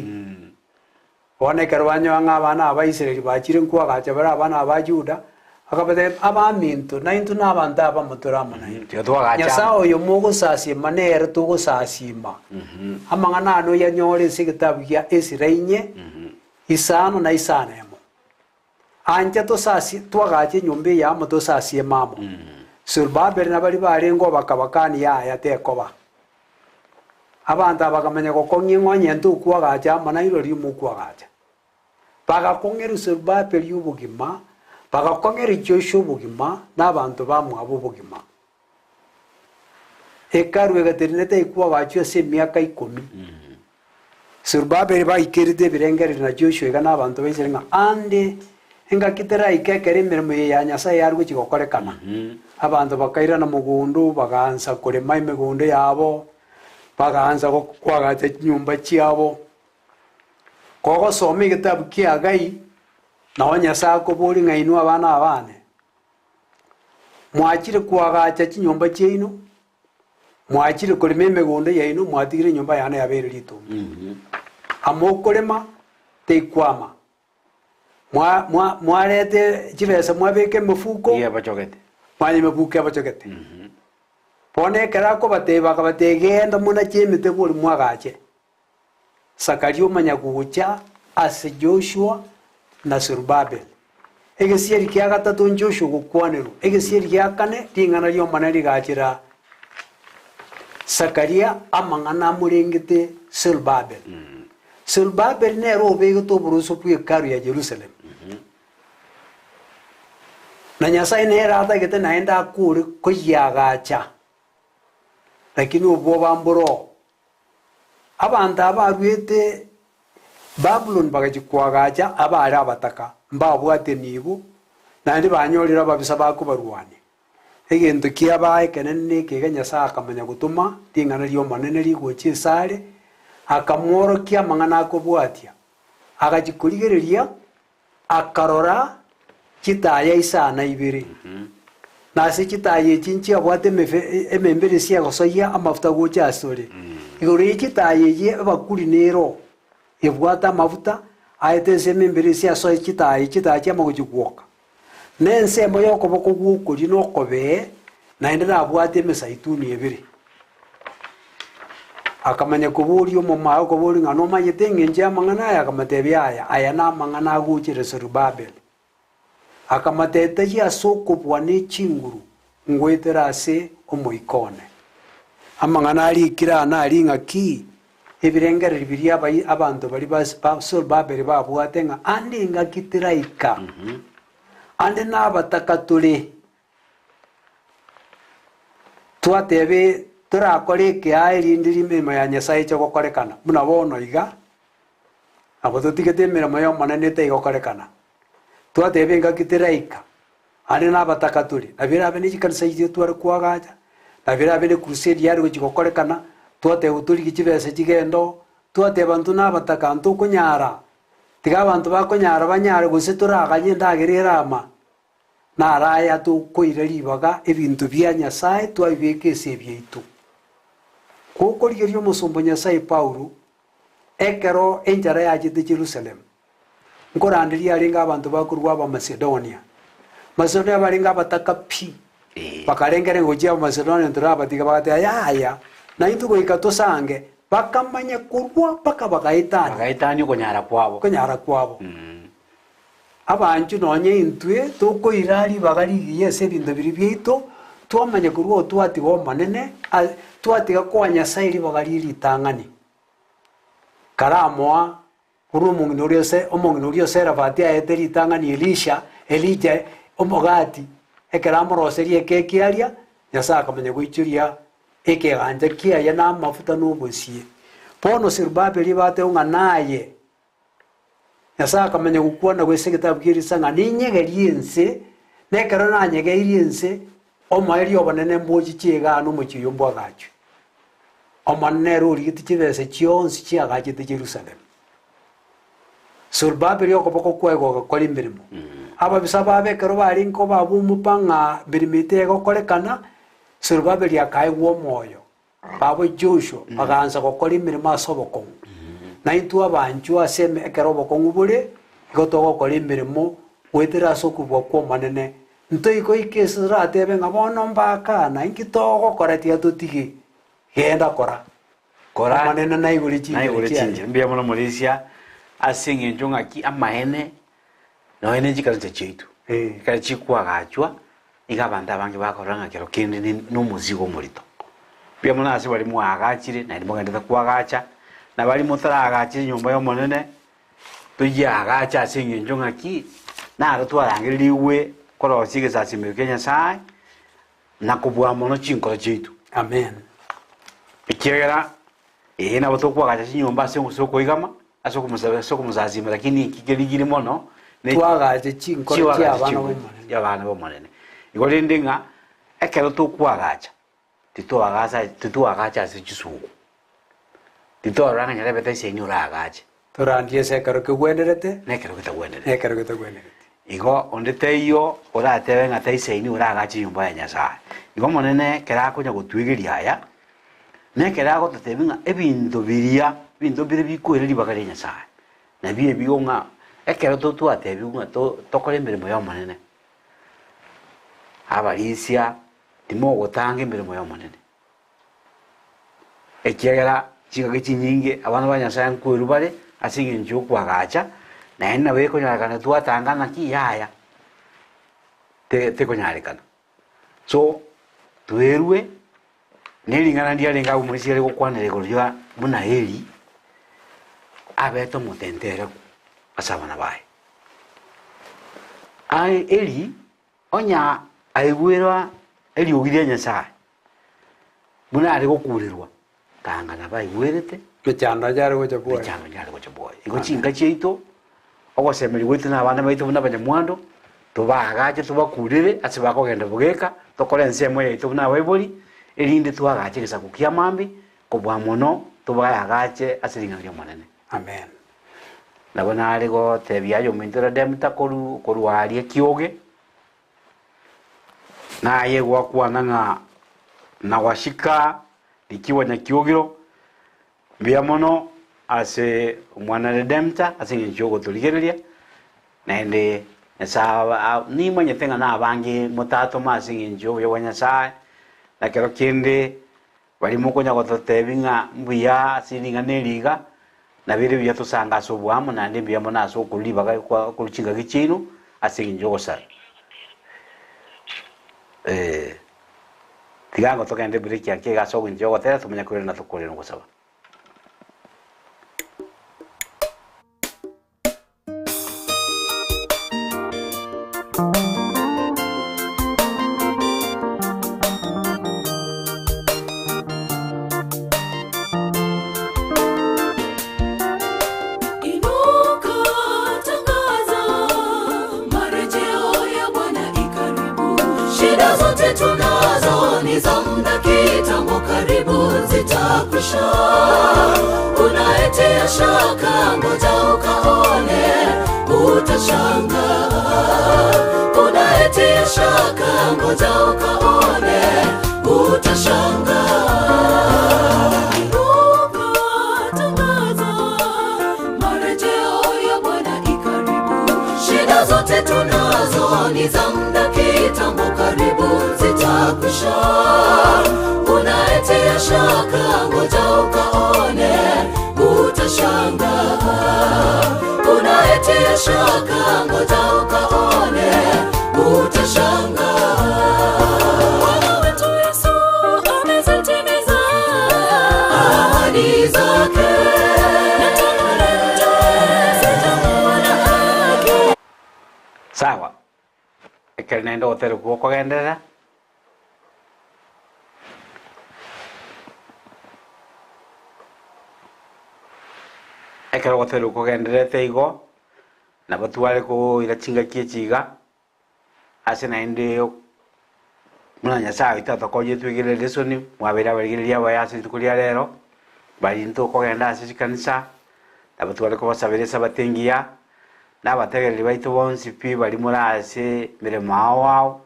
Bono ekero banyora ng'a abana aba Israeli bachire nkoagacha bare abana aba Juda, akabatebia, Abaminto, naintwe nabanto abamo tore amo nainwe. Tiga twagacha Nyasae amo. oyo mogosasiima nere togosasiima. Amang'ana aya noyanyore ase egetabu gia Esira inye, isano na isano emo. Ancha tosasi twagache enyomba eye amo tosasieme amo. Serubabeli na baria barenge obakabakani yaya tekoba. Abanto aba bakamanya gokong'ia ng'a onye ntokwagacha amo nainwe riria mokwagacha. Bagakong'eria Serubabeli obogima, bagakong'eria Joshua obogima, na abanto bamwabo obogima. Hekalu egatenena taikwagachwa ase emiaka ikomi. Serubabeli baikerete ebirengererio na Joshua iga na abanto ba Israeli ng'a ande engaki teraike ekero emeremo eye ya Nyasae yare gochia gokorekana. Abanto bakairana mogondo, bagaansa korema emegondo yabo, bagaansa koagacha chinyomba chiabo. Kogosoma egetabu kia Hagai, nao Nyasae akoboria ng'a inwe abana abane, mwachire koagacha chinyomba chiaino, Mwachire korema emegondo yaino, mwatigire enyomba yane yabeire ritombe. Amo okorema teikwama. Mwa- mwa- Mwarete chibesa mwabeka emefuko, Nigo ebachogete. mwanya emefuko ebachogete. Bono ekero akobatebia akabatebia, genda monache emete bori mwagache. Zakaria omanya gocha ase Joshua na Serubabeli. Egesieri kia gatato Joshua gokwanerwa, egesieri gia kane ring'ana ri'Omonene rigachera Zakaria amang'ana amorengete Serubabeli. Serubabeli nere obegete oboroso bwe Hekalu ya Yerusalemu. Na Nyasae nere atagete naende akore koyiagacha, lakini obwoba mboroo. Abanto aba baruete Babuloni bagachia koagacha abaare abataka, mbabwate enibo, naende banyorire ababisa bakobarwania. Egento kiabaa ekenene nekeiga Nyasae akamanya gotoma ring'ana ri'Omonene rigochia asare, akamworokia amang'ana akobwatia. Agachia korigereria, akarora chitaya isano ibere, na ase chitaya echi nchiabwate emefe ememberi ase egosoyia amafuta gocha asore. Igoro ye chitaya echi ebakuri nero ebwate amafuta aete ase ememberi ase asoe chitaya echi, chitaya chiamagochi gwoka. Na ensemo y'okoboko gw'okorio na okobee, naende nabwate emesaituni ebere. Akamanya koboria omomae okoboria ng'a nomanyete engencho y'amang'ana aya, akamotebia aya, aya namang'ana agochere Serubabeli. Akamotebia taiyo ase okobua ne chinguru, ngoetera ase omoika one. Amang'ana arikire aa nari ng'a ki? Ebirengererio biria abai abanto baria ba ba Serubabeli babwate ng'a ande engaki teraika, ande nabataka tore. Twatebe torakore ekeaa erinde emeremo ya Nyasae eche gokorekana, buna bono iga, nabo totigete emeremo y'Omonene etaigokorekana. Twateba engaki teraika, aande nabataka tore, nabo erabe ne chikanisa chiria tware koagacha, nabo erabe ne crusade yare gochia gokorekana, twateba torigie chibesa chigende oo, twateba intwe nabataka ntokonyara, tiga abanto bakonyara banyare gose toraganye endagera erama. Naro aya tokoira ribaga ebinto bia Nyasae twabibeka ase ebiaito. Gokorigereria omosomba o Nyasae Paulo, ekero enchara yachete Jerusalemu, nkoranderia arenge abanto bakorwa Abamasedonia. Masedonia barenge abataka pi, bakarengereria gochia Abamasedonia ntorabatiga, bagateba yaya, naintwe goika tosange, bakamanya korwa mpaka bagaetania. Bagaetania okonyara kwabo. Okonyara kwabo. Abanchwa nonya intwe tokoira ribaga rigiya ase ebinto biria biaito, twamanya korwa oo twatiga Omonene, twatiga koa Nyasae ribaga rie ritang'ani. Karamoa korwa omong'ina oria ose omong'ina oria o Serafati aete ritang'ani Elisha, Elija omogati, ekero amoroserie ekeki aria, Nyasae akamanya goichoria ekegancha kiaye na amafuta na obosie. Bono Serubabeli bateba ng'a naye. Nyasae akamanya gokwana goisa egetabu kie risaga, ng'a ninyegerie ense, Na ekero nanyegeirie ense, omoerio obonene mbochiche igaa na omochie oyio mbwagachwe. Omonene nere origetie chibesa chionsi chiagachete Yerusalemu. Serubabeli okoboko kwaye gogakora emeremo. Ababisa babo ekero barenge koba omopa ng'a emeremo eye tegokorekana, Serubabeli akaegwa omoyo. Babo Joshua bagaansa gokora emeremo ase obokong'u. Na intwe abanchwa ase eme ekero obokong'u bore, igo togokora emeremo goetera ase okobua kw'Omonene. Ntoikoika ase toratebe ng'a bono mbakana, inki togokora tiga totige? Genda kora. Kora. Omonene naigure chinchera Naigure chiaye. chinchera. Mbuya mono Morisia, ase eng'encho ng'aki amaene nonya ne chikanisa chiaito, Eh. ekero chikwagachwa, Iga abanto abange bakorora ng'a kero kende nomozigo omorito. Mbuya mono ase baria mwaagachire, naende mogenderete koagacha, na baria motaraagachire enyomba y'Omonene, toyiagache ase eng'encho ng'aki, naro twarangererigwe korosia egesasimero kia Nyasae, na kobua mono chinkoro chiaito. Amen. Ekiagera ee nabo tokoagacha chinyomba ase ase okoigama, ase okomosa ase okomosasima, lakini eki kerigiri mono ne Twagache chinkoro chiagache chi'abana chinkoro b'Omonene. chi'abana b'Omonene. Igo rende ng'a ekero tokoagacha, titoagacha titoagacha ase chisugu, titorora ng'a nyarebe taisaini ere oraagache. Torandie ase ekero kegwenerete, Na ekero getagwenereti. na ekero getagwenereti. Igo onde taiyo oratebe ng'a taisaini oragache enyomba ya Nyasae. Igo Omonene ekero akonya gotwegeria aya, na ekero agototebia ng'a ebinto biria, ebinto mbire bikoira ribaga ria Nyasae, nabio ebio ng'a ekero to twatebiwa ng'a to tokore emeremo y'Omonene, abarisia timogotanga emeremo y'Omonene. Ekiagera chingaki chinyinge abana ba Nyasae nkwerwa bare ase eng'encho y'okoagacha, naende nabo ekonyarekana twatanga naki yaya, te tekonyarekana. So, twerwe na ering'ana ndiarenge abwo moisia are gokwanera igoro ya buna Eli, abete omotentereku ase abana baye. Aye Eli, Onya aigwerwa eriogi ria Nyasae, buna are gokurerwa, tanga nabo aigwerete. Mechando yare gocha bwoye. Mechando yare gocha bwoye. Igo chinka chiaito, ogosemeria gwaito na abana baito buna abanyamwando, tobaagache tobakurere ase bakogenda bogeka, tokore ensemo yaito buna abaibori, erinde toagache egesaku kia mambia, kobua mono tobaagache ase ring'ana ri'Omonene. Amen. Nabo nare gotebia aye ominto Redempta korwa korwa aria kioge, naye gwakwana ng'a nawashika nikiwa nyakiogiro, mbuya mono ase omwana Redempta ase eng'encho yogotorigereria, naende Nyasae nimanyete ng'a nabange motatoma ase eng'encho y'obuya bwa Nyasae, na kero kende Baria mokonya gototebia ng'a mbuya ase ring'ana eri iga, nabo ere buya tosange ase oboamo, naende mbuya mono ase okorua ribaga kwa korwa chingaki chiaino ase engencho y'ogosara. Eh, tiga ango togende break ake iga ase engencho y'ogotera tomanye koirana tokorere nogosaba. Inuka, tangaza, marejeo ya Bwana i karibu. Shida zote tunazo ni za muda kitambo, karibu zitakwisha. Unayetia shaka, ngoja ukaone, utashangaa. Unayetia shaka, ngoja ukaone, utashangaa. Inuka, tangaza, marejeo ya Bwana i karibu. Shida zote tunazo ni za muda kitambo, karibu zitakwisha. Unayetia shaka, ngoja ukaone, utashangaa. Unayetia shaka, ngoja ukaone, utashangaa. Bwana wetu Yesu amezitimiza ahadi zake. Na tangu leo sijamuona haki. Sawa, ekero naende ogotera okwo gokogenderera. Ekero ogotera okwo kogendererete igo, nabo tware koira chingaki echi iga. Ase naende buna Nyasae oito atokonye twegere lesson, mwabeire abarigereria abaye ase rituko ria rero, baria ntokogenda ase chikanisa, nabo tware kobasabera esabato engiya, na abategereri baito bonsi pi baria more ase emeremo ao ao,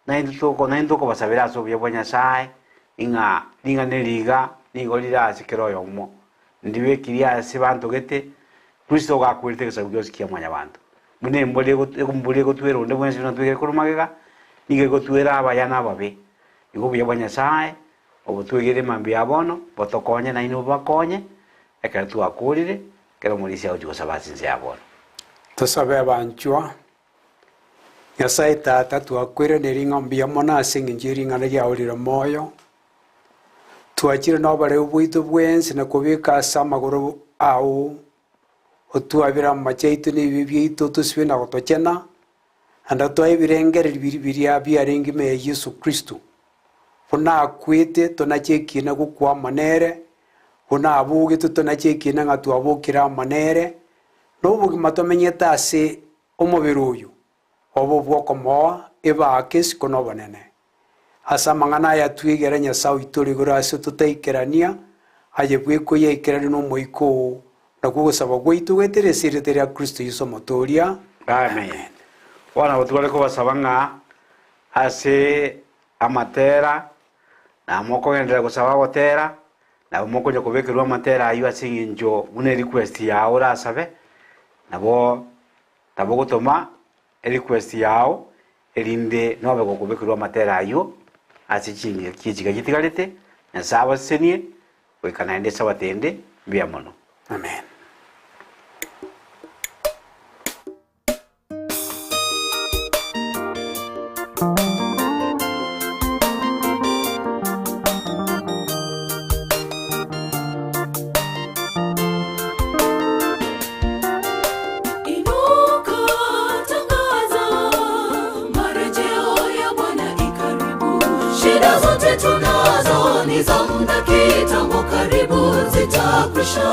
naintwe toko naintwe tokobasabera ase obuya bwa Nyasae, ng'a ring'ana eri iga nigo rire ase kera oyomo, ndibekiri ase banto gete, Kristo ogakwerete egesaku gionsi kia mwanyabanto. Buna embori embori egotwera onde bwensi buna twegere korwa magega, nigo egotwera abaya na ababe. Igo obuya bwa Nyasae, obo twegere mambia ya bono, botokonye nainwe bobakonye, ekero twakorire, ekero omorisia agochia gosaba ase ense ya bono. Tosabe abanchwa, Nyasae Tata, twakoiraneria ng'a mbuya mono ase eng'encho ye ring'ana riao rire moyo. Twachire noboreu bwaito bwensi na kobeka ase amagoro ao, otwabere amache aito na ebibe biaito, otosibe na gotochena, naende otoe ebirengererio biria biria biarenge ime ya Yeso Kristo, buna akwete tonache ekiina gokwa amo nere, buna abogetwe tonache ekiina ng'a twabokire amo nere, na obogima tomenyete ase omobere oyo, obe obw'okomoa ebaaka esiko na obonene. Ase amang'ana aya twegere Nyasae oito ore igoro ase totaikerania, aye bweka oyaikeranie n'Omoika oo, nakwo ogosaba gwaito goetera ase erieta ria Kristo Yeso Omotooria. Amen. Bono nabo tware kobasaba ng'a ase amatera, na mokogenderera gosaba agotera, nabo mokonya kobekerwa amatera ayio ase eng'encho buna erequest yao orasabe, nabo nabo ogotoma erequest yao Erinde nobe gokobekerwa amatera ayio ase chingaki echiga chitigarete, Nyasae abasesenie goika naende Esabato ende mbuya mono. Amen. Inuka, tangaza, marejeo ya Bwana i karibu. Shida zote tunazo ni za muda kitambo, karibu zitakwisha.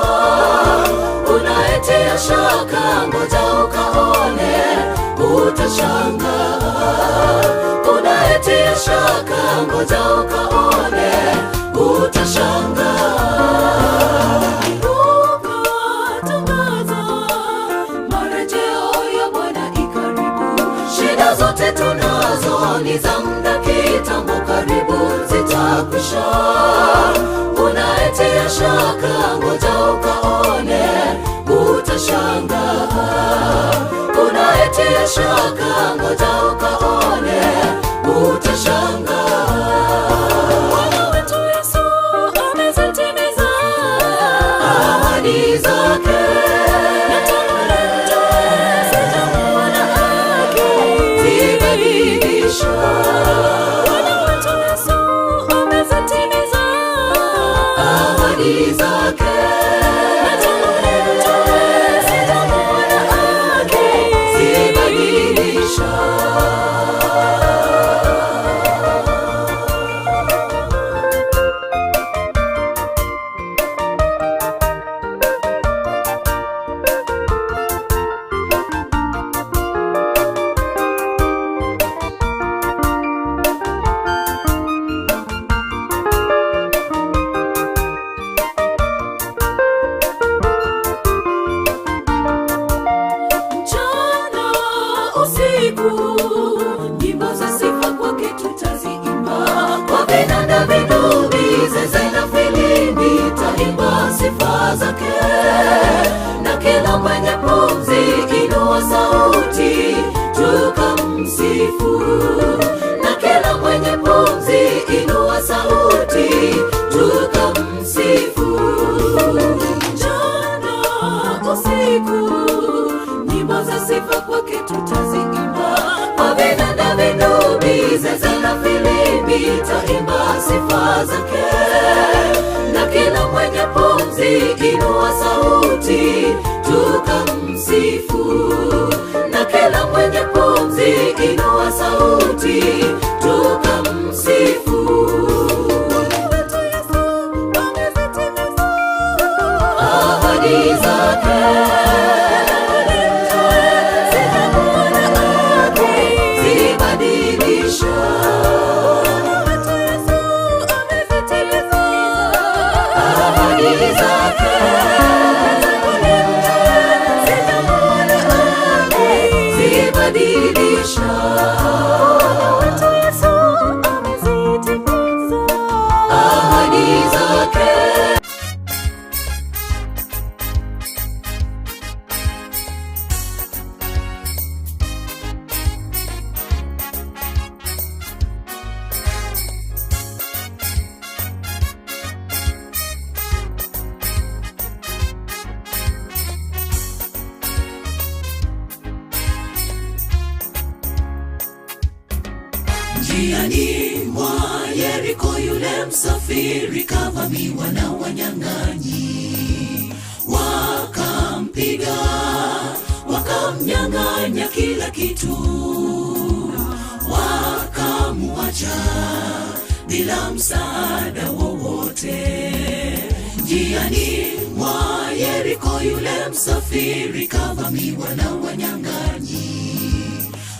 Unayetia shaka, ngoja ukaone, utashangaa. Unayetia shaka, ngoja ukaone, utashangaa. Inuka, tangaza, marejeo ya Bwana i karibu. Shida zote tunazo ni za muda kitambo, karibu zitakwisha. Unayetia shaka, ngoja ukaone, utashangaa. Unayetia shaka, ngoja ukaone, utashangaa. Bwana wetu Yesu amezitimiza ahadi zake. Na tangu leo sijamuona akibadilisha. Bwana wetu Yesu amezitimiza ahadi zake. Na tangu leo sijamuona akibadilisha. Mchana usiku, nyimbo za sifa kwake tutaziimba, kwa vinanda, vinubi, zeze na filimbi, taimba sifa zake. Na kila mwenye pumzi inua sauti, tukamsifu. Na kila mwenye pumzi inua sauti, tukamsifu. Mchana usiku, nyimbo za sifa kwake tutaziimba, kwa vinanda, vinubi, zeze na filimbi, taimba sifa zake. Na kila mwenye pumzi inua sauti, tukamsifu. Na kila mwenye pumzi inua sauti, tukamsifu. Wetu Yesu amezitimiza ahadi zake. Sijamuona akizibadilisha. Amekwisha. Bwana wetu Yesu amezitimiza ahadi zake. Njiani mwa Yeriko yule msafiri kavamiwa na wanyang'anyi, wakampiga wakamnyang'anya kila kitu, wakamuacha bila msaada wowote. Njiani mwa Yeriko yule msafiri kavamiwa na wanyang'anyi,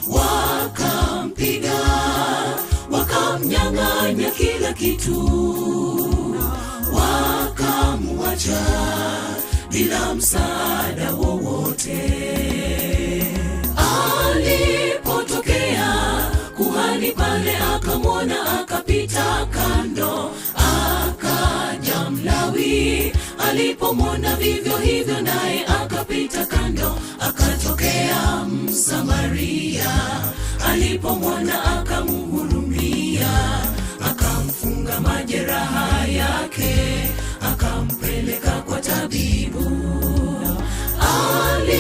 wakampiga wakamnyang'anya kila kitu, wakamuacha bila msaada wowote. Alipotokea kuhani pale, akamwona akapita kando, akaja Mlawi alipomwona vivyo hivyo, naye akapita kando, akatokea Msamaria alipomwona akamhurumia, akamfunga majeraha yake, akampeleka kwa tabibu.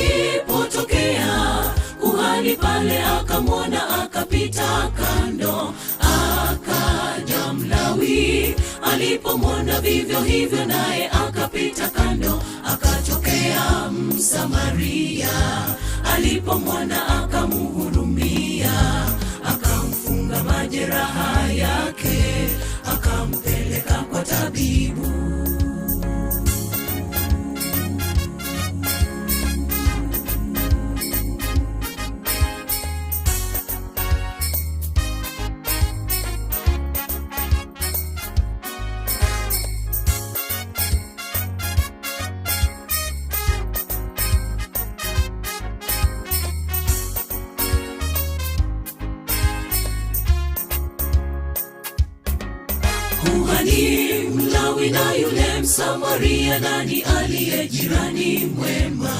Alipotokea kuhani pale, akamwona akapita kando, akaja Mlawi alipomwona vivyo hivyo, naye akapita kando, akatokea Msamaria alipomwona akamhurumia, akamfunga majeraha yake, akampeleka kwa tabibu. Kuhani Mlawi na yule Msamaria, nani aliye jirani mwema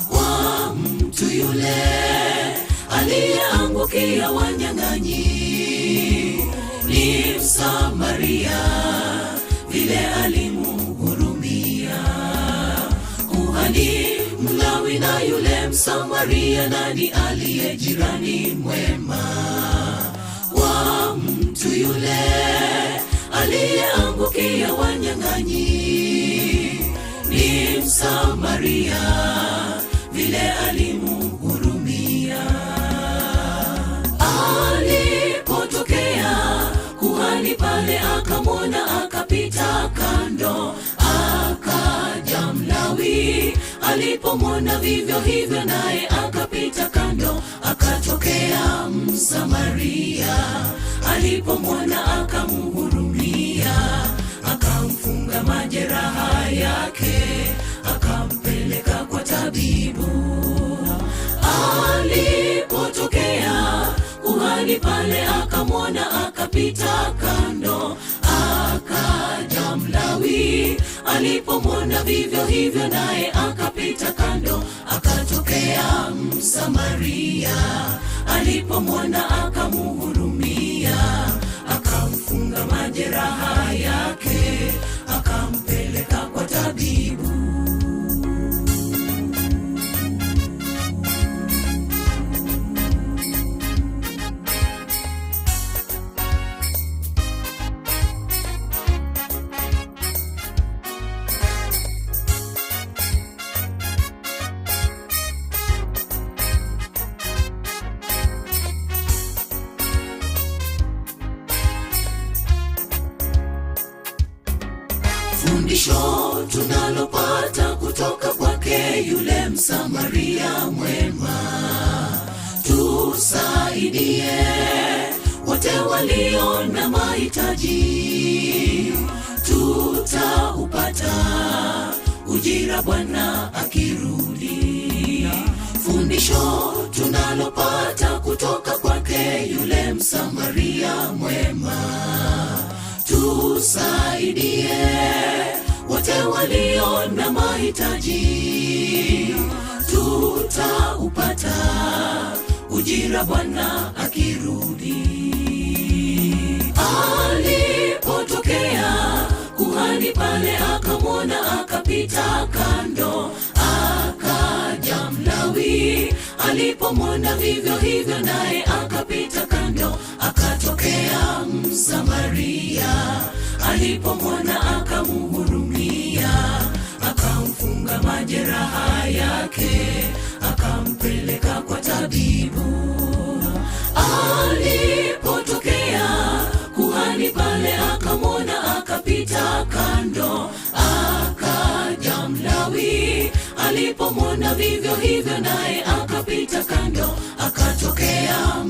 kwa mtu yule aliyeangukia wanyang'anyi? Ni Msamaria, vile alimuhurumia. Kuhani Mlawi na yule Msamaria, nani aliye jirani mwema wa mtu yule aliyeangukia wanyang'anyi? Ni Msamaria, vile alimuhurumia. Alipotokea kuhani pale, akamwona akapita kando, akaja Mlawi alipomwona vivyo hivyo, naye akapita kando, akatokea Msamaria alipomwona akamhurumia, akamfunga majeraha yake, akampeleka kwa tabibu. Alipotokea kuhani pale, akamwona akapita kando, akaja Mlawi alipomwona vivyo hivyo, naye akapita kando, akatokea Msamaria alipomwona akamhurumia, akamfunga majeraha yake, akampeleka kwa tabibu. Fundisho tunalopata kutoka kwake yule Msamaria mwema, tusaidie wote walio na mahitaji, tutaupata ujira Bwana akirudi. Fundisho tunalopata kutoka kwake yule Msamaria mwema, tusaidie wote walio na mahitaji, tutaupata ujira Bwana akirudi. Alipotokea kuhani pale, akamwona akapita kando, akaja Mlawi. Alipomwona vivyo hivyo, naye akapita kando, akatokea Msamaria. Alipomwona akamuhurumia, akamfunga majeraha yake, akampeleka kwa tabibu. Alipotokea kuhani pale, akamwona akapita kando, akaja Mlawi. Alipomwona vivyo hivyo, naye akapita kando, akatokea.